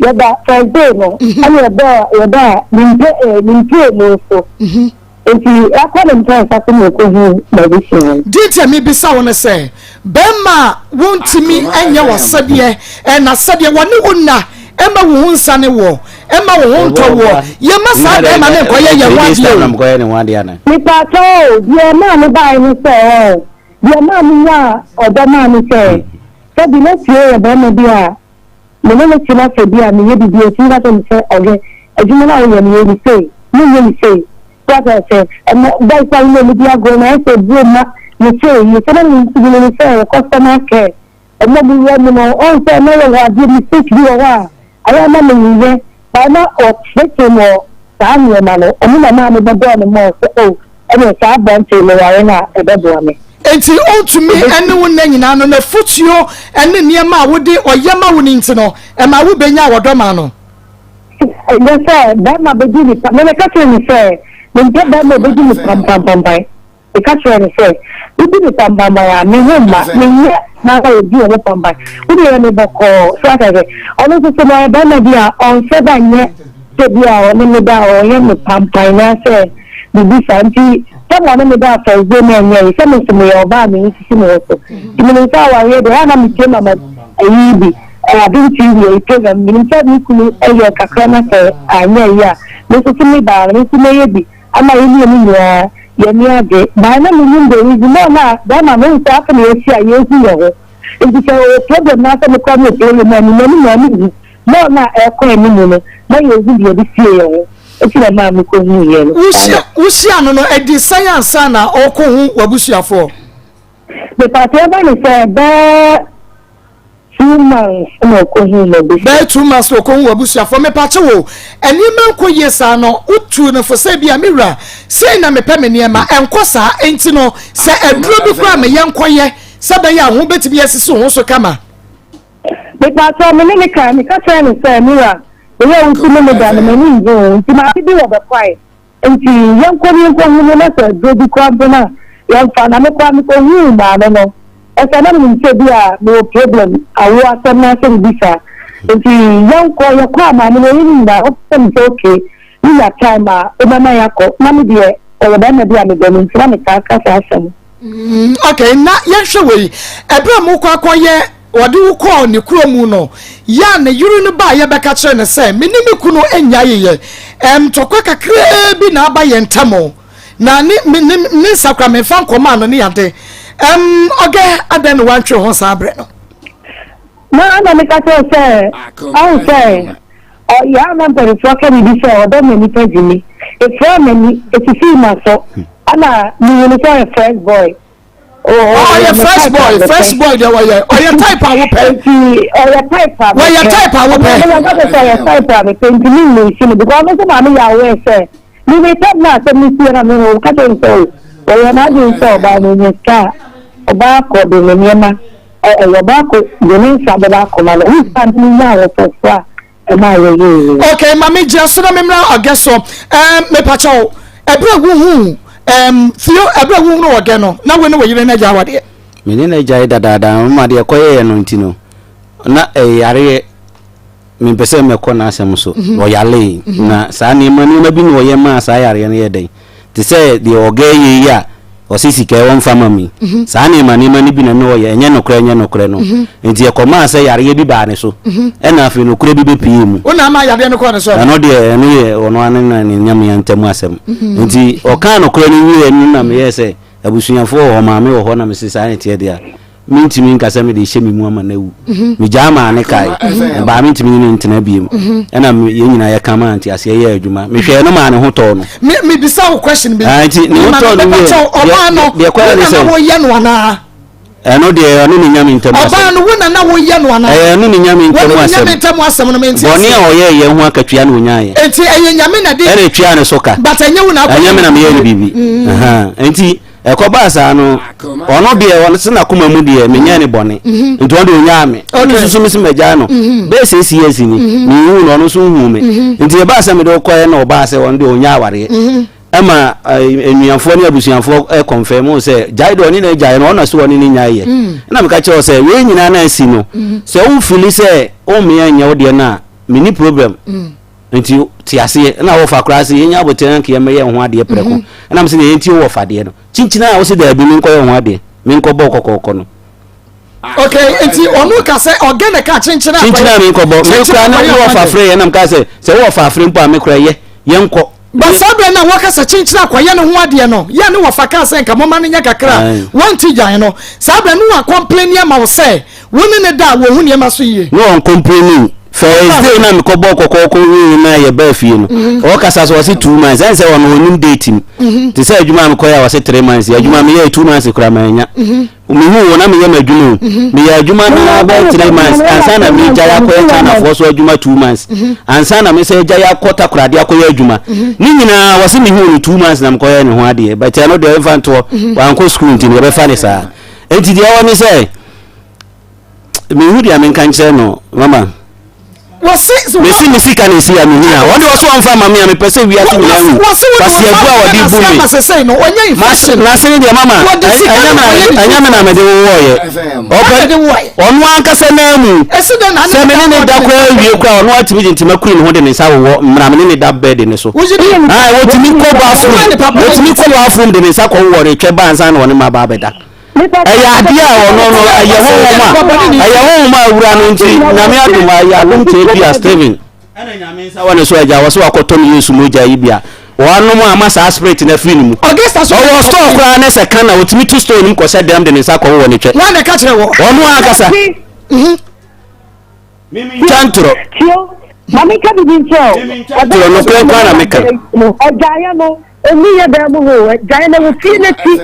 yɛda first day no, ɛna yɛbaa yɛbaa ne mpe eh, ne mprenu so. Nti yɛakɔ ne mprɛnsa so na yɛkɔhuu m'abusua no. Deɛ nti a mebisa wo ne sɛ, bɛrima a wontumi nyɛ w'asɛdeɛ, eh, n'asɛdeɛ, wɔne wo nna, ɛmma wo ho nsane woɔ, ɛmma wo ho ntɔ woɔ, yɛmma saa bɛrima no nkɔyɛ yɛn ho adeɛ o. Mepakyɛw o, deɛ ɛmaa mebaeɛ ne sɛ ɔɔ, Deɛ ɛmaa menyaa ɔdɔ maa ne sɛ, sɛbi na Tio yɛ barima bi a me ne no te na sɛ bi a meyɛ biribi a ɔtumi ka kyerɛ me sɛ ɔhwɛ adwuma no a woyɛ no yɛ no sei, menyɛ no sei. So ate aseɛ? Ɛnna boys a wo ne wɔn di agorɔ no ayɛ sɛ eburo mma yɛ sei yɛ sei na me nso menim sɛ ɛyɛ customer care. Wɔn a wɔwura mu no, ɔhu sɛ na yɛwɔ adeɛ mistake bi wɔ hɔ a ayɛ a na menyɛ but na ɔkyerɛkyerɛ mu wɔ saa nneɛma no, ɛno na ɛmaa mebɛdɔɔ no more sɛ oh ɛneɛ saa aberante yi meware no a ɛbɛboa me. Enti ɔntumi ne wo nna nyinaa no, n'afotuo ne nneɛma a wode ɔyɛ ma wo no nti no, ɛma wobɛnyaa ɔdɔ maa no. Ɛnyɛ sɛ barima bɛdi ne pa, me meka kyerɛɛ no sɛ mempɛ barima a ɔbɛdi me pampampampan. Meka kyerɛɛ no sɛ, Wodi me pampanpan a, me ho mma. Menyɛ n'ara a odi wo ho pampan. Wo deɛ yɛ me bɔkɔɔ. So ate aseɛ? Ɔno nso so no, ɔyɛ barima bi a ɔnsɛ da nyɛ sɛ bi a ɔne me da a ɔyɛ me pampan anaasɛ biribi saa. Nti sɛ ma ɔne me da first day no ɛnyɛ yi, sɛ me nso meyɛ ɔbaa a me ho sisi me ho so. Nti menim sɛ awareɛ deɛ, ɛyɛ a na metie mama ayi yi bi, Adom TV ayi program. Menim sɛ me kunu yɛ kakra na sɛ anyɛ ayi a, me nso so meba a, me nso mɛyɛ bi. Ama yɛn mmienu nyinaa yɛn ani agye. By na mennim the reason more na bɛrima no wohu sɛ afei na yɛahyia a yɛrehu yɛn ho nti sɛ ɔwɔ problem na sɛ me koraa mewɔ problem a menim anim a mehu more na ɛrekɔ anim no na yɛrehu deɛ yɛde sie yɛn ho. Nti na ɛmaa mekɔhuiɛ no. Wohyia wohyia no no, ɛdi sɛn ansa na ɔrekɔhu w'abusuafoɔ? Mepatɛ ɛba ne sɛ bɛɛ 2 months na ɔkɔhuu m'abusuafoɔ. Bɛyɛ 2 months na ɔkɔhuu w'abusuafoɔ. Mepatɛ wo, nneɛma nkɔ yie saa no, wotuu no fo sɛ bi a me wura, sei na mepɛ me nneɛma, ɛnkɔ saa, enti no sɛ aduro bi koraa me yɛnkɔyɛ sɛ bɛyɛ a ho bɛtumi asisi wo ho so kama. Mepatɛ me ne ne kae, meka kyerɛɛ no sɛ, me wura, meyɛ wo nti ne me da no, m'ani nnye ho, nti maame bi wɔ bɛkwae. Enti yɛnkɔ na yɛnkɔhu no, na sɛ aduro bi koraa mpo no a, yɛmfa. Na me koraa mekɔhuu maame no, ɛsɛ na menim sɛ bi a mewɔ problem, awoɔ asɛm no asɛ biribi saa. Enti yɛnkɔ, yɛkɔ a maame no ɔyɛ ne nyinaa, ɔbisa me sɛ okay, wonya time a wobɛma yɛakɔ. Na me deɛ ɔyɛ barima bi a medɔ no nti na metaa ka saa asɛm no. Mm, okay, na yɛnhwɛ wei. Ɛberɛ a mokɔ akɔyɛ wɔde wo kɔɔ ne kuro mu no, yɛ a ne yere no baa yɛbɛka kyerɛ no sɛ me ne me kunu nya yeyɛ. Ntɔkwa kakraa bi na aba yɛn ntam o. Na ne me ne ne nsa kora memfa nkɔmaa no ne ade. Ɛm, ɔgɛ adɛn na wantwe ho saa berɛ no? Na na meka kyerɛ sɛ ɔhu sɛ ɔyɛ a na mpanimfoɔ ka biribi sɛ ɔdɔ ma nipa gyimi. Efiraa m'ani, esisii m'aso. Ɛna mehunu sɛ ɔyɛ fresh boy. Ɔyɛ fresh boy, fresh boy deɛ ɔyɛ, ɔyɛ type a wopɛ. Nti ɔyɛ type a mepɛ. Ɔyɛ type a wopɛ. Ɔno nso sɛ ɔyɛ type a mepɛ nti me nni no because ɔno nso maame yɛ aware sɛ me me type na asɛm no sie na me ho ka kyerɛ no sɛ o ɔyɛ n'adwene sɛ ɔbaa no ɔnya sika a ɔbaa kɔ de ne nneɛma ɛyɛ ɔbaa kɔ de ne nsa bɛba akɔma no ɔno sika no nya ahotosoɔ a ɛma yɛyɛ yie. Okay, maame gyina so na memmra ɔgɛ so. Ɛɛm mepakyɛw, ɛberɛ a wohuu ɛɛm Theo, ɛberɛ a wohunu ɔgɛ no, na wo ne wo yere no agya awadeɛ? Me ne no agyae dadaada, mma deɛ ɛkɔyɛeɛ no nti no, na ɛyareɛ, mempɛ sɛ mɛkɔ n'asɛm so, ɔyaree, na saa nneɛma nneɛma bi na ɔyɛ maa saa yareɛ no yɛɛ dɛn, Te sɛ deɛ ɔgɛ yɛ yi a ɔse sika yi ɔmfa ma me yi. Saa nneɛma nneɛma no bi na na ɔyɛ, ɛnyɛ nokorɛ ɛnyɛ nokorɛ no. Nti ɛkɔmaa sɛ yareɛ bi baa ne so, ɛna afei nokorɛ bi bɛpuee mu. Wo na ama yadeɛ no kɔɔ ne so anaa? Ɛno deɛ, ɛno yɛ ɔno ara ne na ne Nyame ntam asɛm. Nti ɔkaa nokorɛ no wieɛ no na meyɛɛ sɛ abusuafoɔ wɔ hɔ, maame wɔ hɔ na mese saa na ɛteɛ deɛ a, Mentumi nka sɛ mede rehyɛ me mu ama no awu. Megyaa maa no kae. Ɛbaa mentumi ne no ntena biom. Ɛna yɛn nyinaa yɛka maa nteaseɛ yɛɛ adwuma. Mehwɛɛ no maa ne ho tɔɔ no. Me mebisa wo question bi. Ah, nti ne ho tɔɔ no wie. Ɔbaa no, Deɛ kɔɛ ne wo na sɛ. na woyɛ no anaa? Ɛno deɛ ɔne ne nyame ntam asɛm. Ɔbaa no, wo na na woyɛ no anaa? Ɛyɛ ɔne ne nyame ntam Wɔne ne asɛm. nyame ntam asɛm no mente Bɔne a aseɛ. ɔyɛɛ yɛn ho akatua na ɔnyaeɛ. Enti ɛyɛ nyame na de. Ɛna ɛtuaa ne so ka. But ɛnyɛ wo na akɔyɛ Ɛnyɛ me na meyɛɛ no biribi. Ahaa. Nti Ɛkɔbaa saa no, ɔno deɛ ɔno se n'akoma mu deɛ menyɛɛ no bɔne, nti ɔno deɛ ɔnyaa me. Ɛna me nso mese magyae no. Bɛyɛ six years ni, menhuu no, ɔno nso nhuu me. Nti ɛbaa sɛ mede wo kɔeɛ na ɔbaa sɛ ɔno deɛ ɔnnya awareɛ. Ɛma anuafoɔ ne abusuafoɔ kɔnfɛm sɛ gyae deɛ ɔne no agyae no, ɔno na so ɔne no nnyaeɛ. Ɛna meka kyerɛɛ wo sɛ wei nyinaa na asi no, sɛ wo fili sɛ wommea nyɛ wo deɛ no a, menni problem. Nti te aseɛ ɛna wɔfa koraa se yɛnya aboterɛ na nka yɛmmɛyɛ ho adeɛ prɛko mhm. ɛna mesɛ deɛ yɛnti wɔ fa deɛ no kyinkyini a wo se daabi menkɔyɛ ho adeɛ menkɔbɔ kɔkɔɔkɔ no okay nti ɔno ka sɛ ɔgɛ na ka kyenkyene kyenkyene a menkɔbɔ me koraa na wowɔ fa frɛ yɛ nam ka sɛ sɛ wowɔ fa frɛ mpo a me koraa yɛ yɛnkɔ ba saa berɛ no a wɔka sɛ kyenkyene akɔyɛ ne ho adeɛ no yɛ ne wɔfa kaa sɛ nka mɔma no nyɛ kakra wɔnte gyan no saa berɛ no wakɔmpleni ama wo sɛ Wo ne no da a, wɔhu nneɛma so yie. Na ɔncomplaini. First day na mekɔbɔɔ kɔkɔɔkɔ wieeɛ na yɛbaa fie no, ɔkasa so ɔse 2 months. Ɛne sɛ ɔno ɔnim date mu. Te sɛ adwuma a mekɔyɛ a ɔse 3 months. Adwuma meyɛɛ 2 months koraa mannya. Mehuu wo na meyɛ m'adwuma o. Meyɛ adwuma no ara bɛyɛ 3 months ansa na megyae akɔyɛ Chinafoɔ so adwuma 2 months. Ansa na mesan agyae akɔ Takoradi akɔyɛ adwuma. Ne nyinaa ɔse mehuu no 2 months na mekɔyɛɛ ne ho adeɛ. But ɛno deɛ ɛmfa ntoɔ. Wankɔ sukuu nti no yɛbɛfa no saa. Enti deɛ ɛwɔ ne sɛ mehu deɛ menka nkyerɛ no mama mesi me sika na esi a mehia wɔn de wɔso wɔn fa ma me a mepɛ sɛ wiase nyinaa hu kwasi abu a wɔde bu me n'ase ne deɛ mama ɛnyɛ me na mede wowɔɔyɛ ɔpɛ ɔno ankasa nan mu sɛ me ne ne da koraa wie koraa ɔno atumi de ntoma kuri ne ho de ne nsa wowɔ mmara me ne ne da bɛɛde ne so wɔtumi kɔ bathroom wɔtumi kɔ bathroom de ne nsa kɔ wowɔ ne twɛ ba ansa na ɔne ma ba abɛda Ɛyɛ adeɛ a ɔno no ɛyɛ honhom a ɛyɛ honhom a awura no nti Nyame adom a ɛyɛ adom kyɛ bi a Stephen ɛna Nyame nsa wɔ ne so agya wɔ sɛ wakɔtɔ ne Yesu mogya yi bi a wɔanom ama saa spirit no afiri ne mu. Ɔwɔ store koraa ne sɛ ka na ɔtumi to store no mu kɔhyɛ dɛm de ne nsa kɔwowɔ ne twɛ. Ɔno ankasa. Twa ntorɔ. Ma menka biribi nkyerɛ wo. Twerɛ nokorɛ nko ara na meka. Ɔgyaeɛ no, ɔnni yɛ dan mu hɔ o. Agyaeɛ no, ɛwɔ fie no akyi.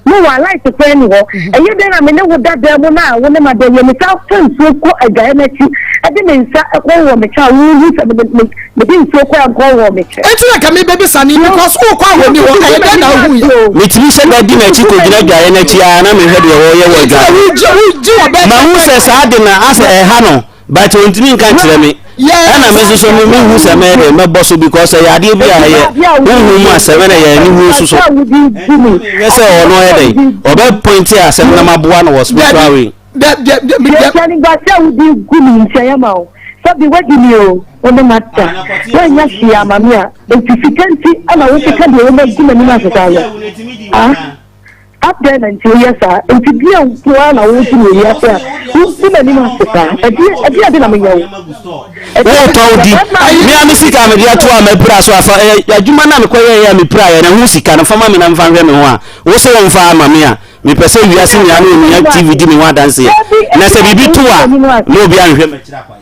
Mo wɔ a light koraa nni hɔ. Ɛyɛ dɛn na me ne wo da dan mu na wo ne ma da wie? Mesan fa nsuo kɔ agyaeɛ no akyi de me nsa kɔwɔ me kyɛ a wonhu sɛ mede nsuo kɔ a nkɔwɔ me kyɛ. Enti na nka mebɛbisa no yi because wokɔ a wɔnni hɔ, ɛyɛ dɛn na wohuiɛ? Metumi hyɛ da di n'akyi kɔgyina adwaeɛ no akyi ara na mehwɛ deɛ ɔreyɛ wɔ adwaeɛ no. Mahu sɛ saa ade no asɛ ɛha no. But ontumi nka nkyerɛ me. Ɛna me nso so me mehu sɛ mɛyɛ dɛ mɛbɔ so because ɛyɛ adeɛ bi a ɛyɛ honhom mu asɛm ɛna ɛyɛ aniwu nso so. Hwɛ sɛ ɔno ɔyɛ dɛn ɔbɛ point asɛm na maboa no wɔ spiritual way. Yɛhyɛ no guase a wodi gu me nkyɛn ama wo sɛbi wadi mi o wo ne mata woanya hwee ama me a enti sika nti ɛna wokeka deɛ woma gu m'anim ase saa no ah. Adɛn na nti woyɛ saa? Enti deɛn nko ara na wote wɔ wiase a wogu m'anim ase saa? Ɛdeɛ, ɛdeɛ ade na menyɛ wo? Wotɔ wo di. Me a me sika a mede ato a mapira so afa ɛyɛ adwuma no a mekɔyɛeɛ a mepiraeɛ no ɛho sika no fa ma me na mfa nhwɛ me ho a wo se womfa ama me a mepɛ sɛ wiase nyinaa ne onua TV di me ho adanseɛ na sɛ biribi to a na obi anhwɛ m'akyiri akwan.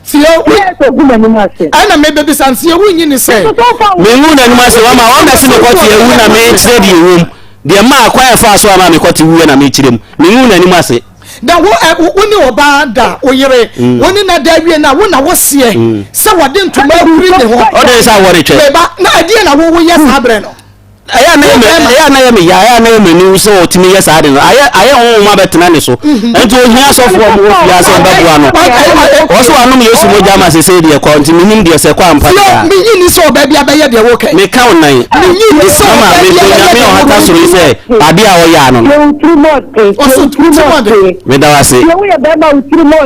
Fie ɛna mebɛbisa nti ewu nyi ne sɛ. Mengu n'anim ase wama wɔn na se mekɔte ewu na mekyerɛ deɛ ɛwom deɛ maa kwan ɛfaa so ama mekɔte wuiɛ na mekyerɛ mu mengu n'anim ase. Na wo ɛ wo ne ɔbaa da wo yere mm. wo ne na da awie na wo na wo seɛ mm. sɛ wɔde ntoma ahuri ne ho. Ɔde nsa wɔ ne twɛ. Meba na ɛdeɛ na wo woyɛ saa berɛ no. Ɛyɛ a na ɛyɛ me ɛyɛ a na ɛyɛ me ya ɛyɛ a na ɛyɛ m'aniwu sɛ ɔtumi yɛ saa ade no ayɛ ayɛ honhom abɛtena ne so mhm. nti ohia asɔfoɔ ɔmo wɔ fie asɛ ɔbɛboa no ɔsɛ wanom Yesu mogya ama sese deɛ kɔ nti menim deɛ sɛ kɔ ampa deɛ a menyi ni sɛ ɔbaa bi abɛyɛ deɛ wokɛ meka wo nan menyi ni sɛ ɔbaa bi abɛyɛ deɛ wokɛ ɔhata soro yi sɛ adeɛ a ɔyɛ ano no meda wo ase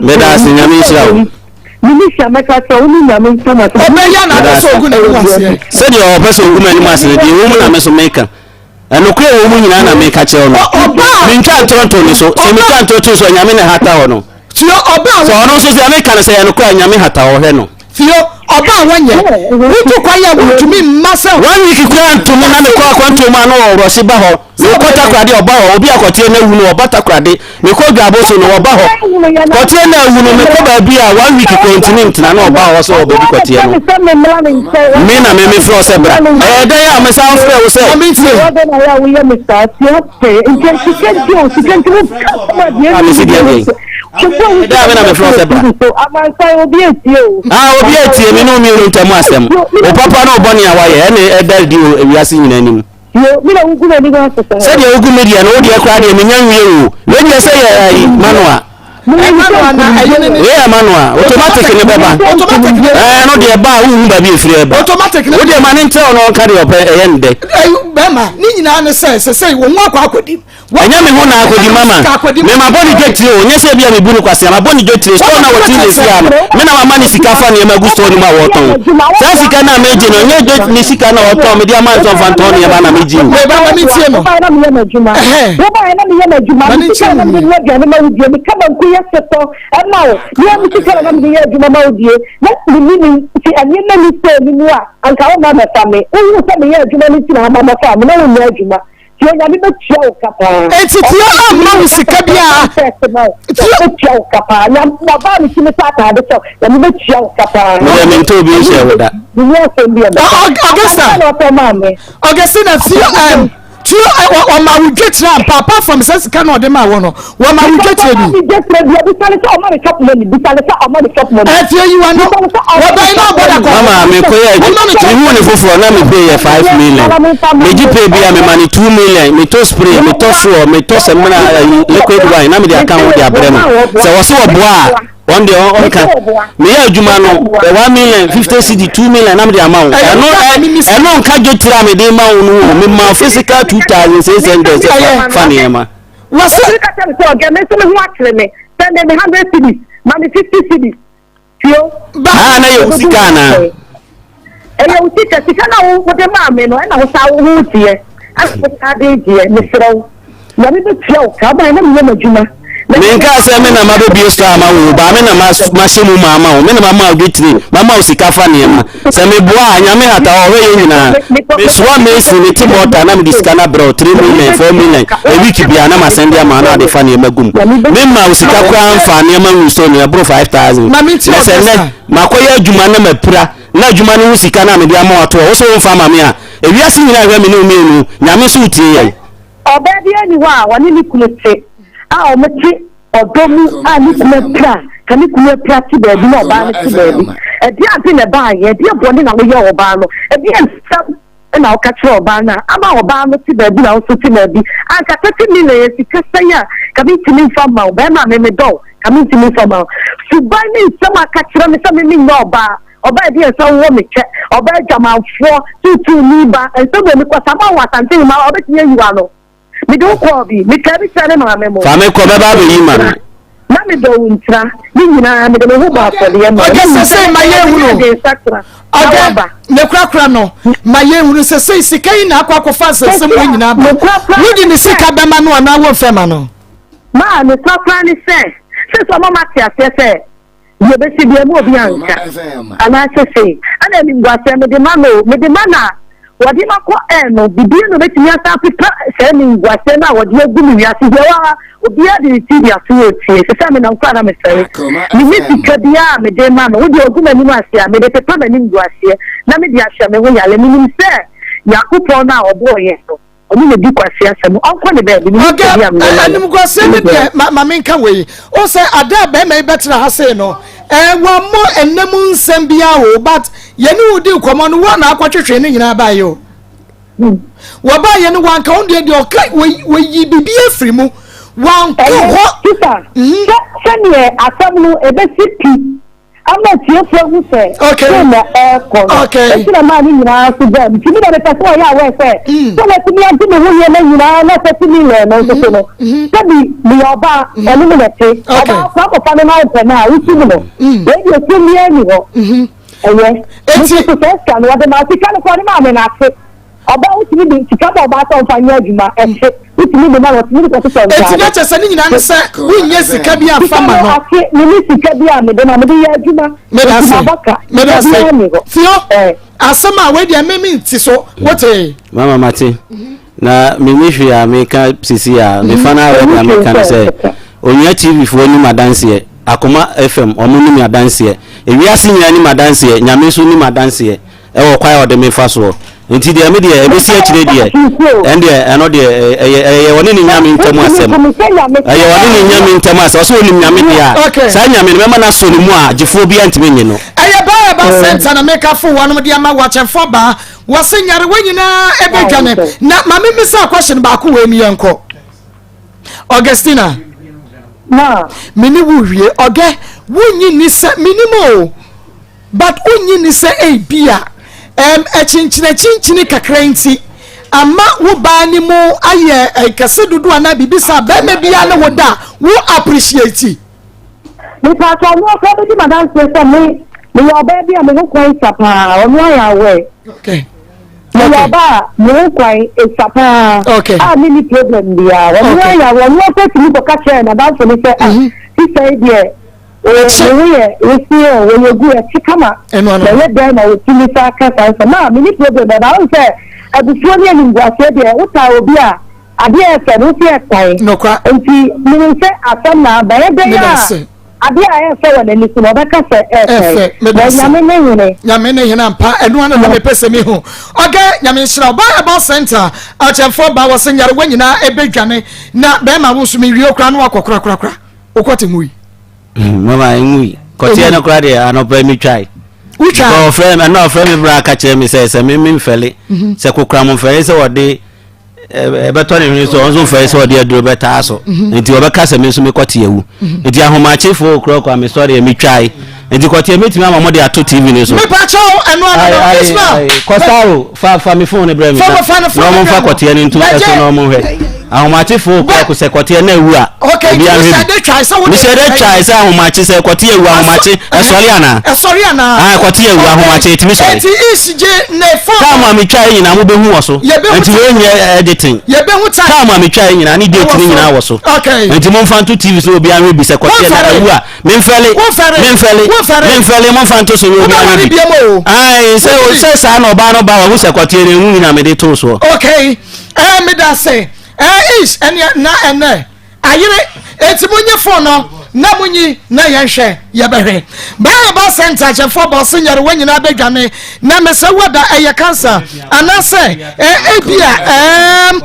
meda ase Nyame nhyira wo. Minisia mɛka kyerɛ wo ne Nyame ntam asɛm. Ɔbɛyɛ na apɛ sɛ ogu n'anim aseɛ. Sɛdeɛ ɔpɛ sɛ ogu m'anim ase no, deɛ ɛwɔ mu na me nso meka. Ɛnokorɛ ɛwɔ mu nyinaa na meka kyerɛ wo no. Mentwa ntorɔ ntoo ne so. Sɛ metwa ntorɔ to so a, Nyame na ɛhata hɔ no. Tio, ɔbaa Sɛ ɔno nso deɛ meka no sɛ ɛyɛ nokorɛ a, Nyame hata hɔ, hwɛ no. Tio, ɔbaa wɔnyɛ. Wotu kwan a wontumi mma sɛ. One week koraa nto mu na mekɔ akwantuo mu a na ɔrɔhye ba hɔ. Mekɔ Takoradi ɔba hɔ, obi a kɔteɛ no awu no ɔba Takoradi, mekɔ Dwabo so no ɔba hɔ, kɔteɛ no awu no mekɔ baabi a one week kɔ ntumi ntena na ɔba hɔ sɛ ɔbɛdi kɔteɛ no. Me na me mefrɛ wo sɛ bra. Ɛyɛ dɛn a mesan frɛ wo sɛ. A mesi deɛ deɛn. Ɛdɛn a me na mefrɛ wo sɛ bra. Ah obi atie me ne wo mmienu ntam asɛm. Wo papa ne wo bɔne a woayɛ ɛne ɛda adi wɔ wiase nyinaa anim. Yo, me na wogu m'anim ase saa. Sɛdeɛ wogu me deɛ no, wo deɛ koraa deɛ menya nwie o. Wei deɛ sɛ yɛ ayi manual. Wei yɛ manual, automatic ne bɛba. Ɛɛ no deɛ ba a wohu baabi efiri ɛba. Automatic ne. Wo deɛ ma ne nkyerɛ ɔno ɔnka deɛ ɔpɛ ɛyɛ ne dɛ. Bɛrima ne nyinaa ne sɛ sɛsɛ wɔn ho akɔ akɔdi. Ɛnyɛ me ho na akɔdi mama. Me ma bɔ ne dwetire o, nyɛ sɛ ebia mebu no kwasea, mabɔ ne dwetire. Store no a wɔte ne si ano, me na mama ne sika fa nneɛma gu store no mu a wɔtɔn. Saa sika no a megye no, ɛnyɛ dwet ne sika na ɔtɔn, mede ama no sɛ ɔmfa ntɔn nneɛma na megye o. Meba ma mentie no. Wobaeɛ na meyɛ m'adwuma. Wobaeɛ na meyɛ m'adwuma. Me sika na mede noa aduane ma wo die. Meka banku yɛ setɔ ma wo. Mea me sika na na mede yɛ adwuma ma wo die. Na menni ne nti nneɛma nni store no mu a, anka womma mmɛfa me. Wohuu sɛ meyɛ adwuma no nti na woma mmɛfaa me. Na wonyɛ adwuma. Tio Nyame bɛtua wo ka paa. Enti Tio amma wo sika biara. Tio bɛtua wo ka paa. Nyame wabaa ne tumi sɛ ataade sɛ Nyame bɛtua wo ka paa. Meyɛ mentɔ obi nhyɛ wo da. Meni asɛm bi ɛmɛ. Augusta. Augustina Tio ɛm. Tio ɔma wo dwetire ampa apart from sɛ sika na ɔde ma wɔ no wɔma wo dwetire bi. Ɔma dwetire bi bisa ne sɛ ɔma ne chop money bisa ne sɛ ɔma ne chop money. Ɛfie yiwa no wɔbɛn na ɔbɔ da kɔ. Mama me kɔ yɛ me hu ne foforɔ na me pay yɛ 5 million. Me gye pay bi a me ma ne 2 million me tɔ spray me tɔ fuel me tɔ sɛmina ayi liquid wine na me de aka ho de abrɛ no. Sɛ wɔse wɔboa a wɔn deɛ ɔnka. Me yɛ adwuma no 1 million 50 cedi 2 million na me de ama wo. Ɛno ɛno nka dwetire a me de ma wo no o. Me ma physical 2600 sɛ fa nneɛma. Wɔse. Ɔtumi ka kyerɛ me sɛ ɔgɛ me nso me ho akyere me sɛnde me 100 cedis ma me 50 cedis. Tio. Ba. Ah, na yɛ wo sika anaa? Ɛyɛ wo sika, sika na wode maa me no, ɛna wo saa wo ho teɛ, ɛna wo saa de deɛ, mesrɛ wo. Nyame bɛtua wo ka, ɔbaeɛ na meyɛ m'adwuma. Menkaa sɛ me na mabɛbue store ama wo o, baa me na mahyɛ mu ma ama wo, me na mama wo dwetire, mama wo sika fa nneɛma. Sɛ meboa a, Nyame hata hɔ, ɔhwɛ yɛn nyinaa. Mesoa mason, mete mɔta na mede sika no abrɛ wo, 3 million, 4 million, a week biara na masɛnde ama wo na wode fa nneɛma gu mu. Memma wo sika koraa mfaa nneɛma nguu store no, ɛboro 5,000. Ma Na mentie sɛ nnɛ, Augusta. makɔyɛ adwuma na mapira, na adwuma no ho sika no a mede ama wo ato hɔ, wo se womfa mma me a, ewiase nyinaa hwɛ me ne wo mmienu, Nyame nso retie yɛn. Ɔbaa biara nni hɔ a ɔne ne kunu te a wɔte ɔdɔ mu a ne kunu apira ka ne kunu apira te baabi na ɔbaa no te baabi. Ɛdeɛn ade na ɛbaeɛ? Ɛdeɛn bɔne na woyɛɛ ɔbaa no? Ɛdeɛn nsɛm na woka kyerɛɛ ɔbaa no a ama ɔbaa no te baabi na wo nso te baabi? Anka 30 million yɛ sika sɛn a ka mentumi mfa mma wo. Barima a me medɔ wo, ka mentumi mfa mma wo. Suban ne nsɛm a ka kyerɛ me sɛ me menyɛ ɔbaa. Ɔbaa bi nsa wowɔ me kyɛ. Ɔbaa adwamanfoɔ, tuutuuni ba, nsɛm wɔ mu kɔ sama wɔ Asante Hema ɔbɛtumi ayi w'ano. Mede wo kɔɔ bi, mekaa bi kyerɛ me maame mo. Fa me kɔ, mɛba abɛyi m'ano. Na medɔ wo ntira, ne nyinaa mede me ho bɔ afɔdeɛ ma wo. Ɔgɛ sesei ma yɛnhunu. Ɔgɛ ne korakora no ma yɛnhunu sesei sika yi na akɔ akɔfa nsɛnsɛm wɔ nyinaa ba. Wode ne sika bɛma no anaa womfɛ ma no? Maa ne korakora ne sɛ, sesei ɔma mate aseɛ sɛ Deɛ ɛbɛsi biara mu obi anka. Anaasɛ sei, ɛna animguaseɛ mede ma no o, mede ma no a, wɔde ma kɔ air no, biribiara na ɔbɛtumi asan apepa saa animguaseɛ no a wɔde agu me wiase deɛ ɛwɔ ha, obiara de ne TV ato hɔ retie, ɛsɛ sɛ menam koraa na mesɔre. Menni sika biara a mede ma no, wo deɛ ɔgu m'anim ase a, mede pepa m'animguaseɛ na mede ahyɛ me ho yale. Menim sɛ Nyankopɔn no a ɔbɔɔ yɛn no, Ɔno na di kwasea asɛm. Ɔnkɔ ne baabi. Menim Ɔga sɛ bi a meyɛ ma no. animguaseɛ no deɛ ma ma menka wei o sɛ ada a bɛrima yi bɛtena ha sei no ɛɛ wammɔ ɛnna mu nsɛm biara o but yɛne wo di nkɔmmɔ no wɔn na akɔtwetwe ne nyinaa baeɛ o wɔbaeɛ no wanka wo deɛ deɛ ɔka wɔyi biribi afiri mu wankɔ hɔ. Sisa sɛ sɛdeɛ asɛm no ɛbɛsi pi Ama atiefo ahu sɛ sei na ɛrekɔ no. Enti na maa ne nyinaa so baa mu. Nti me deɛ mepɛ sɛ ɔyɛ aware sɛ, mm. sɛ watumi agye me ho nneɛma nyinaa na sɛ tumi lɛn no nso so no, mm-hmm. sɛbi meyɛ ɔbaa, mm-hmm. ɔne me na ɛte. Ɔbaa kora kɔfa no na ɔmpɛ no a, wosu mu no. Mm. Wei deɛ sum biara nni hɔ. Mm-hmm. Ɛyɛ. Nti so sɛ sika no, wɔde maa sika no kora ne maa me n'ase. Ɔbaa wotumi de sika ma ɔbaa sɛ ɔmfa nyɛ adwuma ɛhye wotumi de ma no ɔtumi de kɔtotɔ ntaade. Eti na kyerɛ sɛ ne nyinaa ne sɛ wonyɛ sika bi amfa ma no. Sika no ase me ne sika bi a mede ma mede yɛ adwuma. Meda ase meda ase Theo asɛm a wei deɛ me me nti so wote. Mama mate na menni hwee a meka sisi a mefa no ara deɛ meka ne sɛ Onua TV foɔ nim adanseɛ Akoma FM wɔn nim adanseɛ ewiase nyinaa nim adanseɛ Nyame nso nim adanseɛ Ɛwɔ kwan a ɔde me fa soɔ. Nti deɛ me deɛ ɛbɛsi akyire deɛ, ɛndeɛ ɛno deɛ ɛyɛ ɛyɛ ɔne ne Nyame ntam asɛm. Ɛyɛ ɔne ne Nyame ntam asɛm. Ɔsɛ ɔnim Nyame deɛ a, saa Nyame no mɛma no asɔ ne mu a gyefoɔ biara ntumi nnye no. Ɛyɛ baa ɛba center na meka fo wɔnom de ama wakyɛmfoɔ baa wɔse nyarewa nyinaa ɛbɛdwane na ma me misa question baako wei mi yɛnkɔ Augustina me ne wo wie ɔgɛ wonyi ni sɛ menim o But wonnye nni sɛ ebia ɛm akyinkyinakyinkyini kakra nti ama wo baa no mu ayɛ kɛse dodo anaa biribi saa bɛrima biara ne wo da a wo appreciate. Mepaatɔ ɔno ɔkora bɛdi m'adanseɛ sɛ me meyɛ ɔbaa bi a me ho kwan sa paa ɔno ayɛ aware. Okay. Meyɛ ɔbaa a me ho kwan sa paa okay. a menni problem biara ɔno ayɛ aware ɔno ɔkora tumi kɔka kyerɛɛ n'adamfo no sɛ ah sista yi deɛ Ɛkye. Ne ho yɛ wesee o, wɔyɛ gu, ɛkye kama. Ɛno ano. Na ɛyɛ dɛn na wɔtumi saa ka saa nsɛm? Maa, menni problem bɛba. Wohu sɛ abufuo ne animguaseɛ deɛ, wotaa obi a, adeɛ a ɛfɛ no, wo se ɛtan. Nokwa. Nti, menim sɛ asɛm na aba. Ɛyɛ dɛn Meda a, ase. adeɛ a ɛyɛ fɛ wɔ n'ani so no, ɔbɛka sɛ ɛfɛ. Ɛfɛ. Meda Na ase. Nyame ne hene. Nyame ne hene ampa. Ɛno ano na mepɛ sɛ mehu. Ɔgɛ, Nyame nhyira wo. Baa Herbal Center, akyɛmfoɔ baa, wɔse nyarewa nyinaa ɛbɛdwane. Na bɛrima wo nso, mewie wo koraa na wakɔ korakorakora. Wokɔ te ngui. Mama ngui. Kɔteɛ no koraa deɛ anɔpa mi twae. Wotwa. Ɔfrɛ mi ɛna ɔfrɛ mi bra ka kyerɛ mi sɛ sɛ mi mi nfɛle. Mhm. Sɛ kokora mo nfɛle sɛ wɔde ɛbɛtɔ ne hwene so ɔno nso nfɛle sɛ ɔde aduro bɛtaa so. Mhm. Nti ɔbɛka sɛ mi nso mi kɔte awu. Mhm. Nti ahomakyefo okura kɔ a mi sɔre yɛ mi twae. Nti kɔteɛ mɛtumi ama mo de ato TV no so. Mepa kyɛw ɛno ano no Ismail. Kɔsaro fa fa mi phone no brɛ mi na ɔmo nfa kɔteɛ no nto ɛso na ɔmo nhwɛ. Ahomakye fo o'clock sɛ kɔteɛ na awu a. Okay, obi ahwɛ bi. Mehyɛ dɛ twae sɛ ahomakye sɛ kɔteɛ awu ahomakye ɛsɔre anaa? Ɛsɔre anaa? Ah, kɔteɛ awu ahomakye ɛtumi sɔre. Eti ish gye ne phone. Time a metwae nyinaa mobɛhu wɔ so. Yɛbɛhu Nti wei nyɛ editing. Yɛbɛhu time. Time a metwae nyinaa ne date ne nyinaa wɔ so. Okay. Nti momfa nto TV so obi ahwɛ bi sɛ kɔteɛ na awu a. Memfɛle. Womfɛre. Memfɛle. Womfɛre. Memfɛle momfa nto so na obi ahwɛ bi. Wobɛware Ae sɛ sɛ saa na ɔbaa no ba wahu sɛ kɔteɛ no ɛhu nyinaa mede too soɔ. Okay. Ɛɛ meda se. Ɛɛ ish ɛneɛ na ɛnɛ ayere eti mo nye phone no na mo nyi na yɛnhwɛ yɛbɛhwɛ Bible center akyɛfoɔ bɔ ɔse nyarewa nyinaa bɛdwane na mesɛ wada ɛyɛ cancer anaasɛ ɛɛ ebi a ɛɛm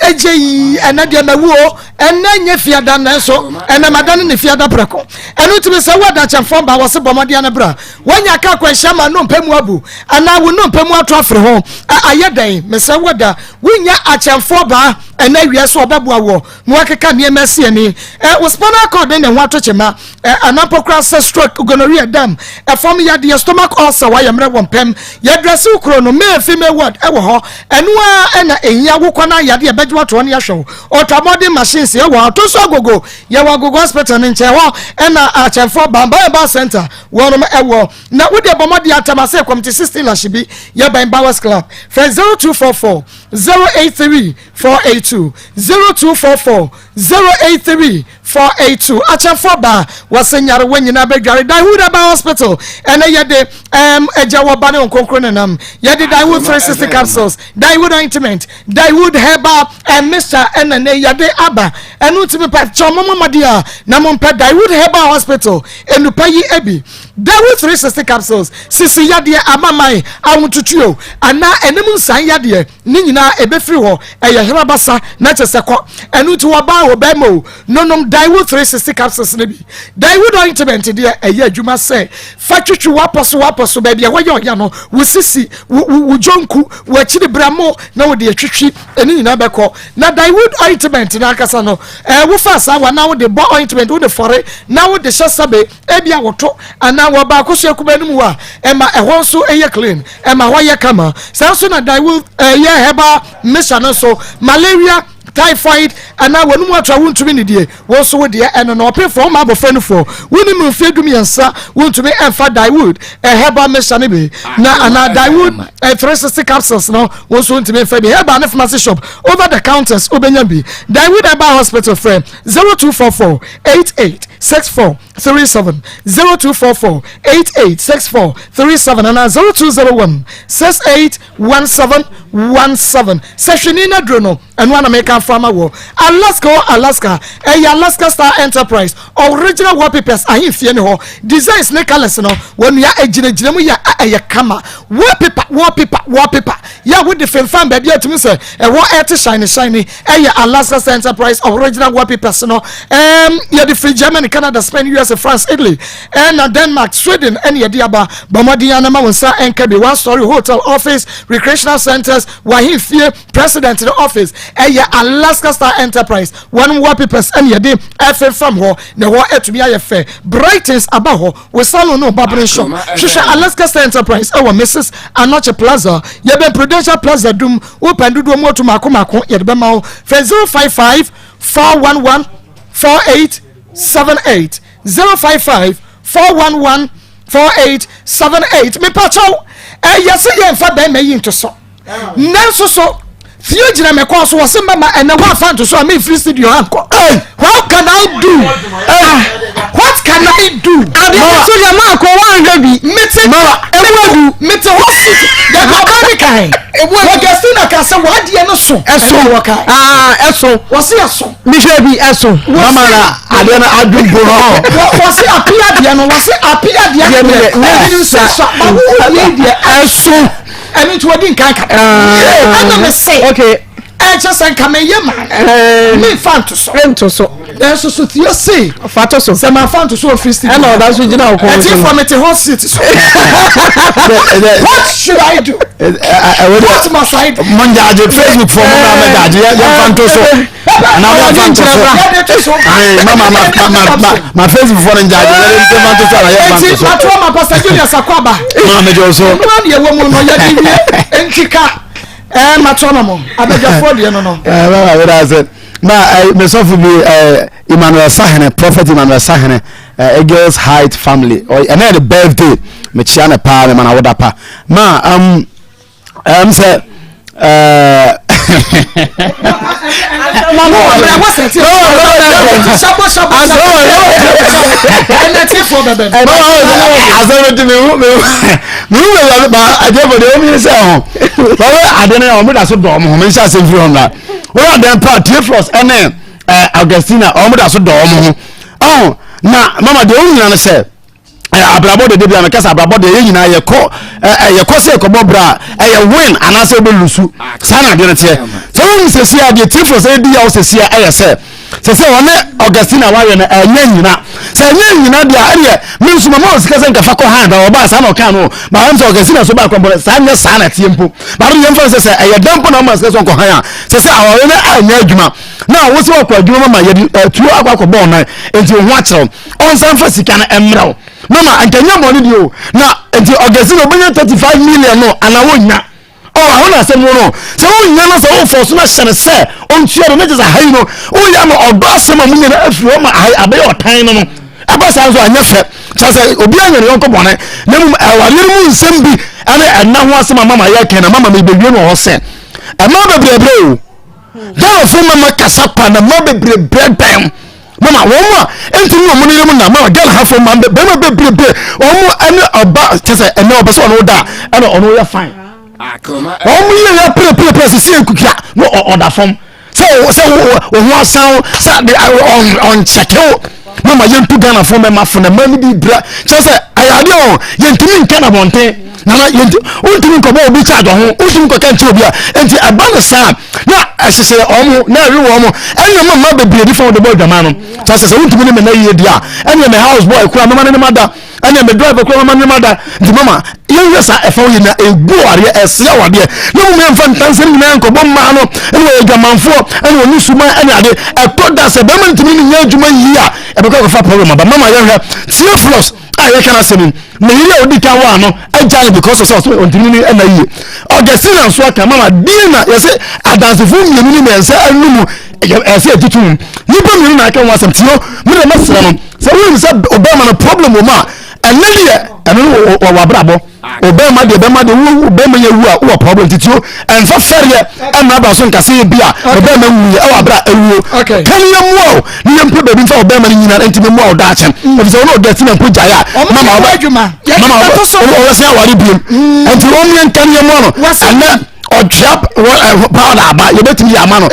egye yi ɛnɛ deɛ mawu o ɛnɛ nyɛ fiada nanso ɛnɛ madane ne fiada prɛko ɛno ntumi sɛ wada akyɛfoɔ ba wɔse bɔ mmɔden ano bra wanya ka akwanhyia ma nnompe mu abu anaa wo nnompe mu ato afiri ho ayɛ dɛn mesɛ wada Wonya akyɛmfoɔ baa ɛnɛ awia sɛ ɔbɛboa woɔ na wakeka nneɛma asi ani. Ɛ, wo spinal cord ne ne ho ato kyema, ɛ, anaa mpo koraa sɛ stroke, gonorrhea, dam, ɛfam yadeɛ, stomach ulcer, wayɛ mmerɛ wɔ mpam. Yɛdrɛse wo kuro no, male, female ward ɛwɔ hɔ. Ɛno ara ɛna ɛhia, wo kɔ na yadeɛ bɛgye wo ato hɔ na yɛahwɛ wo. Ultramodern machines ɛwɔ hɔ. Ato nso agogo, yɛwɔ Agogo hospital no nkyɛn hɔ ɛna akyɛmfoɔ baa, Mbaɛba center wɔnom ɛwɔ. Na wo deɛ bɔ mmɔden atam ase kɔmte 16 Lashibi yɛbɛn Bowers Club. Frɛ 0244 083 482 0244 083 482. Akyɛmfoɔ baa wɔse nyarewa nyinaa bɛdware Daehood Herbal Hospital ɛnɛ yɛde ɛm agya wɔ ba ne nkonkron nenam yɛde Daehood 360 capsules Daehood ointment Daehood herbal and mixture ɛna ne yɛde aba ɛno nti mepa kyɛw mo mmɔden a na mompɛ Daehood Herbal Hospital enupa yi ebi Dawu 360 capsules, sisi yadeɛ, amaman, ahotutuo, anaa anim nsan yadeɛ, ne nyinaa ɛbɛfiri hɔ. Ɛyɛ herabasa na kyɛ sɛ kɔ. Ɛno nti ɔbaa o, bɛrima o, nonom Dawu 360 capsules no bi. Dawu ointment deɛ ɛyɛ adwuma sɛ fa twitwi w'apɔ so w'apɔ so baabi a ɛhɔ yɛ ɔya no, wo sisi, wo wo wo dwonku, w'akyiri bramo na wode atwitwi, ɛne nyinaa bɛkɔ. Na Dawood ointment no ankasa no, ɛɛ wofa saa wa na wode bɔ ointment, wode fɔre na wode hyɛ sɛbe Ebia wɔto anaa wɔ baako so akumaa no mu a, ɛma ɛhɔ nso yɛ clean, ɛma hɔ yɛ kama. Saa nso na Daewoo ɛyɛ herbal mixture no nso, malaria, typhoid anaa wɔn mu ato a wontumi nidie, wo nso wo deɛ ɛno no. Ɔpefoɔ, woma abɔfra nufoɔ, wonim mfeɛ du mmiɛnsa, wontumi ɛmfa Daewood herbal mixture no bi na anaa Daewood 360 capsules no, wo nso wontumi mfa bi. Herbal ne pharmacy shop, over the counters wobɛnya bi. Daewood Herbal Hospital frɛ 0244 88 64 37 0244 88 64 37 anaa 0201 68 17 17 sɛ hwene no aduro no ɛno ana meka afo ama wɔ Alaska o Alaska ɛyɛ Alaska Star Enterprise original wallpapers ahemfie ne hɔ designs ne colours no wɔnua agyinagyina mu yɛ a ɛyɛ kama wallpaper wallpaper wallpaper yɛ a wode femfam baabi a tumi sɛ ɛhɔ ɛte shine shine ɛyɛ Alaska Star Enterprise original wallpapers no ɛɛm yɛde firi Germany Canada Spain USA France Italy ɛna Denmark Sweden ɛne yɛde aba bɔ mmɔden anama wɔn nsa ɛnka bi one story hotel office recreational centers wahemfie president no office ɛyɛ Alaska Star Enterprise wɔn wallpapers ɛne yɛde ɛfemfam hɔ na ɛhɔ ɛtumi ayɛ fɛ Brightons aba hɔ wɔ salon no barbering shop hwehwɛ Alaska Star Enterprise ɛwɔ Mrs Anokye Plaza yɛbɛn Prudential Plaza dum wopɛn dodoɔ mu otu mako mako yɛde bɛma wo fɛ 055 411 4878 055 411 4878 mepakyɛw ɛyɛ sɛ yɛmfa bɛrima yi nto so nanso so fie gyina me kɔn so wɔ se mɛma ɛnɛ woamfa nto so a memfiri studio ha nkɔ what can I do ah, what can I do adeɛ so deɛ maakɔ woanhwɛ bi mete ɛmu mete hɔ si yɛde ɔbaa ne kan Augustina ka sɛ w'adeɛ no so ɛso ɛna wɔkae ɛso wɔse ɛso mehwɛ bi ɛso mama na adeɛ no adwumpo no wɔse ape adeɛ no wɔse ape adeɛ no deɛ ɛno nso so ma wo wie deɛ ɛso ɛno nti wɔdi nkan ka ɛna me se ɛkyɛ sɛ nka meyɛ ma memfa nto so nto so nanso so tie se fa to so sɛ mafa nto so ofiri studio ɛna ɔda so gyina ɔkɔn so ɛtifoɔ mete hot seat so what should I do what must I do mo ngyaagye facebook fo mo na mɛgyaagye yɛmfa nto so na yɛmfa nto so ayi mama ma ma ma ma facebook fo no ngyaagye yɛmfa nto so ana yɛmfa nto so eti matoa ma pastor Julius Akwaba maa mɛgye wo so nua deɛ wɔ mu no yɛde wie nti ka. Ɛɛ mato ama mo abadwafoɔ deɛ no no. Ɛɛ bɛma mi da ase na ɛɛ mesɔfo bi ɛɛ Emmanuel Sahene Prophet Emmanuel Sahene ɛɛ Eagles Height family ɔyɛ ɛnɛ yɛ ne birthday mekyia ne paa mema na woda pa ma um, ɛm sɛ ɛɛ. Asɛm ti mi hu mi hu mi hu mi ba adiɛfo deɛ omi sɛ ho wɔyɛ ade no wɔn da so dɔ wɔn ho mi nhyɛ asɛm firi hɔ na wɔyɛ adan pa Theophilus ɛne ɛɛ Augustina wɔn da so dɔ wɔn ho ɔn na mama deɛ wɔn nyina no sɛ. abrabɔ dede bi a meka sɛ abrabɔ deɛ yɛn nyinaa yɛkɔ yɛkɔ sɛ yɛkɔbɔ bra a ɛyɛ win anaasɛ wobɛ lusu saa na adeɛ no teɛ sɛ wonim sɛsi a deɛ tiefo sɛ ɛdi yaw sɛsi a ɛyɛ sɛ sɛ sɛ ɔne Augustina wayɛ no ɛnyɛ nyina sɛ ɛnyɛ nyina deɛ ɛdeɛ me nso mama ɔsika sɛ nkafa kɔ han ba ɔbaa saa na ɔka no ba ɛm sɛ Augustina so baa kɔmpɔ saa nyɛ saa na ɛteɛ mpo ba no yɛmfa sɛ sɛ ɛyɛ dɛn mpo na ɔma sika sɛ ɔnkɔ han a sɛ sɛ awareɛ no anyɛ adwuma na wo sɛ wɔkɔ adwuma ma yɛde tuo akɔ akɔbɔ ɔnan nti wo ho akyerɛw ɔnsan fa sika no mmerɛ wo mama nka nyɛ bɔne deɛ o na nti ɔgɛsi na ɔbɛnya 35 million no anaa wɔnnya ɔ aho na asɛm no sɛ wonnya no sɛ wofɔ so no ahyɛ no sɛ ɔntua no ne kyɛ sɛ ha yi no woyɛ ama ɔdɔ asɛm a munya no afiri hɔ ma aha yi abɛyɛ ɔtan no no ɛba saa nso anyɛ fɛ kyɛ sɛ obi anya ne yɔnko bɔne na mmom awareɛ no mu nsɛm bi ɛne ɛna ho asɛm a mama yɛkɛn na mama mebɛwie no wɔ hɔ sɛ ɛma bebrɛbrɛ o Ghanafoɔ mama kasa pa na ma bebrɛbrɛ dɛm mama wɔn a ntumi wɔn ne mu na mama Ghana hafoɔ ma bɛrima bebrebe wɔn ɛne ɔba kyɛ sɛ ɛnɛ ɔbɛ sɛ ɔno da ɛna ɔno yɛ fine wɔn yɛ yɛ perepere sisi ekukia na ɔda fam sɛ sɛ wɔn ho asan sɛ de ɔnkyɛkɛw mama yɛn tu Ghana fo mɛma fo na mma no bi bra kyɛ sɛ ɛyɛ adeɛ o yɛntumi nka na bɔnten nana yɛnti wontumi nkɔbɔ obi charge ho wontumi nkɔka nkyerɛ obi a nti ɛba no saa na ɛhyehyɛ wɔn na ɛwe wɔn ɛnna mma mma bebree di fa wɔde bɔ adwaman no kyɛ sɛ sɛ wontumi ne me na yie di a ɛnna me house boy kura mɛma ne ne ma da ɛnna me driver kura mɛma ne ne ma da nti mama yɛnhwɛ saa ɛfa wo yɛ na ɛgu awareɛ ɛsɛ awadeɛ na mmom yɛmfa ntansɛm nyinaa nkɔbɔ mmaa no ɛne wɔyɛ adwamanfoɔ ɛne wɔne suman ɛne ade ɛtɔ da sɛ bɛrima ntumi ne nyɛ adwuma yie a ɛbɛkɔ akɔfa problem aba mama yɛhwɛ Theophilus a yɛka no asɛm yi ne yere a ɔdi kan waa no agya no because of sɛ ɔsɛ ɔntumi ne ɛna yie Augustina nso aka mama deɛ na yɛsɛ adansefo mmienu ne mmiɛnsa anum ɛsɛ ɛgye tom nnipa mmienu na aka ho asɛm tio me na mɛsrɛ no sɛ wonim sɛ ɔbɛrima no problem wɔ mu a ɛnɛ deɛ ɛno no wɔ wabrabɔ ɔbɛrima deɛ bɛrima deɛ wo bɛrima yɛ wu a wowɔ problem titi o ɛnfa fɛreɛ ɛmma abra so nkasa yɛ bi a ɔbɛrima wu yɛ ɛwɔ abra awuo kan yɛ mmoa o ne yɛ mpɛ baabi nfa ɔbɛrima no nyina nti mmoa o daakye ɛfisɛ ɔno ɔdɛ ti na mpo gyae a mama ɔbɛ mama ɔbɛ ɔbɛsɛn aware biem nti wɔn yɛ nkan yɛ mmoa no ɛnɛ ɔtwea powder aba yɛbɛtumi yɛ ama no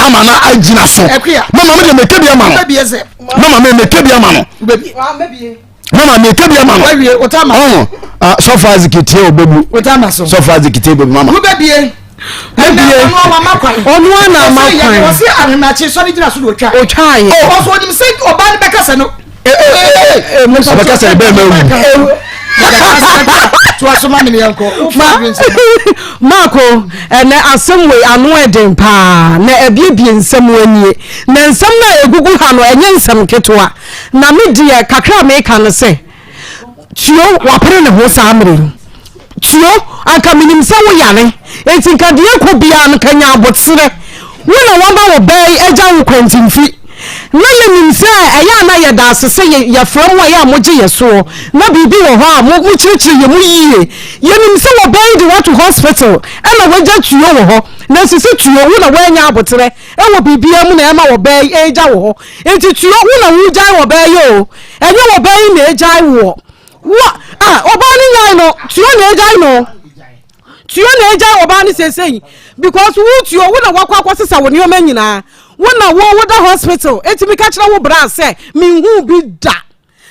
ama no agyina so mama mi deɛ mɛka bi ama no mama mi mɛka bi ama no mama meka bi ama no ɔho ah, sɔfo isaac tie obebu sɔfo isaac tie obebu mama wobɛbie ɔno ana ama kwan ɔsi ahemakye sɔre gyina so na otwa otwa yɛ ɔsɔ onim sɛ ɔbaa no bɛkasa no ɔbɛkasa ne bɛrima wu maako ɛnɛ asɛm wei ano ɛden paa na ɛbiebie nsɛm anie na nsɛm no a ɛgugu ha no ɛnyɛ nsɛm ketewa Na me deɛ kakra a meka no sɛ Tuo wapere ne ho saa mmerɛ yi Tuo anka menim sɛ wo yare enti nka deɛ ɛkɔ biara no ka nya aboterɛ wo na wama wo baa yi agya wo kwantimfi na yɛnim sɛ ɛyɛ a na yɛda ase sɛ yɛfrɛ mo a ɛyɛ a mogye yɛ soɔ na biribi wɔ hɔ a mo mokyerɛkyerɛ yɛ mu yie yɛnim sɛ wɔ baa yi de wato hospital ɛna wagya Tuo wɔ hɔ nanso sɛ Tuo wo na woanya aboterɛ ɛwɔ biribiara mu na ɛma wɔ baa yi ɛgya wɔ hɔ Nti tuo wo na wogyae ɔbaa yi o ɛnyɛ ɔbaa yi na egyae woɔ wo a ɔbaa no nyae no tuo na egyae no tuo na egyae ɔbaa no seesei because wo tuo wo na wakɔ akɔsesa wo nneɛma nyinaa wo na wo woda hospital etimi ka kyerɛ wo bra sɛ menhu bi da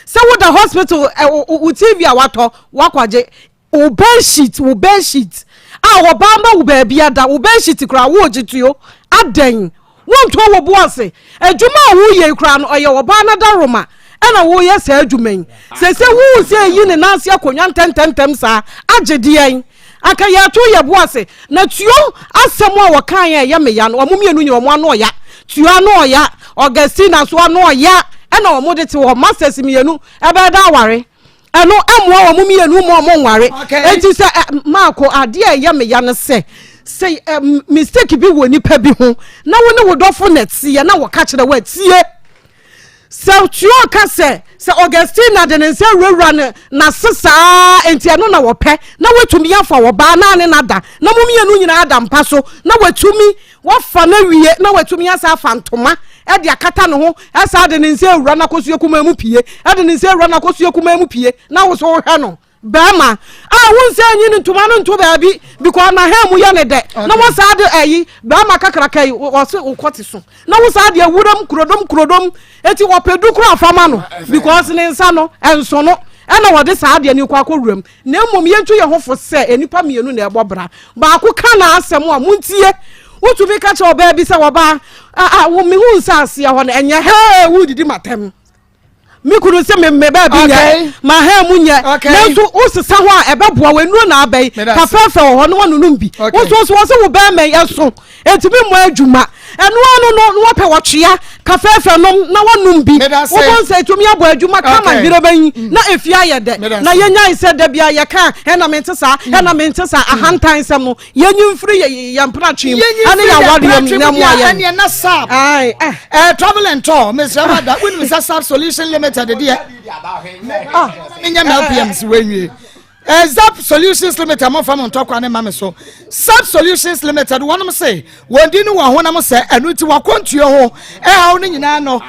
sɛ woda hospital ɛ wo tv a watɔ wakɔgye Wo bed sheet, wo bed sheet a ɔbaa ma wo baabi ada, wo bed sheet koraa woregye tuo. Adɛn? Wontɔ wo bo ase. Adwuma a woreyɛ yi koraa no, ɔyɛ ɔbaa no adaworoma ɛna woreyɛ saa adwuma yi. Sese wohu sɛ eyi ne nan ase akonnwa ntɛntɛntɛm saa, agye deɛn? Anka yɛto yɛ bo ase. Na tuo asɛm a wɔkaeɛ a ɛyɛ me ya no, wɔn mmienu nyina wɔn ano ɔya. Tuo ano ɔya, Augustina nso ano ɔya, ɛna wɔn de te hɔ. Masters mmienu ɛbɛyɛ dɛ aware. Ɛno mmoa wɔn mmienu mma wɔn nware. Enti sɛ Maako, adeɛ a ɛyɛ me ya no sɛ, Sɛ eh, mistake bi wɔ nipa bi ho na wo ne wo dɔfo na ɛteɛ na wɔka kyerɛ wo atie. Sɛ Tuo ka sɛ sɛ Augustina de ne nsa awurawura ne n'ase saa enti ɛno na wɔpɛ na watumi afa ɔbaa na ne nada na mo mmienu nyinaa da mpa so na watumi wafa no awie na watumi asa afa ntoma de akata ne ho ɛsaa de ne nsa awura n'akosua kumaa mu pie de ne nsa awura n'akosua kumaa mu pie na wo so wohwɛ no. Bɛɛma a wo nsa nyi ne ntoma no nto baabi because na hair mu yɛ ne dɛ na wɔ saa de ɛyi bɛɛma kakraka yi wɔse wokɔ te so na wo saa de awuram kurodom kurodom eti wɔpɛ du koro afama no because ne nsa no ɛnso no ɛna wɔde saa adeɛ no kɔ akɔ wuram na mmom yɛntu yɛn ho fo sɛ nnipa mmienu na ɛbɔ bra baako ka n'asɛm a montie wotumi ka kyerɛ ɔbaa bi sɛ wɔbaa a a wo mehu nsa aseɛ hɔ no ɛnyɛ hɛɛ wodidi matɛm Me kunu se me me baabi nyɛ, m'ahan mu nyɛ. Nanso wosesa hɔ a ɛbɛboa wo. Nnuro na aba yi, kafɛɛfɛ wɔ hɔ na woanonom bi. Wo nso so wɔse wo bɛrima yi ɛso, ɛntumi mmɔ adwuma. Ɛno ano no na wɔpɛ wɔtwea, kafɛɛfɛ nom na woanom bi. Wobɛhu sɛ ɛtumi abɔ adwuma kama yerɛbɛn na efie ayɛ dɛ. Na yɛnyae sɛ da biara yɛka ɛna mente saa, ɛna mente saa, ahantan nsɛm no. Yɛnyi mfiri yɛ yɛn mpratwe mu ɛne yɛn awadeɛ mu na mmoa yɛn. Ɛneɛ na SAP Ae, eh. Eh, travel and tour mesrɛ wo ada wonim sɛ SAP Solution Limited deɛ Ah. menyɛ me LPM si woanwie Eh, ZAP Solutions Limited momfa mo ntɔkwa ne ma me so SAP Solutions Limited wɔnom se wɔn di no wɔ honam sɛ ɛno nti wakɔntuo ho ɛhaw no nyinaa no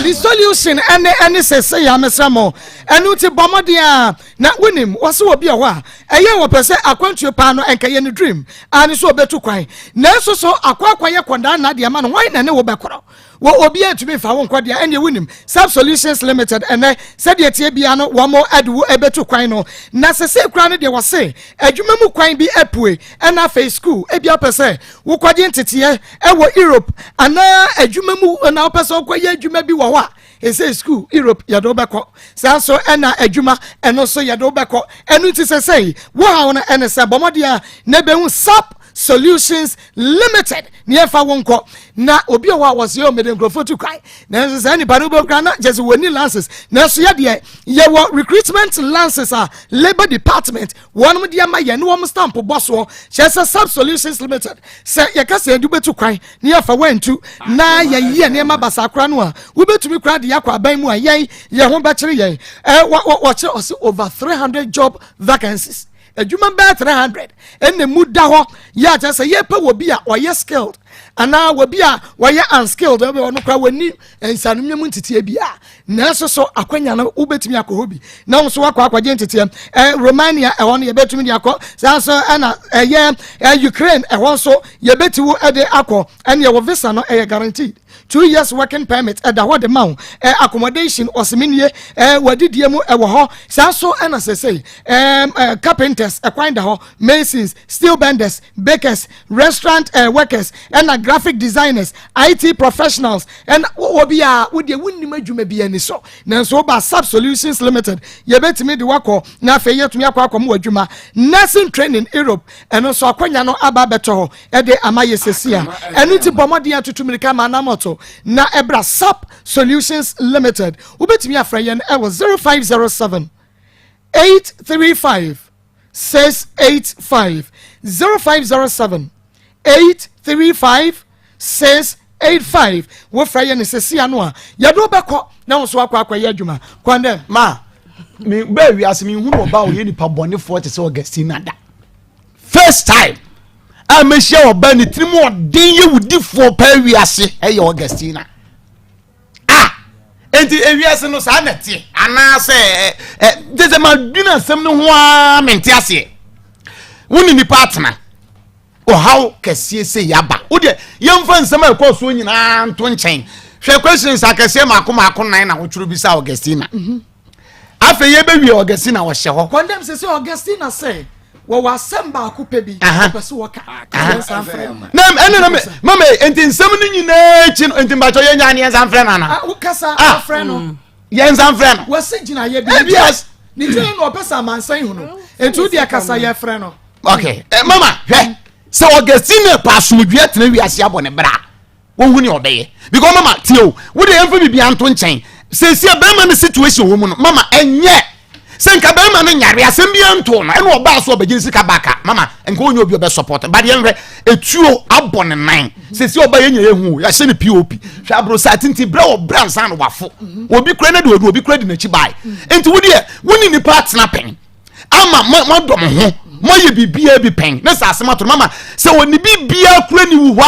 the solution ɛne ɛne sese ya mesrɛ mo ɛno nti bɔ mmɔden a Na wonim, wɔse obi wɔ hɔ a, ɛyɛ wɔpɛ sɛ akwantuo paa no ɛnka yɛ ne dream a ne sɛ ɔbɛtu kwan. Nanso so akɔ akɔyɛ kɔndaa nna deɛ ma no, hwan na ne wo bɛkorɔ? Wɔ obiara ntumi mfa wo nkɔ deɛ, ɛnneɛ wonim, Sub Solutions Limited ɛnɛ, sɛdeɛ ɛteɛ biara no wɔn de wo ɛbɛtu kwan no. Na sesei koraa no deɛ wɔse adwuma mu kwan bi apue, ɛna afei school, ebia wopɛ sɛ wokɔgye nteteɛ ɛwɔ Europe anaa adwuma mu na wopɛ sɛ wokɔyɛ adwuma bi wɔ hɔ a, Ɛsɛ sukuu Europe yɛde wo bɛkɔ saa nso ɛna adwuma ɛno nso yɛde wo bɛkɔ ɛno nti sɛ sɛi wo haw no ɛne sɛ bɔ mmɔden a na ɛbɛhu SAP Solutions Limited ne yɛmfa wo nkɔ na obi wɔ hɔ a wɔsɛ yɛ mede nkurɔfoɔ tu kwan nanso saa nipa no wobɛkura na kyɛ sɛ wɔni lances nanso yɛdeɛ yɛwɔ recruitment lances a labour department wɔnom de ama yɛn ne wɔn stamp bɔ soɔ kyerɛ sɛ SAP Solutions Limited sɛ yɛka sɛ yɛde wobɛtu kwan ne yɛfa wantu na yɛyɛ nneɛma basaa koraa no a wobɛtumi koraa de yɛakɔ aban mu a yɛn yɛn ho bɛkyere yɛn wɔkyerɛ ɔse over 300 job vacancies adwuma bɛyɛ 300 ɛna mu da hɔ yɛ akyɛ sɛ yɛpɛ wɔ bi a ɔyɛ skilled anaa wɔ bi a wɔyɛ unskilled ɔno koraa wɔni nsanomyɛ mu nteteɛ bi a Nanso so akwanya no wobɛtumi akɔ hɔ bi na wo nso woakɔ akɔgye nteteɛ? Ɛ Romania ɛhɔ no yɛbɛtumi de akɔ saa nso ɛna ɛyɛ ɛ Ukraine ɛhɔ nso yɛbɛti wo de akɔ ɛne ɛwɔ visa no ɛyɛ guaranteed 2 years working permit ɛda hɔ de ma wo ɛ accommodation ɔsemenie ɛ wadidie mu ɛwɔ hɔ saa nso ɛna sɛsɛi ɛ ɛ carpenters ɛkwan da hɔ masons steel benders bakers restaurant workers ɛna graphic designers IT professionals ɛna wowɔ bi a wodeɛ wonnim adwuma bi ani so nanso woba Sub Solutions Limited yɛbɛtumi de wakɔ na afei yɛtumi akɔ akɔm wɔ adwuma nursing training Europe ɛno nso akwanya no aba abɛtɔ hɔ ɛde ama yɛ sɛsi a ɛno nti bɔ mmɔden atutu mmirika ma anamɔto na ɛbra Sub Solutions Limited wobɛtumi afrɛ yɛn ɛwɔ 0507 835 685 0507 835 685 wofrɛ yɛ ne sɛsi ano a yɛde wobɛkɔ na wo nso akɔ akɔyɛ adwuma kwan dɛ ma me bɛɛ wiase me nhunu ɔba a ɔyɛ nipa bɔnefoɔ te sɛ Augustina da first time a mehyia ɔba ne tirim ɔden yɛ wudifoɔ paa wiase ɛyɛ Augustina ah nti ewiase no saa na ɛteɛ anaasɛ ɛ ɛ gye sɛ ma dwene asɛm no ho ara mente aseɛ wo ne nipa atena ɔhaw kɛseɛ sɛ yaba wo deɛ yɛmfa nsɛm a ɛkɔɔ soɔ nyinaa nto nkyɛn hwɛ questions akɛseɛ maako maako nan na wotwerɛ bisa Augustina mhm. Afei yɛbɛwie Augustina ɔhyɛ hɔ. Condemn sɛ sɛ Augustina sɛ wɔwɔ asɛm baako pɛ bi ɔpɛ so wɔka yɛnsa mfrɛ no. Na ɛne na mama nti nsɛm no nyinaa akyi no nti mbakyɛ yɛnya ne yɛnsa mfrɛ no ana? Ah, wokasa ah. afrɛ no. Mm. Yɛnsa mfrɛ no. Wɔsi gyina yɛ bi. Yes. Ne gyina na ɔpɛ sɛ amansan hu no. Nti wo deɛ kasa yɛfrɛ no. Okay. Eh, mama hwɛ sɛ Augustina pa asomdwoeɛ tena wiase abɔ ne bra. Wohu nea ɔbɛyɛ. Because mama tie o, wo de yɛmfa biribi anto nkyɛn. Seesia bɛrima no situation wɔ mu no, mama ɛnyɛ. Sɛ nka bɛrima no nyare asɛm bi anto no ɛna ɔbaa so ɔbɛgye ne sika back a mama nka ɔnyɛ obi ɔbɛ support but yɛnhwɛ etuo abɔ ne nan sɛsi ɔba yɛnya yɛhu yɛahyɛ no pop hwɛ aboro saa tinti brɛ wɔ brɛ ansa na wafo obi kura ne de obi obi kura di n'akyi bae nti wo deɛ wo ne nipa atena pɛn ama moadɔ mo ho moayɛ biribiara bi pɛn ne sɛ asɛm ato no mama sɛ wɔne biribiara kura ne wu hɔ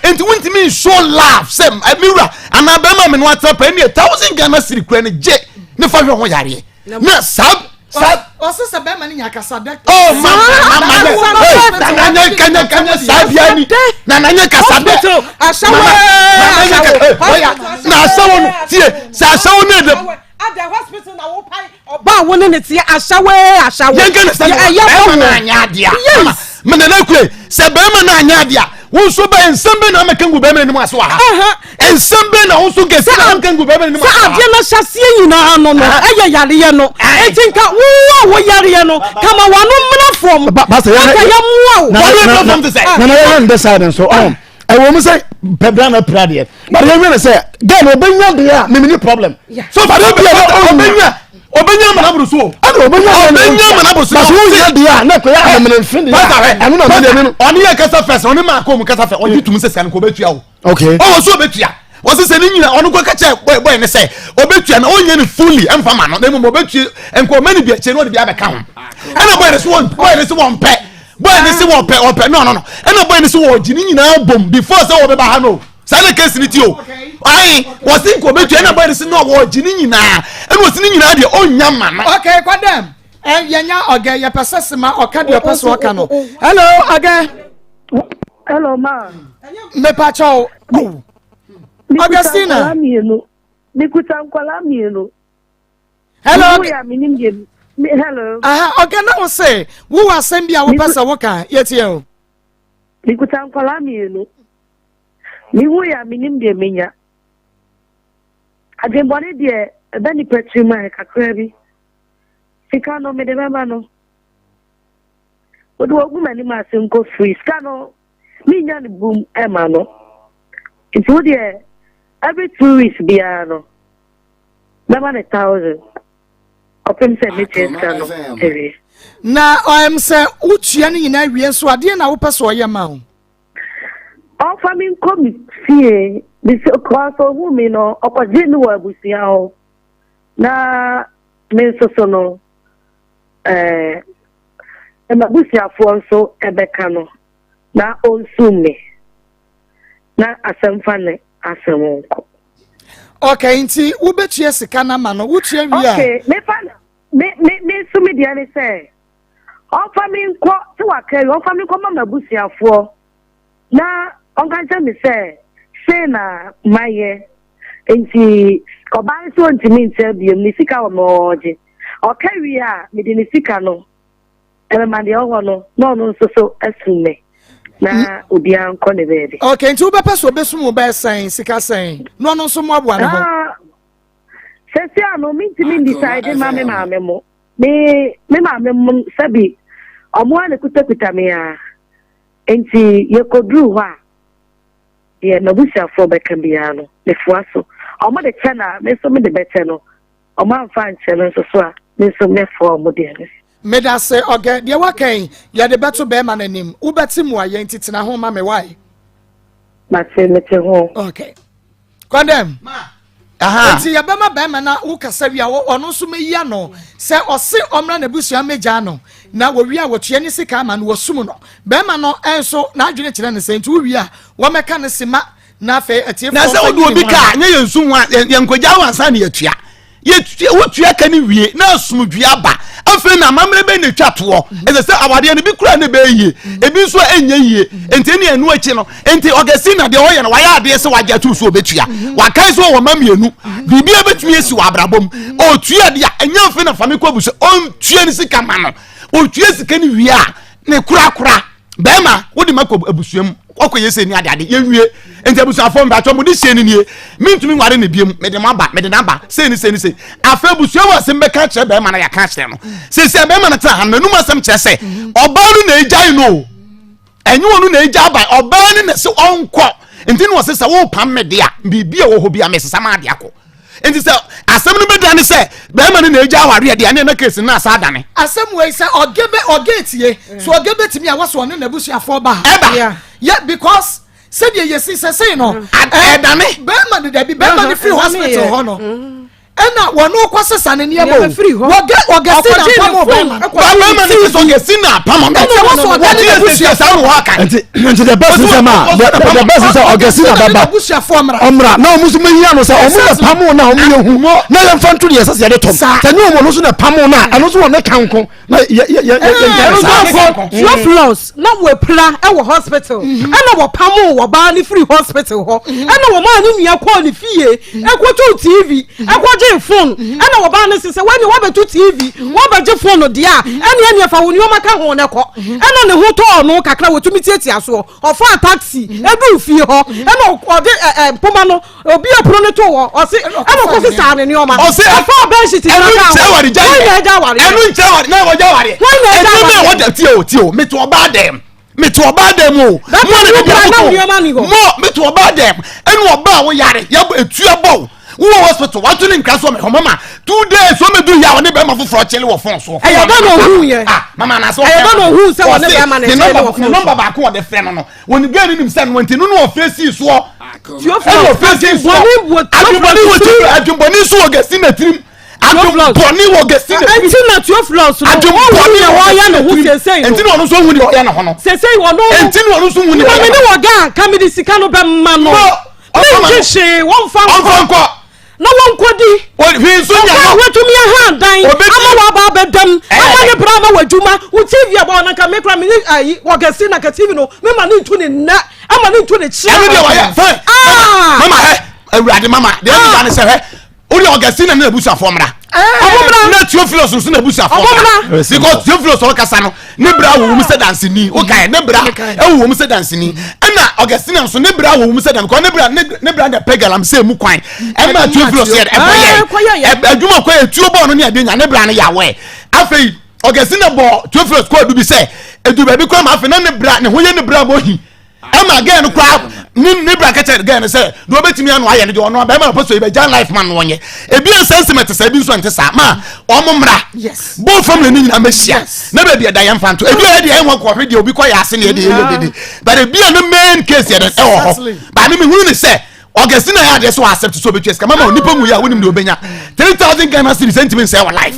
a nti wontumi nshow love sɛ me wura anaa bɛrima me no atena pɛn ne thousand Ghana cedi kura ne gye ne fa hwɛ ho yareɛ na saa saa. ɔsɛ sɛ bɛrima no nya kasa dɛ. ɔ ma ma ma nyɛ ee nana nyɛ kanyɛ kanyɛ saa bia ni nana nyɛ kasa dɛ. asawo nana nyɛ kasa ee ɔya na asawo no tie sɛ asawo no yɛ dɛ. ada hospital na wo pan ɔba a wo ne ne teɛ asawo asawo. yɛn kɛ ne sɛ bɛrima no anyɛ adeɛ a mɛ nana kure sɛ bɛrima no anyɛ adeɛ a wo nso bɛ nsɛm bɛ na amɛka ngu bɛrima anim ase wɔ ha nsɛm bɛ na wo nso nkɛsi na amɛka ngu bɛrima anim ase wɔ ha sɛ adeɛ no hyɛseɛ nyinaa no no ɛyɛ yareɛ no eti nka wo a wo yareɛ no kama wano mmena fam aka yɛ mmoa wo wɔn yɛ mmena fam te sɛ nana yɛ hɛn dɛ saa de nso ɔn ɛwɔ mu sɛ pɛbra na pira deɛ but yɛn hwɛ ne sɛ gɛn ɔbɛnya deɛ a mimini problem so far ɔbɛnya ɔbɛnya amana boro so ɛna ɔbɛnya ɔbɛnya amana boro so na so wonya deɛ a na kɔyɛ amamene mfe deɛ a ɛno na mede ne no ɔne yɛ kasa fɛ sɛ ɔne maa kɔn mu kasa fɛ ɔgye tum sɛ sika no kɔ ɔbɛtua o okay ɔwɔ so ɔbɛtua wɔsi sɛ ne nyina ɔno kɔ kakyɛ bɔyɛ bɔyɛ ne sɛ ɔbɛtua na ɔnyɛ ne fully ɛnfa ma no na mmom ɔbɛtua nkɔ ɔmɛ ne bi akyire na ɔde bi abɛka ho ɛna bɔyɛ ne so wɔn bɔyɛ ne so wɔn pɛ bɔyɛ ne so wɔn pɛ ɔpɛ no no no ɛna bɔyɛ ne so wɔn gye ne nyinaa bom before sɛ wɔbɛba ha no. saa na kesi ne ti o ayi wɔsi nka obetua ɛna bɔyɛ ne si na ɔgye ne nyinaa ɛna wɔsi ne nyinaa deɛ ɔnya ma no. okay kwadam yɛnya ɔgɛ yɛpɛ sɛ sema ɔka deɛ ɔpɛ so ɔka no hello ɔgɛ. hello ma. mepakyɛw augustina. mekuta nkwadaa mmienu. hello. hello. ɔgɛ na wo se wowɔ asɛm bi a wopɛ sɛ woka yɛtie o. Mekuta nkwadaa mmienu. Mehu yɛ a menim deɛ menya. Adwenbɔne deɛ ɛbɛ nipa tirim a kakra bi. Sika no mede bɛma no. Wode wɔgu m'anim ase nkɔ firi. Sika no menya no bum ɛma no. Nti wo deɛ every 2 weeks biara no bɛma no 1,000. Kɔpem sɛ metua sika no awie. Na ɔɛm sɛ wotua no nyinaa wie nso adeɛ na wopɛ sɛ ɔyɛ ma wo. Ɔmfa me nkɔ me fie because ohuu me no ɔkɔgyee me wɔ abusua hɔ na me nso so no ɛɛ m'abusuafoɔ nso ɛbɛka no na ɔnsum me na asɛm fa ne asɛm nkɔ. Okay, nti wobɛtua sika no ama no wotua wie a. Okay, mefa me me me nso me deɛ ne sɛ. Ɔmfa me nkɔ, sɛ waka awie, ɔmfa me nkɔma m'abusuafoɔ na ɔnka nkyerɛ me sɛ sei na mayɛ. Nti ɔbaa no sɛ ɔntumi ntra biom, ne sika wɔ me hɔ ɔgye. Ɔka wie a, mede ne sika no ɛbɛma deɛ ɔwɔ hɔ no na ɔno nso so asum me na obiara nkɔ ne baabi. Okay, nti wobɛpɛ sɛ ɔbɛsum wo bɛyɛ sɛn, sika sɛn, na ɔno nso mmoaboa ne ho? Ah, sɛsi ano mentumi ndecide ma me maame mo. Me me maame mo sɛbi ɔmo ara na ekutakuta me ara nti yɛkɔduruu hɔ a deɛ m'abusuafoɔ bɛka biara no mefoa so. Ɔmo de kyɛ no a me nso mede bɛkyɛ no, ɔmo amfa ankyɛ no nso so a me nso mɛfoa ɔmo deɛ no so. Medase ɔgɛ, deɛ waka yi yɛde bɛto bɛɛma no anim, wobɛte muayɛ nti tena ho ma me wai. Mate, mete ho. Okay. Kɔndɛm. Nti yɛbɛma bɛrima na wokasa wie a ɔno nso mɛyi ano sɛ ɔse ɔmmra n'abusua mmɛgyaa no na wɔwie a wɔtua ne sika ama no wɔsum no bɛrima no nso n'adwene kyerɛ no sɛ nti wowie a wɔmɛka no sima na afei atiefoɔ na sɛ wode obi ka nyɛ yɛn nsu ho a yɛnkɔgya wo ansa na yɛtua yɛtua wotua ka no wie na asomdwie aba afei na amammerɛ bɛn na ɛtwa toɔ ɛsɛ sɛ awadeɛ no bi kura ne bɛyɛ yie ebi nso a ɛnyɛ yie nti ɛne ɛno akyi no nti ɔgɛsi na deɛ ɔyɛ no wayɛ adeɛ sɛ wagye atum so ɔbɛtua wakae sɛ ɔwɔ ma mmienu biribi a bɛtumi asi wɔ abrabɔ mu ɔtua deɛ a ɛnyɛ afei na fame kɔ abu sɛ ɔntua ne sika ma no ɔtua sika no wie a ne korakora bɛrima wode ma kɔ abusua mu ɔkɔ yɛ sɛ ni ade ade yɛnwie nti abusuafoɔ mpakyɛ mo de hyɛ no nie mentumi nware ne biom mede mo aba mede n'aba sei ne sei ne sei afei abusua wɔ asɛm bɛka kyerɛ bɛrima no yɛaka kyerɛ no sɛsi a bɛrima no tena ha no n'anum asɛm kyerɛ sɛ ɔbaa no na agyae no ɛnyɛ ɔno na agya aba ɔbaa no na sɛ ɔnkɔ nti na ɔsɛ sɛ wopam me de a biribi a wɔ hɔ bi a mesesa ma ade akɔ. Nti sɛ asɛm no bɛdane sɛ bɛrima no na ɛgya awareɛ deɛ ɛne na case no asa adane. Asɛm wei sɛ ɔge bɛ ɔge tie so ɔge bɛtumi a wɔsɔ ɔne n'abusuafoɔ ba. Ɛba. Yeah because sɛdeɛ yɛsi sɛ sei no. Ɛdane. Bɛrima no dabi bɛrima no firi hospital hɔ no. Ɛna wɔn kɔ sesa ne nneɛma o. Wɔgɛ ɔgɛ si na apam ɔbɛrima no. Bɛrima no sɛ ɔgɛ si na apam no. Ɛna wɔsɔ ɔgɛ ne n'abusuafoɔ. Nti nti the best sɛ ma the best sɛ ɔgɛ si na bɛba ɔmra na ɔmo nso mehia no sɛ ɔmo na pam na ɔmo yɛ hu na yɛn fa nto deɛ ɛsɛ sɛ yɛde tɔm sɛ nyɛ ɔmo no so na pam na ɛno nso wɔ ne ka nko na yɛ yɛ yɛ yɛ nka saa. Theophilus na wapira wɔ hospital ɛna wɔpam wɔbaa ne firi hospital hɔ ɛna wɔn a ne nua kɔɔ ne fie ɛkɔtoo tv ɛkɔgye phone ɛna wɔbaa ne sisɛ wɔne wɔbɛto tv wɔbɛgye phone deɛ a ɛne ɛne ɛfa wo nneɛma ka ho ne kɔ ɛna ne ho tɔɔ no kakra wɔtumi tiatia soɔ ɔfaa taxi ɛduu fie hɔ ɛna ɔde ɛ mpoma no obi apono no to hɔ ɔse ɛna ɔkɔ sisaa ne nneɛma ɔse ɔfa bɛnhyi ti ɛnu nkyɛn wari gya yɛ wɔn na ɛgya wari ɛnu nkyɛn wari na wɔgya wari wɔn na ɛgya ɛnu wari na wɔgya tie o tie o metu ɔbaa dɛm metu ɔbaa dɛm o mo ne bibi akoto mo metu ɔbaa dɛm ɛnu ɔbaa wo yare yabɔ etua bɔ wowɔ hospital wato ne nkra so ɔmɛ mama 2 days wɔn du yɛ a ɔne bɛrima foforɔ kyele wɔ phone so. Ɛyɛ dɛ na ohun yɛ. Ah mama na so. Ɛyɛ dɛ na ohun sɛ wɔne bɛrima na ɛkyele wɔ phone so. Ne nɔmba baako wɔde frɛ no no wɔn gɛn ne nim sɛ no nti no na ɔfrɛ sii soɔ. Ɛna ɔfrɛ sii soɔ. Adwumbɔni wɔ tirim adwumbɔni nso wɔ gɛsi na tirim. Adwumbɔni wɔ gɛsi na tirim. Ɛnti na Theophilus no ɔhu deɛ ɔyɛ ne ho sesei no. Ɛnti na ɔno nso hu deɛ ɔyɛ ne ho no. Sesei ɔno. Ɛnti na ɔno nso hu deɛ ɔyɛ ne ho. Na me ne wɔ gan ka me de sika no bɛ ma no. Mengye hwee wɔmfa nkɔ. Na wɔnkɔdi. Hwee nso nya no. Wɔatumi aha dan ama wɔaba abɛdam ama ne bra ama w'adwuma wo TV a bɔ na nka me kora me ne ayi wɔgɛsi na nka TV no me ma ne ntu ne nnɛ ama ne ntu ne kyerɛ. Ɛno deɛ wɔyɛ fine. Mama hɛ awurade mama deɛ ɛbi da ne sɛ hɛ wode ɔgɛsi na ne abusuafoɔ mmra. Ɔmo mmra. Na Theophilus nso na abusuafoɔ mmra. Because Theophilus ɔkasa no ne bra wɔ wɔn sɛ danseni wokae ne bra ɛwɔ wɔn sɛ danseni ɛna Augustina nso ne bra wɔ wɔn sɛ danseni because ne bra ne bra na pɛ galamsey mu kwan ɛma Theophilus yɛ ɛkɔyɛ adwuma kɔ yɛ tuo bɔɔl no ne adeɛ nya ne bra no yɛ awɛ afei Augustina bɔ Theophilus kɔ adu bi sɛ edu baabi kɔ ma afei na ne bra ne ho yɛ ne bra mo hi ɛma gɛɛ no koraa ne ne bra kɛkyɛ gɛɛ no sɛ deɛ ɔbɛtumi ano ayɛ no deɛ ɔno bɛrima na pɔsɔ yi bɛgya life man no ɔnyɛ ebi nsɛ nsɛm ɛte saa ebi nso ɛnte saa ma ɔmo mmra both family ne nyinaa mɛhyia na baabi ɛda yɛn fa nto ebi a yɛ deɛ ɛwɔ kɔhwe deɛ obi kɔ yɛ ase ne yɛ deɛ yɛ dede but ebi a ne main case yɛ dɛ ɛwɔ hɔ baami mi hunu ne sɛ Augustine ayɛ adeɛ sɛ ɔaccept sɛ ɔbɛtua sika mama onipa mu yɛ a wonim deɛ ɔbɛnya 3000 Ghana cedis ɛntumi nsɛe wɔ life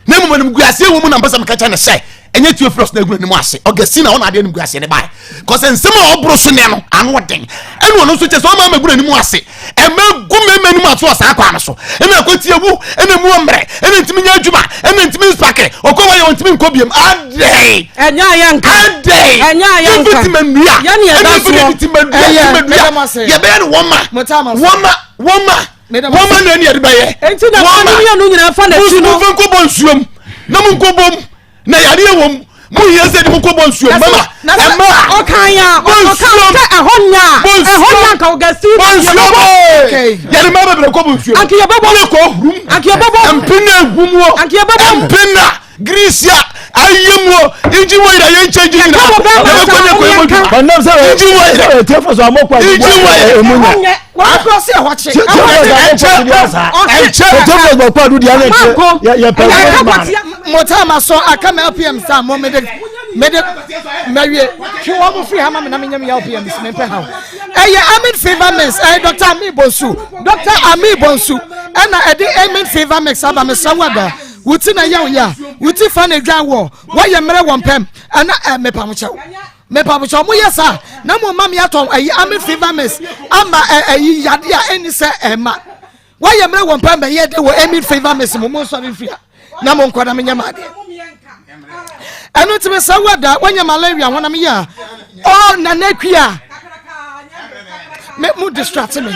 na mmom animguaseɛ wɔ mu na mpɛ sɛ meka kyɛ ne sɛ ɛnyɛ Theophilus na agu n'anim ase Augustine a ɔna adeɛ animguaseɛ ne bae kɔsɛ nsɛm a ɔboro so nɛ no ano ɔden ɛne ɔno nso kyɛ sɛ ɔma amagu n'anim ase ɛma gu mmarima anim ase wɔ saa kwan no so ɛna akɔtie wu ɛna mu ɔmmerɛ ɛna ntumi nyɛ adwuma ɛna ntumi nsake ɔkɔ wɔ yɛ ɔntumi nkɔ biam adɛn ɛnyɛ ayɛ nka adɛn ɛnyɛ ayɛ nka ɛmfi timanua yɛne ɛda ɛne mfi soɔ timanua timanua yɛbɛyɛ no wɔma wɔma wɔma wɔma na ɛne yɛde bɛyɛ enti na wɔn mmienu nyinaa fa n'akyi no momfa nkɔbɔ nsuom na monkɔbɔ mu na yareɛ wɔ mu mohia sɛ de monkɔbɔ nsuom mama ɛma ɔkan ya ɔkan sɛ ɛhɔ nya ɛhɔ nya nka ɔgasi bɔ nsuom yɛde mma bebree kɔbɔ nsuom anke yɛbɛbɔ ne kɔ hurum anke yɛbɛbɔ mpena egu mu anke yɛbɛbɔ mpena grease a ayé mu o engine wire yɛn nkyɛn gyi nyina yɛbɛ kɔ ne kɔ yɛ mu dwuma engine wire engine wire emu nya wɔn kɔ sí ɛhɔ kye ɛnkyɛ mɔta ma sɔ aka ma lpm sa mo mede mede mɛwie twe wɔn mo firi ha ma me na menyɛ me lpm si mempɛ ha o ɛyɛ amin fever mix ɛyɛ dr ami bonsu dr ami bonsu ɛna ɛde amin fever mix aba mesrɛ wo ada wo ti na ɛyɛ wo ya wo ti fa na edwan wɔ wɔyɛ mmerɛ wɔ mpɛm ɛna ɛ mepamokyɛw mepamokyɛw mo yɛ saa na mo ma mi atɔn ɛyi amin fever mix ama ɛ ɛyi yade a ɛni sɛ ɛma wɔyɛ mmerɛ wɔ mpɛm bɛyɛ de wɔ amin fever mix mo mo nsɔre mfiri ha na mo nkɔ na menyɛ ma adeɛ ɛno nti mesɛ wo ada woanya malaria honam yɛ a ɔ nana akua me mo distract me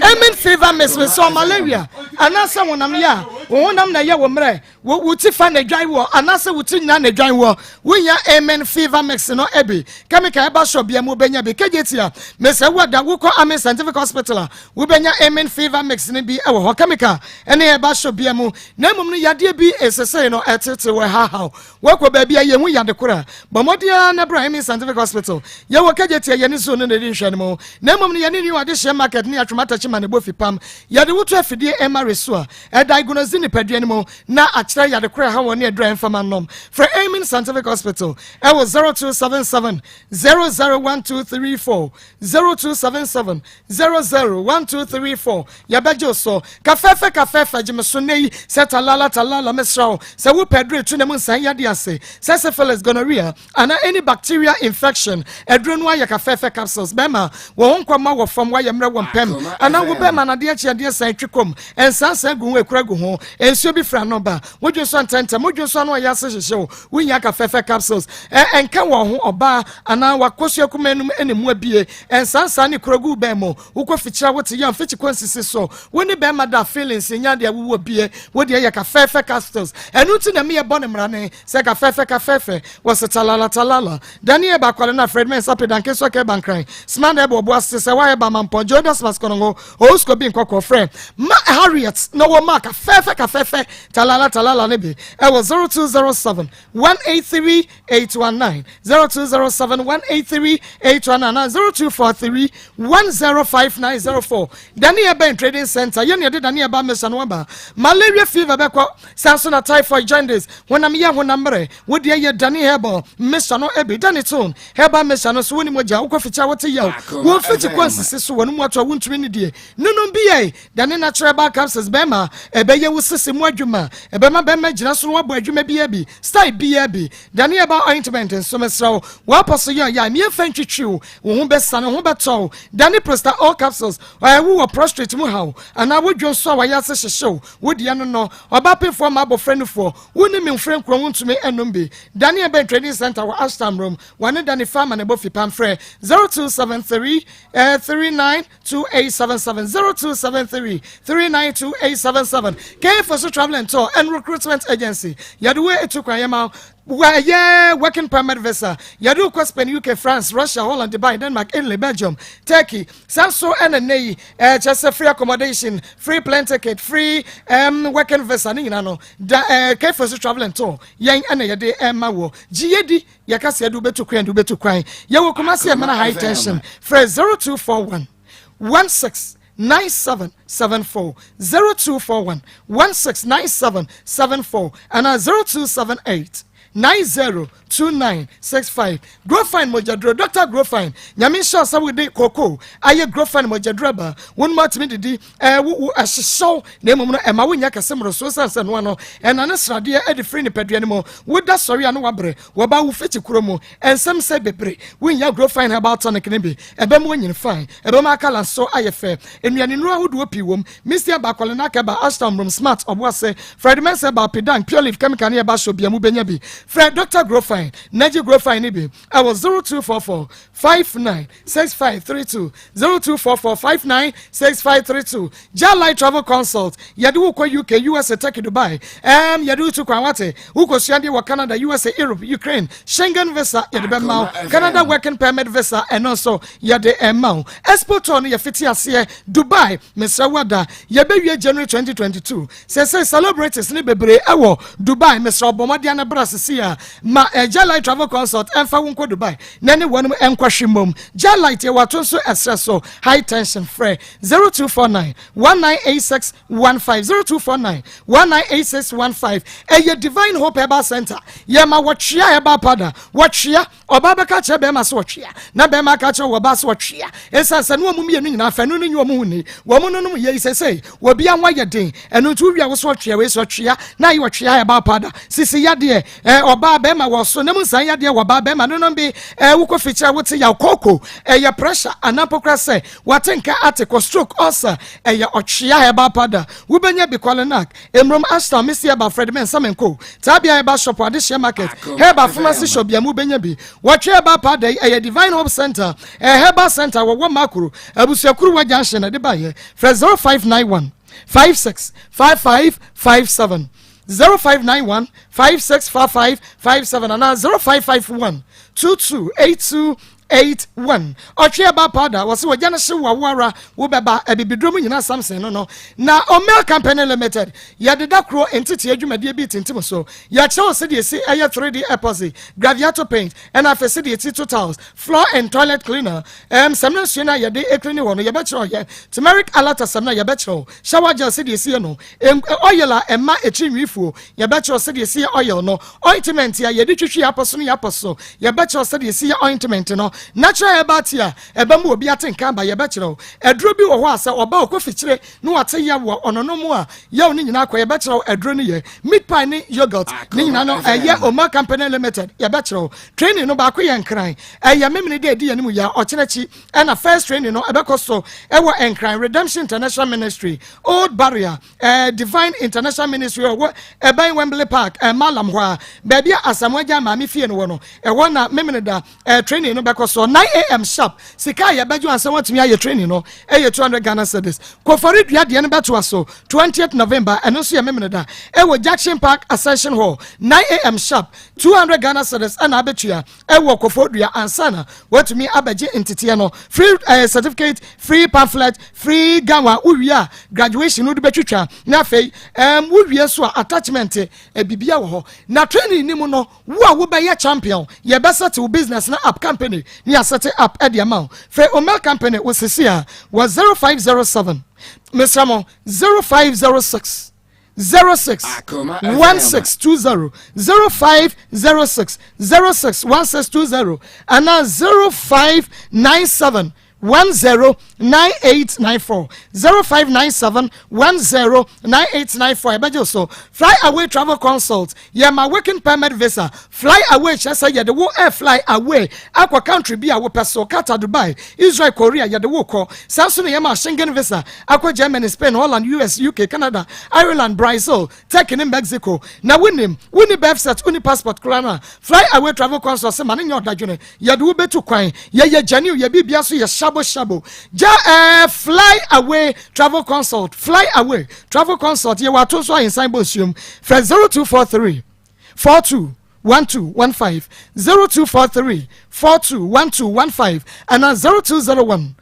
amen fever miss me sɛ malaria anaasɛ honam yɛ a. Wo honam na ɛyɛ wo mmerɛ, wo wo ti fa na adwan woɔ anaasɛ wo ti nyinaa na adwan woɔ. Wohia Amen Fever Mix no bi. Chemical ɛba shop biara mu wobɛnya bi. Kejetia, mesrɛ wo ada wokɔ Amen Scientific Hospital a, wobɛnya Amen Fever Mix no bi wɔ hɔ. Chemical ɛne ɛba shop biara mu. Na mmom no yadeɛ bi esesei no ɛtete wɔ ɛhahaw. Woakɔ baabi a yɛnhu yade koro a, bɔ mmɔden ara na bra Amen Scientific Hospital. Yɛwɔ Kejetia, yɛne Zoo no na ɛdi nhwɛanimu. Na mmom no yɛne New Adehyeɛ Market ne Atwom Atakyi ma ne bɔ fipam. Yɛde wo to afidie MRI so a, ɛdiagnose nipadua no mu na akyerɛ yade koro a ɛha wɔn ne aduru a ɛmfa ma nnom. Frɛ Amen Scientific Hospital ɛwɔ 0277 001234, 0277 001234. Yɛbɛgye wo so. Kafɛɛfɛ kafɛɛfɛ gye me so nnɛ yi sɛ talala talala mesrɛ wo sɛ wopɛ aduru etu ne mu nsan yadeɛ ase sɛ syphilis, gonorrhea anaa any bacteria infection aduro no ayɛ kafɛɛfɛ capsules bɛrima wɔ ho nkɔmma wɔ fam wayɛ mmerɛ wɔ mpɛm anaa wo bɛrima no adeɛ kye adeɛ san twi kɔm nsansan gu ho ekura gu ho nsuo bi firi ano ba wodwo nso ntɛntɛm wodwo nso ano ɔyɛ ase hyehye wo wonya kafɛɛfɛ capsules ɛ ɛnka wɔ ho ɔbaa anaa wakɔsua kuma enum ɛne mu abie nsansan ne kura gu bɛn mu Wokɔ fikyiri a wote yaw mfikyi kɔ nsisi so wo ne bɛɛma da feelings nya deɛ wowɔ bie wo deɛ yɛ ka fɛɛfɛ castles ɛno nti na meyɛ bɔ ne mmrane sɛ ka fɛɛfɛ ka fɛɛfɛ wɔ se talala talala Dani ɛba kwale na Fred Mensah pedanke sɔ kɛ bankran sma na ɛbɔ ɔbo ase sɛ wa ɛba mampɔn Jodas Maskonongo Ousko bi nkɔkɔ frɛ ma Harriet na wɔ ma ka fɛɛfɛ ka fɛɛfɛ talala talala ne bi ɛwɔ 0207 183 819 0207 183 819 anaa 0243 105904. Daniel Bɛn Trading Center yɛ nea ɛde Daniel ba mmesa no aba. Malaria fever bɛkɔ, saa nso na typhoid, jaundice, honam yɛ honam mmerɛ. Wo deɛ yɛ Dani Herbal mmesa no bi. Danitone Herbal mmesa no so wonni mogya, wokɔ fikyia wote yaw, wo mfikyi kɔ nsisi so, wɔn mu ato a wontumi nnidie. Nonom bi yɛ Dane natural herbal capsules bɛma ɛbɛyɛ wo sisi mu adwuma, ɛbɛma bɛma gyina so na wabɔ adwuma biara bi, style biara bi. Dane herbal ointment nso mesrɛ wo, w'apɔ so yɛ ɔya, mmea mfa ntwitwi wo, wo ho bɛsane, wo ho bɛtɔ wo. Dane Prosta all capsules, ɔyɛ wo wɔ prostrate mu haw anaa wo dwo nso a wayɛ ase hyehye wo, wo deɛ no no. Ɔbaa pefoɔ ma abɔfra nufoɔ, wo ne me mfrɛ nkuro wontumi nnom bi. Dane Herbal Trading Center wɔ Ashtown Rome, wɔne Dane Farmer na ɛbɔ fipam, frɛ 0273 39 2877 0273 392877 K-Fosu Travel and Tour and Recruitment Agency yɛde wo etu kwan yɛma ɛyɛ working permit visa yɛde wo kɔ Spain UK France Russia Holland Dubai Denmark Italy Belgium Turkey saa nso ɛna nnɛ yi ɛkyɛ sɛ free accommodation free plane ticket free um, working visa ne nyinaa no da ɛɛ K-Fosu Travel and Tour yɛn ɛna yɛde ɛma wɔ gye yɛdi Yɛka sɛ yɛde wobɛtu kwan de wobɛtu kwan. Yɛwɔ Kumasi Amana High Tension. Frɛ 0241 16 9774 0241 169774 anaa 0278 902965. Grofine mogyaduro Dr. Grofine Nyame nhyira sɛ wode kookoo ayɛ Grofine mogyaduro aba. Wo nom atumi didi ɛɛ wo wo ɛhyehyɛw na mmom no ɛma wonyɛ kɛse mmoroso esiane sɛ noa no ɛnane sradeɛ de firi nipadua no mu. Woda sɔre a na wabrɛ, wɔba wo fiti kuro mu, nsɛm sɛ bebree. Wonnya Grow Fine Herbal Tonic no bi, ɛbɛma wanyin fine, ɛbɛma akala nso ayɛ fɛ. Nnuane nnuro ahodoɔ pii wom, Misty Herbal, Kɔlenak Herbal, Ashtown Mrom, Smart, Ɔboase, Fred Mensah Herbal, Pedang, Pure Leaf, Chemical ne Herbal Shop bia mu bɛnya bi. Frɛ Dr. Grow Fine na gye Grow Fine no bi ɛwɔ 0244 59 6532 0244 59 6532 Jalai Travel Consult yɛde wo kɔ UK USA Turkey Dubai ɛɛm yɛde wo tu kwan wate wokɔ suadeɛ wɔ Canada USA Europe Ukraine Schengen visa yɛde bɛma wo Canada working permit visa ɛno nso yɛde ɛma wo Expo tour no yɛfiti aseɛ Dubai mesrɛ wo ada yɛbɛwie January 2022 sɛsɛ celebrities ne bebree ɛwɔ Dubai mesrɛ wo bɔ mmɔden na bra sisi a ma eh, Jalai Travel Consult ɛmfa wo nkɔ Dubai na ne wɔnom nkɔhwe mmom. Gya light yɛ wato nso ɛserɛ so high tension frɛ 0249 1986 15 0249 1986 15 ɛyɛ Divine Hope Herbal Center yɛma wɔtwea herbal powder wɔtwea ɔbaa bɛka kyerɛ bɛrima sɛ wɔtwea na bɛrima aka kyerɛ wɔbaa sɛ wɔtwea ɛsiane sɛ ne wɔn mmienu nyinaa fɛ no ne nyɛ wɔn ho ni wɔn no nom yɛ yi sɛsɛ wɔbi anwa yɛ den ɛno nti wowia wo so ɔtwea wei sɛ ɔtwea na ayɛ ɔtwea herbal powder sisi yadeɛ Ɛ ɔbaa bɛɛma wɔ so na mu nsan yadeɛ wɔ baa bɛɛma no nom bi ɛ wokɔ fikyiri a wote yaw kooko ɛyɛ pressure anaa mpo koraa sɛ wate nka ate kɔ stroke ulcer ɛyɛ ɔtwea herbal powder wobɛnya bi kwalenak emrom ashtown misi herbal fred mensa menko taabia herbal shop adehyeɛ market herbal pharmacy shop bia mu wobɛnya bi wɔtwe herbal powder yi ɛyɛ divine hope center ɛ herbal center wɔwɔ makoro abusuakuruwa junction na ɛde baeɛ frɛ 0591. 56 55 57 0591 56 55 57 anaa 0551 22 82 81 Ɔtwe ɛba powder wɔse wɔgya no hye wo ara wobɛba abibiduro mu nyina Samson no no na Omel Company Limited yɛde da koro nteteɛ dwumadie bi tintim so yɛkyerɛ wo sɛdeɛ ɛsi ɛyɛ 3D epoxy graviato paint ɛna afei sɛdeɛ ɛsi to tiles floor and toilet cleaner ɛm samina nsuo no a yɛde clean hɔ no yɛbɛkyerɛ wo yɛ turmeric alata samina yɛbɛkyerɛ wo shower gel sɛdeɛ ɛsi yɛ no oil a ɛma ɛtiri nwi fuo yɛbɛkyerɛ wo sɛdeɛ ɛsi yɛ oil no ointment a yɛde twitwi yɛ apɔ so no yɛ apɔ so yɛbɛkyerɛ wo sɛdeɛ ɛsi yɛ ointment no natural herbal tea a ɛbɛma obi ate nka aba yɛbɛkyerɛ wo aduro bi wɔ hɔ a sɛ ɔba ɔkɔ fikyire na wate yaw wɔ ɔnonom mu a yaw no nyinaa kɔ yɛbɛkyerɛ wo aduro no yɛ meat pie ne yogurt ne nyinaa no ɛyɛ Omar Company Limited yɛbɛkyerɛ wo training no baako yɛ nkran ɛyɛ memene dɛ ɛdi yɛn mu yɛ ɔkyerɛ akyi ɛna first training no ɛbɛkɔ so ɛwɔ nkran Redemption International Ministry Old Barrier eh, Divine International Ministry ɔwɔ ɛbɛn Wembley Park eh, Malam hɔ a baabi a Asamoah Gyan maame fie no wɔ no ɛhɔ na memene da eh, training no bɛkɔ so 9am sharp sika a yɛbɛgye ansa watumi ayɛ training no ɛyɛ 200 Ghana cedis kɔfɔre dua deɛ no bɛtoa so 20th November ɛno nso yɛ memene da ɛwɔ Jackson Park Ascension Hall 9am sharp 200 Ghana cedis ɛna abɛtua ɛwɔ kɔfɔdua ansa na watumi abɛgye nteteɛ no free eh, certificate free pamphlet free gown a wowie a graduation no de bɛtwitwa na afei um, wowie nso a attachment eh, bibia wɔ hɔ na training ni mu no wo a wobɛyɛ champion yɛbɛsɛte wo business na app company ne yɛasɛte app ɛde ama wo frɛ Omel company wo sisi a wɔ 0507 mesrɛ mo 0506 06 1620 0506 06 1620 anaa 0597 109894 0597 109894 ɛbɛgye so fly away travel consult yɛma working permit visa fly away kyerɛ sɛ yɛde wo air fly away akɔ country bi a wopɛ so Qatar Dubai Israel Korea yɛde wo kɔ saa nso na yɛma Schengen visa akɔ Germany Spain Holland US UK Canada Ireland Brazil Turkey ne Mexico na wonim wonni birth cert wonni passport koraa no a fly away travel consult sɛ ma ne nyɛ ɔdadwene yɛde wo bɛtu kwan yɛyɛ genuine yɛ biribia so yɛ shabo shabo gya ɛɛ fly away travel consult fly away travel consult yɛwɔ ato nso ahensan bɔ nsuom frɛ 0243 42 1215 0243 42 1215 anaa 0201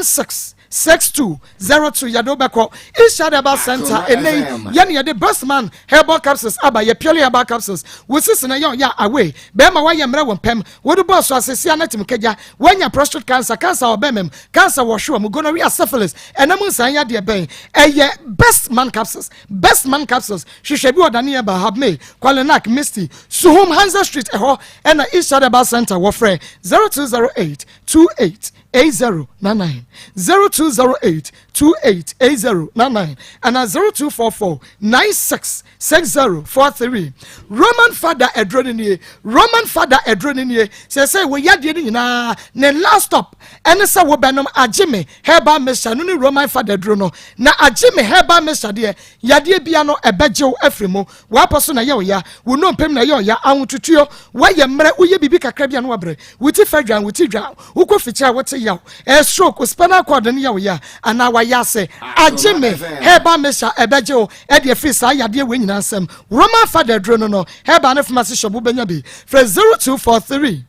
16 6202 yɛde wobɛkɔ Ishad Herbal Center ɛnɛ yi yɛne yɛde Bestman Herbal Capsules aba yɛ purely herbal capsules wo sisi na yɛ ɔyɛ away bɛrima woayɛ mmerɛ wɔ mpɛm wode bɔɔ so asesia no atim kagya woanya prostate cancer cancer wɔ bɛrima mu cancer wɔ hwewa mu gonorrhea syphilis ɛnam nsan yadeɛ bɛn ɛyɛ Bestman Capsules Bestman Capsules hwehwɛ bi wɔ Daniel Habme Kwalenak Misty Suhum Hansa Street ɛhɔ ɛna Ishad Herbal Center wɔfrɛ 0208 28 8099 0208 28 8099 ana 0244 96 6043 Roman Father aduro no nie Roman Father aduro no nie sɛsɛ wɔ yadeɛ no nyinaa ne last stop ɛne sɛ wobɛnom agye me herbal mixture no ne Roman Father aduro no na agye me herbal mixture deɛ yadeɛ bia no ɛbɛgyew afiri mu wapɔ so na ɛyɛ ɔya wo nnompem na ɛyɛ ɔya ahotutuo woayɛ mmerɛ woyɛ biribi kakra bi a no wabrɛ wo ti fa dwan wo ti dwa wokɔ fikyiri a wote yaw ɛyɛ stroke wo spinal cord no yɛ wo ya anaa wayɛ ase agye me herbal mixture ɛbɛgye wo ɛde afiri saa yadeɛ wei nyinaa nsɛm Roman Father aduro no no herbal ne pharmacy shop wobɛnya bi frɛ 0243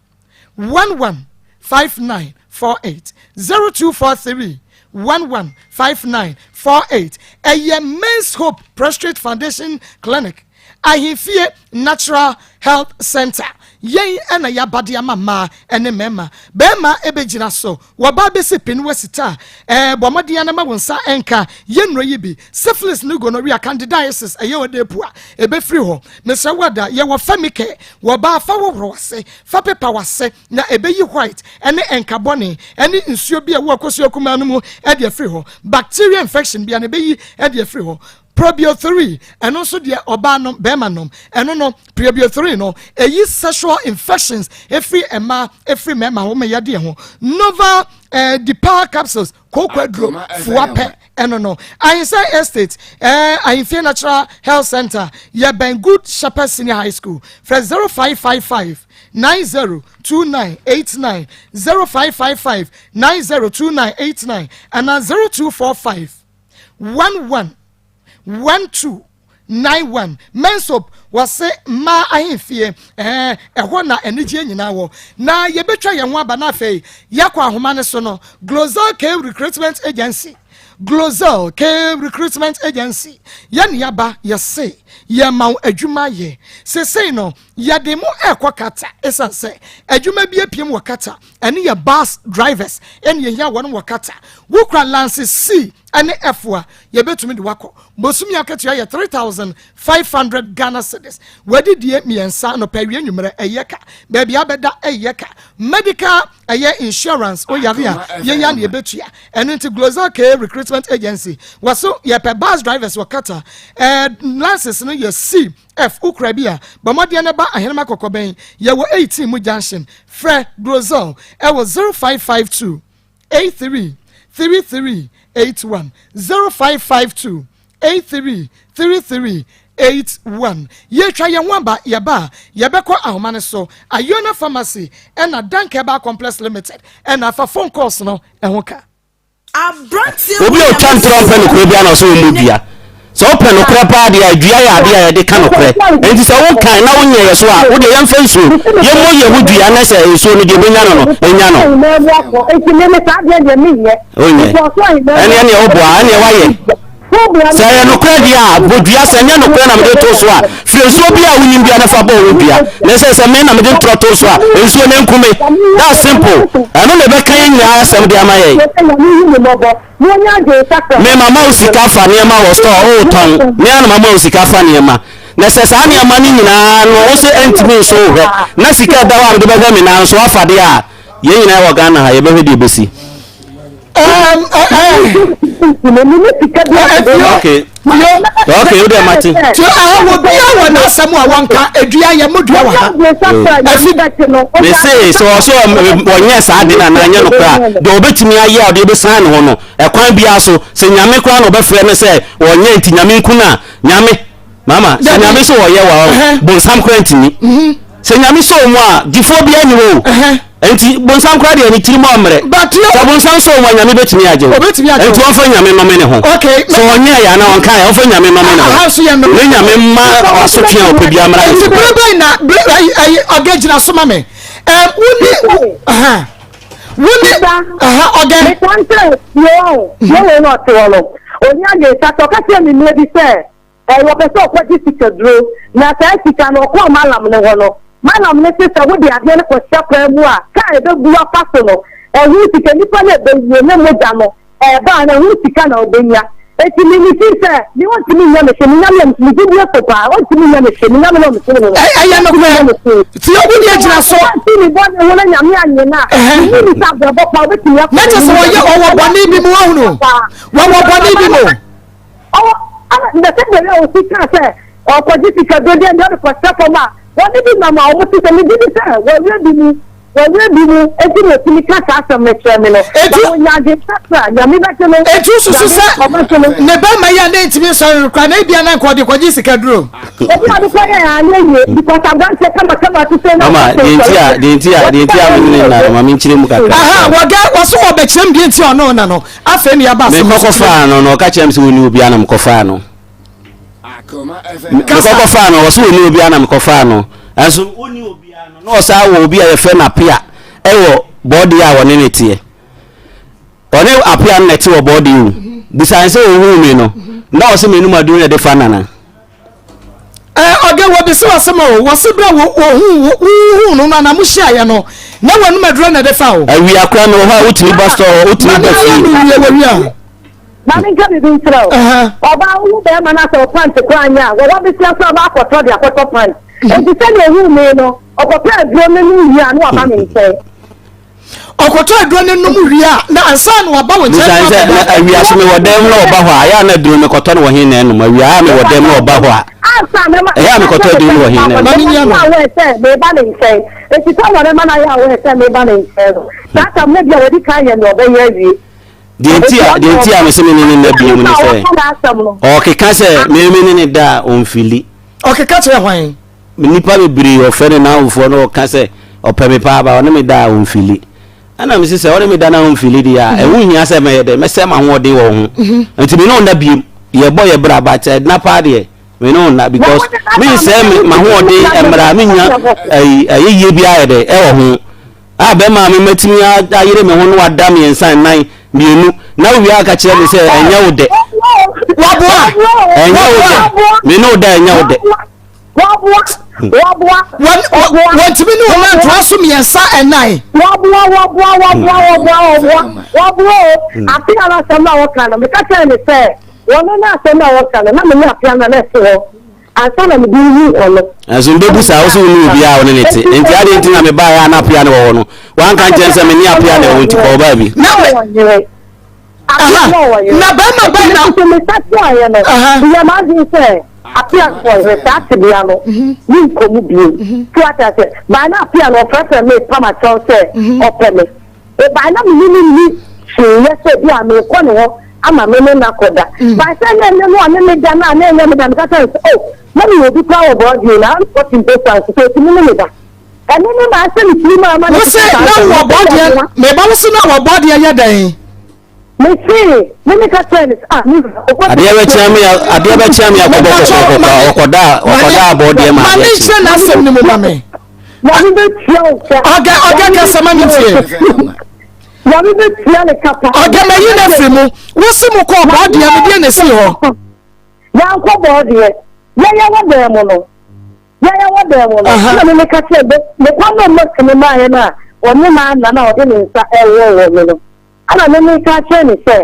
11 5948 0243 11 5948 ɛyɛ Men's Hope Prostate Foundation Clinic Ahemfie Natural Health Center yɛn ɛna yɛabade ama mmaa ɛne mmarima bɛrima ɛbɛgyina so wɔba bɛsi pin wɔ sita ɛɛ bɔ mmɔden anama wɔn nsa ɛnka yɛn nnuro yi bi syphilis ne gonorrhea candidiasis ɛyɛ ɔde epu a ɛbɛfiri hɔ mesrɛ wada yɛwɔ femicare wɔba fa wɔworɔ wase fa pepa wase na ɛbɛyi white ɛne nkabɔne ɛne nsuo bi a ɛwɔ akosua kumaa no mu ɛde afiri hɔ bacteria infection bi a na ɛbɛyi ɛde afiri hɔ probio 3 ɛno nso deɛ ɔbaa nom bɛrima nom ɛno no probio 3 no ɛyi sexual infections ɛfiri mmaa ɛfiri mmarima hɔ ma yadeɛ ho nova eh, depower capsules kooko aduro fua pɛ ɛno no Ahinsan Estate eh, Ahemfie Natural Health Center yɛbɛn Good Shepherd Senior High School frɛ 0555 902989 0555 902989 anaa 0245 11. 12 91 Mensop wɔse mmaa ahemfie ɛɛ ɛhɔ na anigyeɛ nyinaa wɔ na yɛbɛtwa yɛn ho aba na afei yɛakɔ ahoma no so no Glozal K Recruitment Agency Glozal K Recruitment Agency yɛne yɛaba yɛse yɛma wo adwuma yɛ sesei no yɛde mo ɛkɔ kata ɛsiane sɛ adwuma bi apiem wɔ kata ɛne yɛ bus drivers ɛne yɛhia wɔn wɔ kata wokura lanse C ɛne F a yɛbɛtumi de wakɔ bosome akatua yɛ 3500 Ghana cedis wadidie mmiɛnsa anɔpa awia nwummerɛ ɛyɛ ka baabi abɛda ɛyɛ ka medical ɛyɛ insurance oyare a yɛnya ne yɛbɛtua ɛno nti Global K Recruitment Agency wɔso yɛpɛ bus drivers wɔ kata ɛɛ license no yɛ C F wokura bi a bɔ mmɔden no ba Ahenema Kɔkɔbɛn yɛwɔ 18 mu junction frɛ Global ɛwɔ 0552 83 33 81 0552 83 33 81 yɛtwa yɛn ho aba yɛba a yɛbɛkɔ ahoma no so Ayona Pharmacy ɛna Dankeba Complex Limited ɛna afa phone calls no ɛho ka. Obi a ɔtwa ntorɔ mpɛ nokorɛ biara na ɔsɛ ɔmmɔ dua. Sɛ wopɛ nokorɛ paa deɛ a, dua yɛ adeɛ a yɛde ka nokorɛ. Enti sɛ wokan na wonyɛ yɛ so a, wo deɛ yɛmfa nsuo, yɛmmɔ yɛn ho dua na sɛ nsuo no deɛ ɛbɛnya no no, ɛnya no. Wonyɛ. Ɛneɛ neɛ woboa, ɛneɛ woayɛ. Sɛ ɛyɛ nokorɛ deɛ a, bɔ dua, sɛ ɛnyɛ nokorɛ na mede to so a, frɛ nsuo bi a wonim biara na fa bɔ wo dua. Na ɛsɛ sɛ me na mede ntorɔ to so a, nsuo no nku me. That's simple. Ɛno na ɛbɛka yɛn nyinaa asɛm de ama yɛn. Me mama wo sika fa nneɛma wɔ store, wotɔn. Me ara na mama wo sika fa nneɛma. Na sɛ saa nneɛma no nyinaa no, wo se ɛntumi nso wo hwɛ, na sika ɛda hɔ a mede bɛhwɛ me nan nso afa deɛ a, yɛn nyinaa wɔ Ghana ha, yɛbɛhwɛ deɛ ɛbɛsi. Okay. Okay, wo deɛ mate. Tí a wɔ bi a wɔ n'asɛm a wɔnka edua yɛ mo dua wɔ ha. Efi. Mese sɛ ɔsɛ ɔnyɛ saa de na anaa nyɛ no koraa deɛ ɔbɛtumi ayɛ a ɔde bɛsan ne ho no ɛkwan biara so sɛ nyame koraa na ɔbɛfrɛ no sɛ ɔnyɛ nti nyame nku no a nyame Mama, sɛ Nyame sɛ ɔyɛ wa o, bonsam koraa ntumi. Mhm. Sɛ Nyame sɛ ɔmu a, gyefoɔ biara nni hɔ o. Nti bonsam koraa deɛ ne tirim ɔmmerɛ. Sɛ bonsam sɛ ɔmu a, Nyame bɛtumi agye wo. Nti ɔmfa Nyame nnome ne ho. Sɛ ɔnyɛ yɛ anaa ɔnka yɛ, ɔmfa Nyame nnome ne ho. Ne Nyame mma ɔsotwe a ɔpɛ biara mmra ne so. Nti bere bɛn na ɔgɛ gyina so ma me? Wone wone ɔgɛ. Meka sɛ, yoo, yoo na ɔte hɔ no, ɔnya adwene sɛ ɔka kyerɛ me mmerɛ bi sɛ Ɛɛ, wɔpɛ sɛ ɔkɔgye sikaduro, na saa sika no, ɔkɔɔ Mallam no hɔ no, Mallam no se sɛ wode adeɛ no kɔhyɛ kwan mu a, kaa a ɛbɛbu afa so no, ɛho sika, nipa no a ɛbɛwuo ne mogya no ɛreba no, ɛho sika na ɔbɛnya. Enti me, me feel sɛ, me ɔntumi nyɛ me hwee, me Nyame a, me gyidie so paa, ɔntumi nyɛ me hwee, me Nyame na ɔmesom no no, Ɛyɛ ɔntumi nokorɛ. nyɛ me hwee. Tie wo deɛ gyina so. Sɛ ɔnte ne bɔne ho na Nyame annye no a, Ɛhɛn. menni ne sɛ abrabɔ pa ɔbɛtumi akɔ Na kyerɛ sɛ n'anim wɔyɛ da. ɔwɔ bɔne bi mu wahunu. Paa. Wɔwɔ bɔne bi mu. Ɔwɔ ɛna na sɛdeɛ ɛyɛ a osi kaa sɛ ɔkɔgye sika duro deɛ deɛ ɔde kɔhyɛ fam a wɔne bi nam a wɔn te sɛ megye di sɛ wɔawie bi mu wɔawie bi mu eti na otumi ka saa asɛm no kyerɛ me no Eti na wɔnya adwensakra nyame bɛgye no eti wosusu nyame sɛ ɔbɛgye no. ne bɛrima yi a ne ntumi nsɔre no koraa na ebia na nka ɔde kɔgye sika duro. Obi a ɔde kɔyɛ anyɛ yie because aberanteɛ kamakama te sɛ na Mama, ɔkɔ deɛ nti a deɛ nti a deɛ nti a me ne no nna no ma menkyerɛ mu kakra. Aha wɔgɛ wɔso wɔbɛkyerɛ mu deɛ nti a ɔne wo na no. Afei na yɛaba asɛm no so. Mekɔkɔfaa no na ɔka kyerɛ me sɛ ɔnni obiara na mekɔfaa no. Mekɔkɔfaa no ɔsɛ ɔnni obiara na mekɔfaa no. Ɛnso ɔnni obiara no na ɔsan wɔ obi a yɛfrɛ no Apea ɛwɔ bɔɔdeɛ a wɔne ne teɛ. Ɔne Apea no na ɛte wɔ bɔɔdeɛ o. Bisan sɛ ɔhuu me no na ɔsɛ m'anum aduro na ɛde fa nana. Ɔde wɔbisa w'asɛm o, wɔse berɛ a wɔhuu wohuu no no anaa mohyiaeɛ no na w'anum aduro na ɛde fa o. Awia koraa mewɔ hɔ a wotumi ba store hɔ wotumi ba fie. Maame wie wɔwie a. Maame nka biribi nkyerɛ wo. Ɔbaa wohu bɛrima no asɛ ɔpant koraa nyɛ a wɔwɔ besia koraa ɔbaa akɔtɔ de akɔtɔ pant. Enti sɛdeɛ ohuu me no ɔkɔpɛ aduro no nom wie a na waba me nkyɛn. Ɔkɔtɔ aduro no nom wie a, na ansa na waba wo nkyɛn Mesan sɛ na awia so mewɔ dɛm na ɔba hɔ a, ɛyɛ a na aduro no mekɔtɔ no wɔ he na ɛnom? Awia a mewɔ dɛm na ɔba hɔ a, ɛyɛ a mekɔtɔ aduro no wɔ he na ɛnom? Mame nyia no. Aware sɛ meba ne nkyɛn. Eti sɛ wɔn ma no ayɛ aware sɛ meba ne nkyɛn no, saa tam no bi a wɔdi kan yɛ nea ɔbɛyɛ awie. Deɛ nti a deɛ nti a mese me ne ne nna bio mu ne sɛ ɔkeka sɛ me me ne ne da a ɔmfili. Ɔkeka kyerɛ hwan? Nnipa bebree ɔfrɛ ne nnamfoɔ na ɔka sɛ ɔpɛ me paa ba ɔne me da a ɔmfili. Ɛna mese sɛ ɔne me da na ɔmfili deɛ a ɛho hia sɛ mɛyɛ dɛ mɛsɛ m'ahoɔden wɔ wo ho. Nti me ne wo nna biem. Yɛbɔ yɛ bra but ɛna paa deɛ me ne wo nna because me nsɛe me m'ahoɔden mmerɛ a mennya ayi ayɛyie biara yɛ dɛ ɛwɔ ho a bɛma me matumi ayere me ho na wada mmiɛnsa nnan mmienu na wowie aka kyerɛ me sɛ ɛnyɛ wo dɛ. Waboa. Ɛnyɛ wo dɛ. Me ne wo da ɛnyɛ wo dɛ. Waboa. Waboa. Wɔntumi ne wo ntoa so mmiɛnsa ɛnan. Waboa waboa waboa waboa waboa waboa o. Afe a asɛm na wɔka no meka kyerɛ ne sɛ wɔn ne asɛm na wɔka no na me ne apea na na ɛte hɔ ansa na mede wu ɔno. Ɛnso mbebu saa wo sɛ wo ne obiara a wo ne ne te nti adeɛ nti na mebaeɛ a na apea ne wɔ hɔ no wanka nkyɛn sɛ me ne apea ne wɔ nti kɔɔ baa bi. Na me Aha, na bɛrima bɛn na. Nti me sakyeraeɛ no, meyɛɛ m'adwene sɛ Apia nkɔ saa tebea no, menkɔ mu bio. So wate aseɛ? By na Apia no ɔfrɛfrɛ me pam akyɛw sɛ ɔpɛ me. By na me ne no nni hwee yɛ sɛ bi a merekɔ ne hɔ ama me ne no akɔda. By sɛ na ɛnyɛ no a ne me da no a na ɛnyɛ me da, meka kyerɛ no sɛ oh, na mewɔ obi koraa wɔ Broadview na ɔte mpo so nso ɔtumi ne me da. Ɛno no na ahyɛ ne tirim a ama no Wose keka na saa asɛm no. wɔ bɔdeɛ meba wo se na wɔ bɔdeɛ yɛ dɛn? Mese me meka kyerɛ no sɛ ah me wura ɔkɔ Adeɛ bɛkyea me adeɛ bɛkyea me akɔbɔ kɔkɔkɔkɔ a ɔkɔda ɔkɔda abɔdeɛ ma Ma adeɛ ne kye. nkyerɛ n'asɛm no mu ma me. Nyame bɛtua wo ka. Ɔgɛ ɔgɛ kasa ma me tie. Nyame bɛtua ne ka pa. Ɔgɛ mayi no afiri mu. Wose mo kɔɔ bɔdeɛ no deɛ na ɛsii hɔ? Yɛankɔ bɔdeɛ. Yɛyɛ wɔ dan mu no. Yɛyɛ wɔ dan mu no, ɛna me meka kyerɛ me me kwan na ɔma me maaeɛ no a ɔne m'ana na ɔde ne nsa ɛwowɔ me no, ɛna me meka kyerɛ ne sɛ,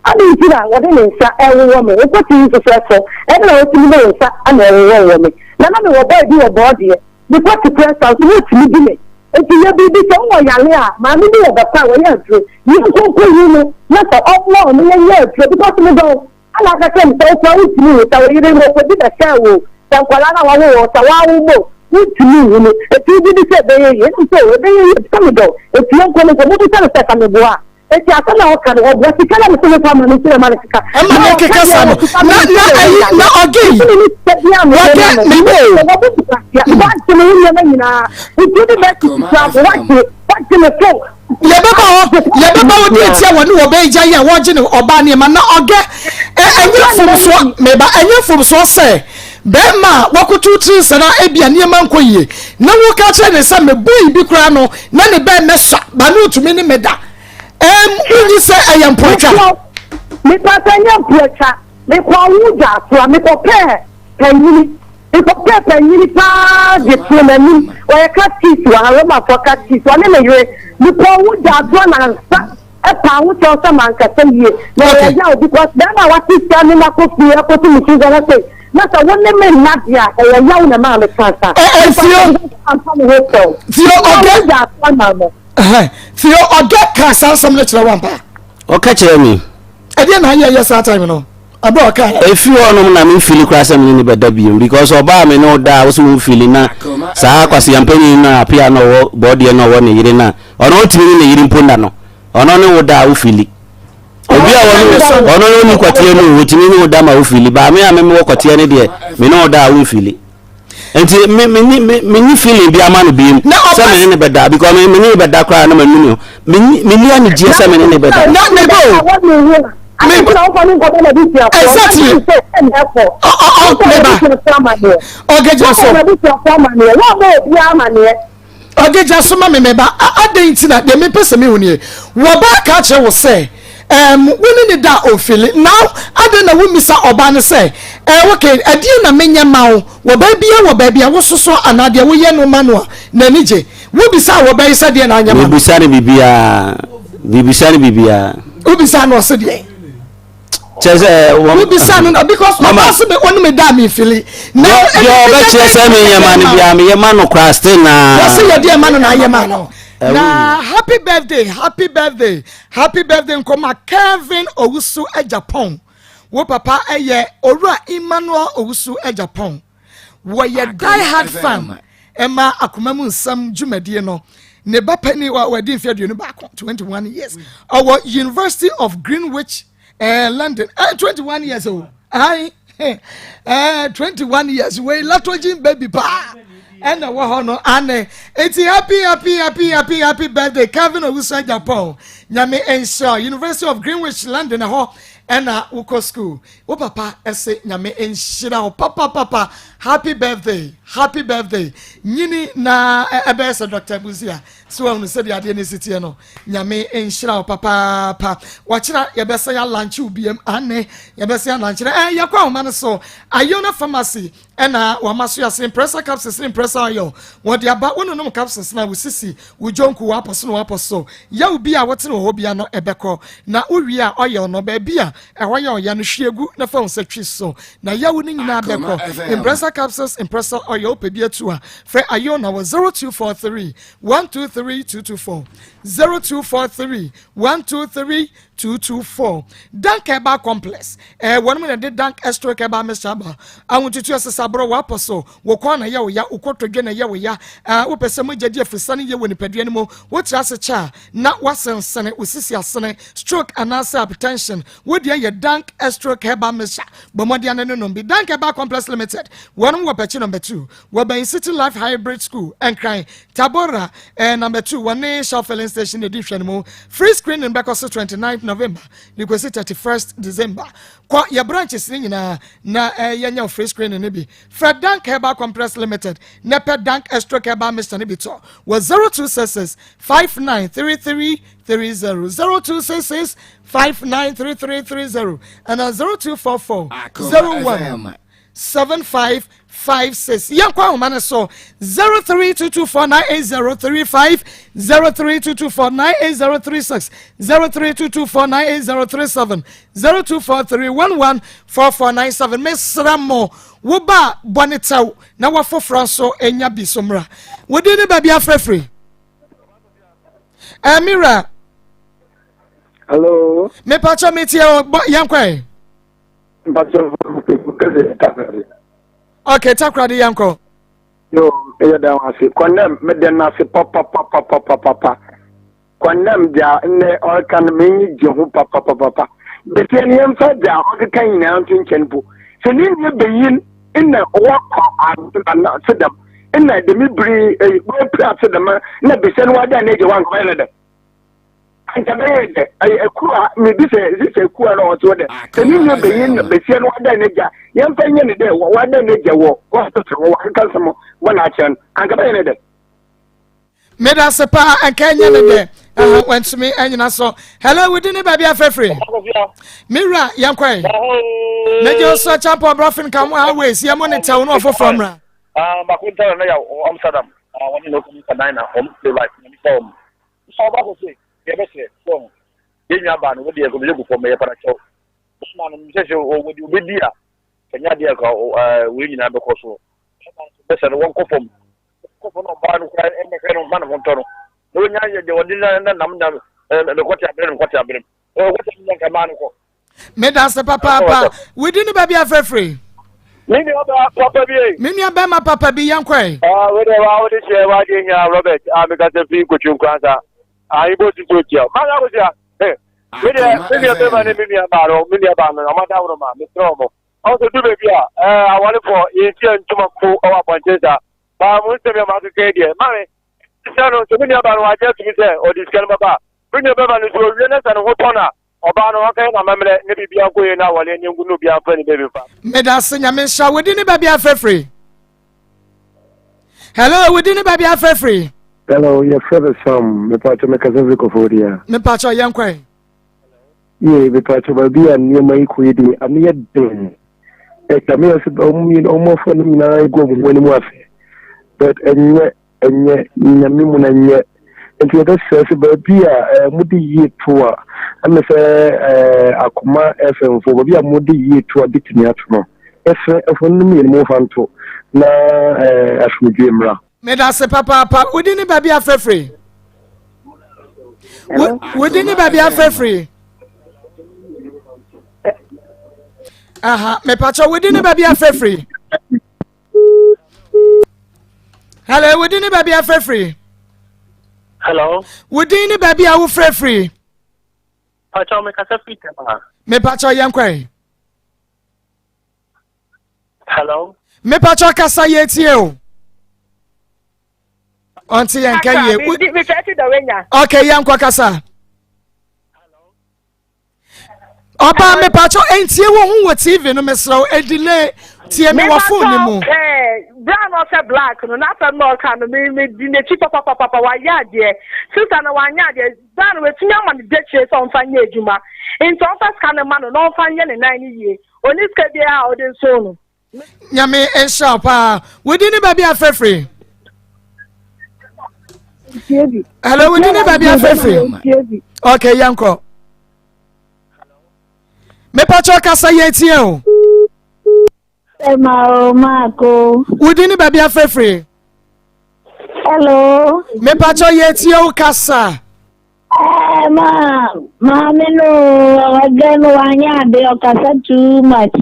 adɛn nti na wɔde ne nsa ɛwowɔ me, wokɔ tv foforɔ so, ɛne na wotumi de wo nsa na ɛwowɔ me, na na mewɔ bɔɔ bi wɔ bɔɔdeɛ, mekɔ te press house na ɔtumi di me, nti yɛ biribi sɛ wowɔ yare a, maame bi wɔ bɛkɔ a wɔyɛ aduro, yɛnkɔ nkɔyi no na sɛ ɔboa wo no yɛnyɛ aduro, because medɔ wo. Ɛnna ɔka kyerɛɛ me sɛ, Wo koraa wuntumi nhu sɛ wo yere no ɔkɔdi bɛsɛe wo o, sɛ nkwadaa no a wawo wɔn, sɛ woawo mma o, wuntumi nhu no. Enti wugye di sɛ ɛbɛyɛ yiye? Ɛnna mise, Oo, ɛbɛyɛ yiye, efisɛ medɔ wo. Enti yɛnkɔ no nkɔ. Mubisa no sɛ, Sɛ meboa a? Enti asɛm a ɔka no, ɔboa. Sika no a mise memfa mma no nti na ɛma no sika. Ɛma Na ne ɔka keka deɛ saa ɔwɔ no. sika Na no nti na na ayi ɛyɛ na yareɛ. ɔgɛ yi. Enti menni sika biara a mede Wɔgɛ ma no. me Menni o. sika, wɔbɔ me kwasea. Woagye me ho nneɛma nyinaa. Nti wode bɛsi sika, woagye, woagye me fon. Yɛbɛba hɔ, yɛbɛba hɔ deɛ nti a wɔne wɔbaa agya yi a wɔregye ne ɔbaa nneɛma na ɔgɛ ɛ ɛnyɛ mfomsoɔ meba ɛnyɛ mfomsoɔ sɛ bɛrima a wakoto tiri nsa na ebia nneɛma nkɔ yie na woka kyerɛ ne sɛ me boy bi koraa no na ne bɛn mɛsa ba ne otumi ne me da ɛm wonyi sɛ ɛyɛ mpoatwa. Mepa sɛ ɛnyɛ mpoatwa mekɔ awo dwa so a mekɔpɛɛ panyini Mekɔpɛɛ panyini paa de too n'anim. Ɔyɛ katkist wɔ ha, Romafoɔ katkist. Ɔne ne yere. Mekɔɔ ho gyaatoa nansa ɛpaa ho kyɛw sɛ mankasa yie. Na ɛyɛ yaw because bɛrima a wate sika ne no akɔ fie akɔtu me ti sɛ sei na sɛ wo ne me nna deɛ a ɛyɛ yaw na ɛmaa mekaa saa. Ɛ ɛ Mepa Theo, kyɛw because amfa me ho kyɛw. Theo Mekɔɔ ho ɔdɛ, gyaatoa maa no. ɛhɛn, Theo ɔdɛ kaa saa nsɛm no kyerɛ wo ampa? Ɔka kyerɛ me. Ɛdeɛ na ayɛ yɛ saa time no? Ɛberɛ a ɔkaa yɛ. Ɛfiri hɔ nom na me nfili koraa sɛ me ne no bɛda biom because ɔbaa me ne wo da a wo se wo nfili na saa kwaseampanin no a apea no ɔwɔ bɔɔdeɛ no ɔwɔ ne yere no a ɔno ɔntumi ne ne yere mpo nna no ɔno ne wo da a wo fili obi a ɔno ɔno ne ɔni kɔteɛ no ɔtumi ne wo da ma wo fili baa me a me mewɔ kɔteɛ no deɛ me ne wo da a wo nfili nti me me ni me me ni feeling bi ama no biem sɛ me ne ne bɛda because me me ne ne bɛda koraa na ma nu me ho me ni me ni anigyeɛ sɛ me ne ne bɛda. na me bɛ o me exactly ɔ ɔ ɔ me ba ɔgɛgya so ɔgɛgya so ma me me ba adɛn nti na deɛ mepɛ sɛ mehu nie wɔba ka kyerɛ wo sɛ Ɛɛm, wo ne no da a ɔnfili. Now, adɛn na wommisa ɔbaa no sɛ, Ɛɛ, okay, ɛdeɛn na menyɛ mma wo? Wɔ baa biara wɔ baabi a wososɔ anaa deɛ woyɛ no ma no a, n'ani gye. Wobisaa wɔ baa yi sɛ deɛn na anyɛ ma no? Mebisa no biribiara. Mebisa no biribiara. Wobisaa no ɔse deɛn? Kyerɛ sɛ wɔn. Wobisaa no na because ɔbaa se me ɔne me da a menfili. Now, Deɛ ɔbɛkyerɛ sɛ menyɛ ma no biara meyɛ ma no koraa still naa. Wɔse yɛ deɛ ma no na ayɛ ma no. Na happy birthday, happy birthday. Happy birthday nkɔma Kelvin Owusu Agyapong. Wo papa yɛ Owura Emmanuel Owusu Agyapong. Wɔyɛ die hard fan ɛma akoma mu nsɛm dwumadie no. Ne ba panin wa wadi mfe 21, 21 years. Ɔwɔ University of Greenwich, eh, London. Eh, 21 years o. Ayi. Eh, 21 years wei latogen baby paa ɛna ɛwɔ hɔ no ane eti happy happy happy happy happy birthday Calvin Owusu Agyapong nyame nhyira University of Greenwich London ɛhɔ. Ɛna wokɔ school. Wo papa ɛse Nyame nhyira wo papapapa. Happy birthday, happy birthday. Nyini na ɛbɛyɛ sɛ Dr. Busia. So wahunu sɛdeɛ adeɛ no si teɛ no. Nyame nhyira wo papaapa. Wɔkyena yɛbɛsɛ yɛ alankye wo biam. Ane yɛbɛsɛ alankye. Ɛ yɛkɔ ahoma no so. Ayona Pharmacy ɛna wɔama so yɛase Impressa capsules ne Impressa oil. Wɔde aba wononom capsules na wo sisi, wo jonku, w'apɔ so na w'apɔ so. Yaw bi a wote no wɔ hɔ bia no ɛbɛkɔ. Na wowie a oil no baabi a ɛhɔ yɛ ɔya no hwie gu na fa wo nsa twi so. Na yaw no nyinaa bɛkɔ. Impressa capsules, Impressa oil wopɛ bi atu a frɛ Ayona wɔ 0243 123 224 0243 123 224. Dank Herbal Complex eh, wɔn mu na ɛde Dank Estroke Herbal Mixture aba. Ahotutu asesaborɔ w'apɔ so, wo kɔn na ɛyɛ wo ya, wo kotodwe na ɛyɛ wo ya, eh, wopɛ sɛ mogya di afirisa no yie wɔ nipadua no mu, wotra ase kyɛ a na woasensene, wo sisi asene, stroke anaasɛ hypertension, wo deɛ yɛ Dank Estroke Herbal Mixture. Bɔ mmɔden ano no nom bi. Dank Herbal Complex Limited, wɔn wɔ Pɛkyi number 2, wɔ bɛn City Life Hybrid School, Nkran, Tabora, eh, number 2, wɔne Shell Filling Station na ɛdi nhwɛ no mu. Free screening bɛkɔ so 29 November de kɔsi 31st December. Kɔ yɛ branches ne nyinaa na eh, yɛnyɛ free screening no bi. Frɛ Dank Herbal Complex Limited na pɛ Dank Estroke Herbal Mixture no bi tɔ wɔ 0266 5933 30 0266 593330 ɛna 0244 01 7556. Yɛnkɔ ahoma no so 0322498035 0322498036 0322498037 0243114497. Mesrɛ mo, wo ba bɔne tɛw na wɔfoforɔ nso nya bi so mmra. Wodin ne baabi afrɛfiri? Amira. Hello. Mepakyɛ metie o, yɛnkɔ ɛ. Mpakyɛ kɛsɛ takoradi. Ok, takoradi yɛnkɔ. Yo, ɛyɛ dan ase. Kɔndɛm, meda no ase papapapapapa. Kɔndɛm deɛ nnɛ ɔreka no m'enyi gye ho papapapapa. Besia no yɛmfa deɛ ɔkeka nyinaa nto nkyɛn mpo. Sɛ ne nua benyin nna wɔkɔ ase dɛm nna dɛm bere yi wɔapira ase dɛm na besia no wada n'agya hɔ anka ɔbɛyɛ no dɛn? Anka bɛyɛ dɛ ɛyɛ akua mebisa sisi akua na ɔte hɔ dɛ sɛ ne nua benyin na besia no wada n'agya yɛmfa nyɛ ne dɛ wada n'agya wɔ hospital hɔ wakeka nsɛm bɔ n'akyerɛ no anka bɛyɛ ne dɛ. Meda ase paa anka ɛnyɛ ne dɛ ɛhɔ wantumi anyina so. Hello, wodi ne baabi afɛfiri? Me wura yɛnkɔe. Megye wo so Akyampa Ɔbrɔfen ka mo highways yɛ mo ne tɛw no ɔfoforɔ mmra. Baako ntara na yɛ Amsterdam wɔne na ɔkɔmi kadan na wɔn play right na bisa wɔn sɛ ɔba kɔ se yɛbɛsrɛ so ho yɛn nua baa no wɔde yɛ kɔmi yɛ gu fam yɛ para kyɛw bɛma no sɛ sɛ wɔde obɛdi a kanya adeɛ ka wei nyinaa bɛkɔ so bɛsɛ no wɔnkɔ fam kɔ fam na ɔbaa no koraa ɛmɛhwɛ no ma ne ho ntɔ no na wɔnya yɛ deɛ wɔde na nam na mekɔte abere no mekɔte abere mu ɔkɔte abere nka maa no kɔ. Meda ase papaapa. Wodi ne baabi afrɛfrɛ. Me nua ba papa bi ei. Me nua bɛrima papa bi yɛn kɔ ɛ. Ah, wo de wa wo de hyɛ wa de nya Robert ah me kasa fi kotwe nkransa. Ah, ibo si so tia. Ma na ko tia. Eh. Me de me nua bɛrima ne me nua ba no, me nua ba no, amada wo ma, me srɛ mo. Ɔsɛ du baabi a eh awarefo yɛn si ntoma ko wɔ abɔnten saa. Ba mo nsɛm yɛ ma akeka deɛ. Ma me sɛ no sɛ me nua ba no wagye atumi sɛ ɔde sika no bɛba a, me nua bɛrima no nso owie na sɛ ne ho tɔ no a, Ɔbaa no ɔnkɛyɛ n'amammerɛ ne biribiara nkɔ yie na awɔre ani ngu na obiara mfa ne baabi mfa. Medase nyame nhyira wo din ne baabi afrɛfiri. Hello, wo din ne baabi afrɛfiri. Hello, yɛfrɛ me Sam. Mepatwɔ mekasa firi Koforidua. Mepatwɔ yɛn kɔe. Yie, mepatwɔ baabi a nneɛma yi kɔ yi deɛ ano yɛ den. Ɛka me yɛ sɛ wɔn mmienu wɔn afɔ no nyinaa egu wɔn ho anim ase. But ɛnyɛ Ɛnyɛ Nyame mu na ɛnyɛ. Nti yɛbɛsrɛ sɛ baabi a mode yie to a, ɛne sɛ Akoma FM foɔ, baabi a mode yie to a bɛtumi ato no, yɛsrɛ ɛhɔ no mu yɛn momfa nto na asomdwoeɛ mmra. Medase papaapa. Wo din ne baabi a frɛ firi? Wo din ne baabi a frɛ firi? Aha, mepakyɛ wo din ne baabi a frɛ firi? Hello, wo din ne baabi a frɛfiri? Hello. Wo din ne baabi a wo frɛfiri? Pakyɛw me kasa firi Tema. Me pakyɛw yɛn kɔɛ. Hello. Me pakyɛw kasa yɛ tie o. Ɔnte yɛn ka yie. Okay, yɛn kɔ kasa. Ɔbaa mepakyɛw ntie wo ho wɔ TV no mesrɛ wo ɛdelay tie me wɔ phone no mu. Bra na ɔhyɛ black no n'asɛm na ɔka no me me di n'akyi papapapa wayɛ adeɛ sister no wanyɛ adeɛ bra no watumi ama no dwakyire sɛ ɔmfa nyɛ adwuma nti ɔmfa sika no ma no na ɔmfa nyɛ ne nan no yie ɔni sika biara a ɔde nso no. Nyame nhyira wo paa. Wodi ne baabi afrɛfrɛ. Hello, wodi ne baabi afrɛfrɛ. Okay, yɛnkɔ. Mepakyɛ kasa yɛ tie o. Ɛma o maako. Wodi ne baabi afrɛfrɛ. Hello. Mepakyɛ yɛ tie o kasa. Ɛɛ ma maame no ɔgɛ no wanyɛ ade ɔkasa too much.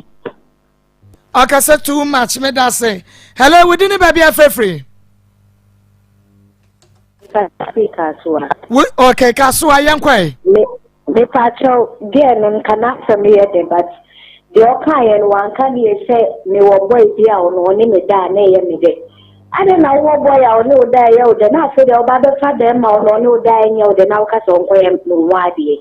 Ɔkasa too much me da se. Hello, wodi ne baabi afrɛfrɛ. Kasoa. Wo okay Kasoa yɛn kɔ yi. Me me pakyɛw girl no nka n'asɛm yɛ den but deɛ ɔka yɛ no wanka deɛ sɛ mewɔ boy bi a ɔno ɔne me da a na ɛyɛ me dɛ. Adɛn na wowɔ boy a ɔne wo da a ɛyɛ wo dɛ na afei deɛ ɔba bɛfa bɛrima ɔno ɔne wo da a ɛnyɛ wo dɛ na woka sɛ ɔnkɔyɛ ne ho adeɛ.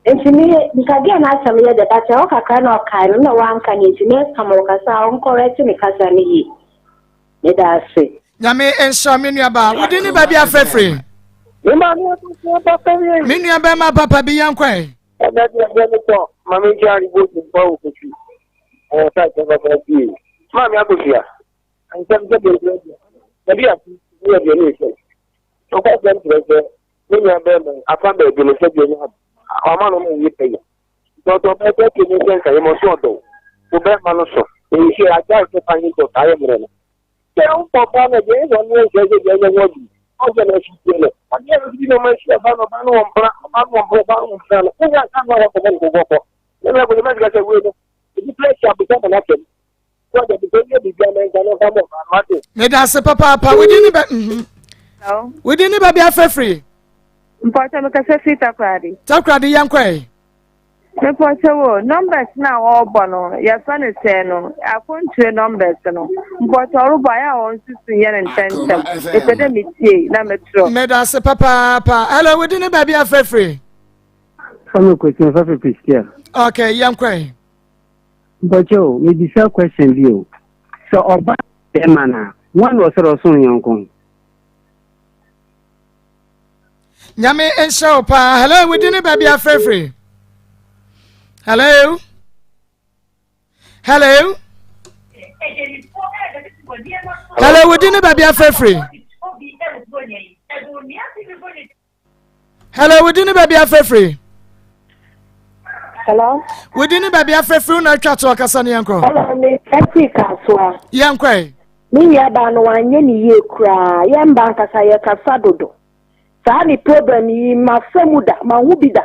Nti me nka girl no asɛm yɛ dɛ but ɛhɔ kakra na ɔkae no na wanka ne nti next time ɔkasa a ɔnkɔrɛte ne kasa no yie. Meda ase. Nyame nhyira me nua baa. Wo din ne baabi afrɛ firi? Me maame abusua papa bi. Me nua bɛrima papa bi yɛn kɔ ɛ. Ɛbɛ deɛ bɛ ne tɔ maame nkyɛn ade bɔ otu mpa wɔ kotwi. Ɛwɔ sa kyɛ papa fie. Maame akosua. Nsɛm sɛ deɛ deɛ deɛ. Baabi a yɛ deɛ ne sɛ. Ɔkɔ asɛm kyerɛ sɛ me nua bɛrima afa baabi no sɛ deɛ nya ɔma no ma yɛ pɛyɛ. Dɔtɔ bɛ bɛ ke ne sɛ nka yɛ mɔ so ɔdɔ wo bɛrima no so. Nhyɛ agyae sɛ pa he dɔ saa yɛ mmerɛ no. Sɛ wo bɔ ba no deɛ ɛsɛ ɔno nhyɛ sɛ deɛ ɛnyɛ ho adu. Ɔsɛ na ɛsi tie no. Ɔdeɛ no bi na ɔma nhyɛ ɔba no ɔba no wɔ mpena ɔba no wɔ mpena ɔba no wɔ mpena no. Wonya nsa no a wɔkɔbɔ no kɔkɔkɔ. Ne mmerɛ kɔsɛ mɛsika sɛ wei no. Ebi pɛ si abosɛ ma n'asɛm. Meda ase papaapa. Wodi ne bɛ. Mhm. Wodi ne baabi afɛfiri. Mpɔkyɛ mekasa firi Takoradi. Takoradi yɛn kɔ ɛ. Mepɔkyɛ wo numbers na wɔrebɔ no yɛfrɛ no sɛn no akontire numbers no mpɔkyɛ ɔrebɔ ayɛ a wɔn susu yɛ no ntɛntɛm mepɛ dɛ metie na metrɔ. Meda ase papaapa. Hello, wodi ne baabi afɛfiri. Fami Kwesi Mfafi Christian. Okay, yɛn kɔ ɛ. Mpakyɛ o, mebisa question bi o. Sɛ ɔbaa ne bɛɛma no a, wan na ɔsɛ dɛ ɔsom ne yɔnko ho? Nyame nhyira wo paa. Hello, wo din ne baabi afrɛfrɛ? Hello? Hello? Hello, wo din ne baabi afrɛfrɛ? Hello, wo din ne baabi afrɛfiri? Hello. Wo din ne baabi afrɛfiri na atwa to ɔkasa ne yɛnkɔ. Hello, me fɛfiri Kasoa. Yɛnkɔ ɛ. Me nua baa no wanyɛ ne yie koraa yɛn mba ankasa yɛkasa dodo saa ne problem yi mafa mu da mahu bi da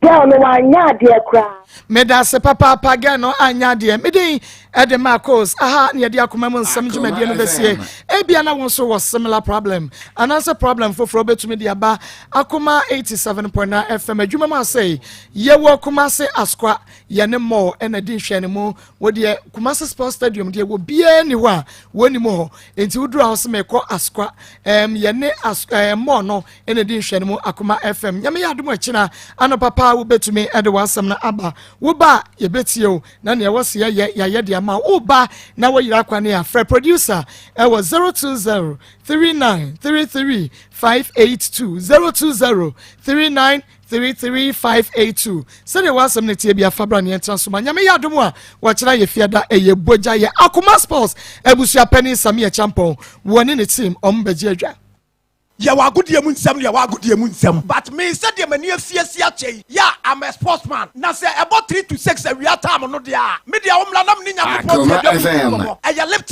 Girl no wanyɛ adeɛ koraa. Medase papaapa girl no anyɛ adeɛ. Me din ɛde Marcos aha na yɛde akoma mu nsɛm dwumadie no bɛsie. Ebia na wo nso wɔ similar problem anaasɛ problem foforɔ wobɛtumi de aba Akoma 87.9 FM adwuma mu asɛe. Yɛwɔ Kumase Askwa yɛne mall ɛna di nhwɛanimu. Wo deɛ Kumase Sports Stadium deɛ wɔ biara ni hɔ a wɔnni mu hɔ. Enti woduru a wo sɛ mekɔ Askwa ɛm yɛne as ɛm mall no ɛna ɛdi nhwɛne mu Akoma FM. Nyame yɛ adom akyina anɔpa paa wobɛtumi ɛde w'asɛm no aba. Woba a yɛbɛtie o na nea ɛwɔ sɛ yɛyɛ yɛayɛ de ama wo. Woba na woyera kwane a frɛ producer ɛwɔ 020 3933 582 020 3933 582 sɛdeɛ w'asɛm no teɛ bia fa bra ne yɛntena so ma Nyame yɛ adom a wɔkyena yɛ fiada ɛyɛ bogya yɛ Akoma Sports abusua panin Samia Champɔn wɔne ne team ɔmo bɛgye adwa. Yɛwɔ agodie mu nsɛm ne yɛwɔ agodie mu nsɛm but me sɛdeɛ m'ani afi asi akyɛ yi yeah I'm a sportsman na sɛ ɛbɔ 3 to 6 awia time no deɛ a me deɛ wo mmra na me ne Nyankopɔn Akoma tie dwa mu FM. nkɔmmɔ ɛyɛ Lipton.